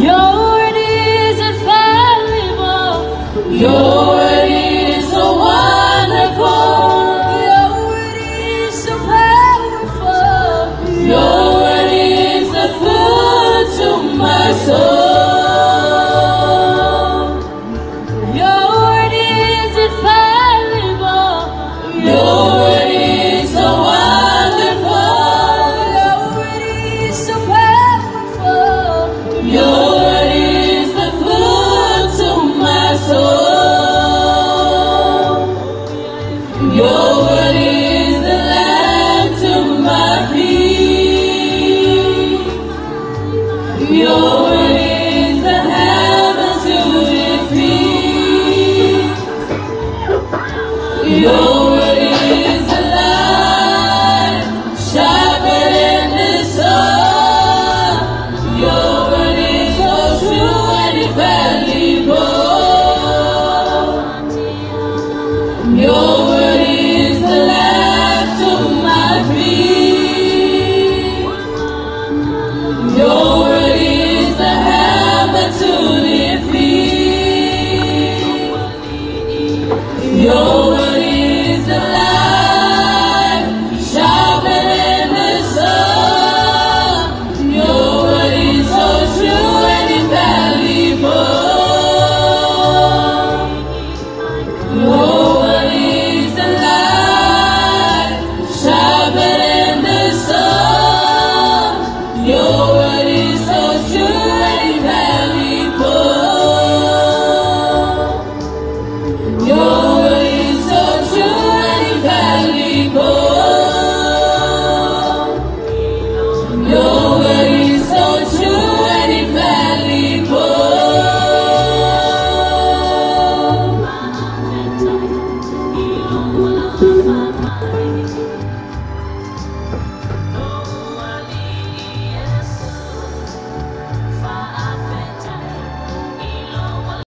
Your word is infallible. Your word is so wonderful. Your word is so powerful. Your word is the food to my soul. Your word is infallible. Your word is so wonderful. Your word is so powerful. Your word is the food to my soul. Your word is the lamp to my feet. Your word is the hammer to defeat. Your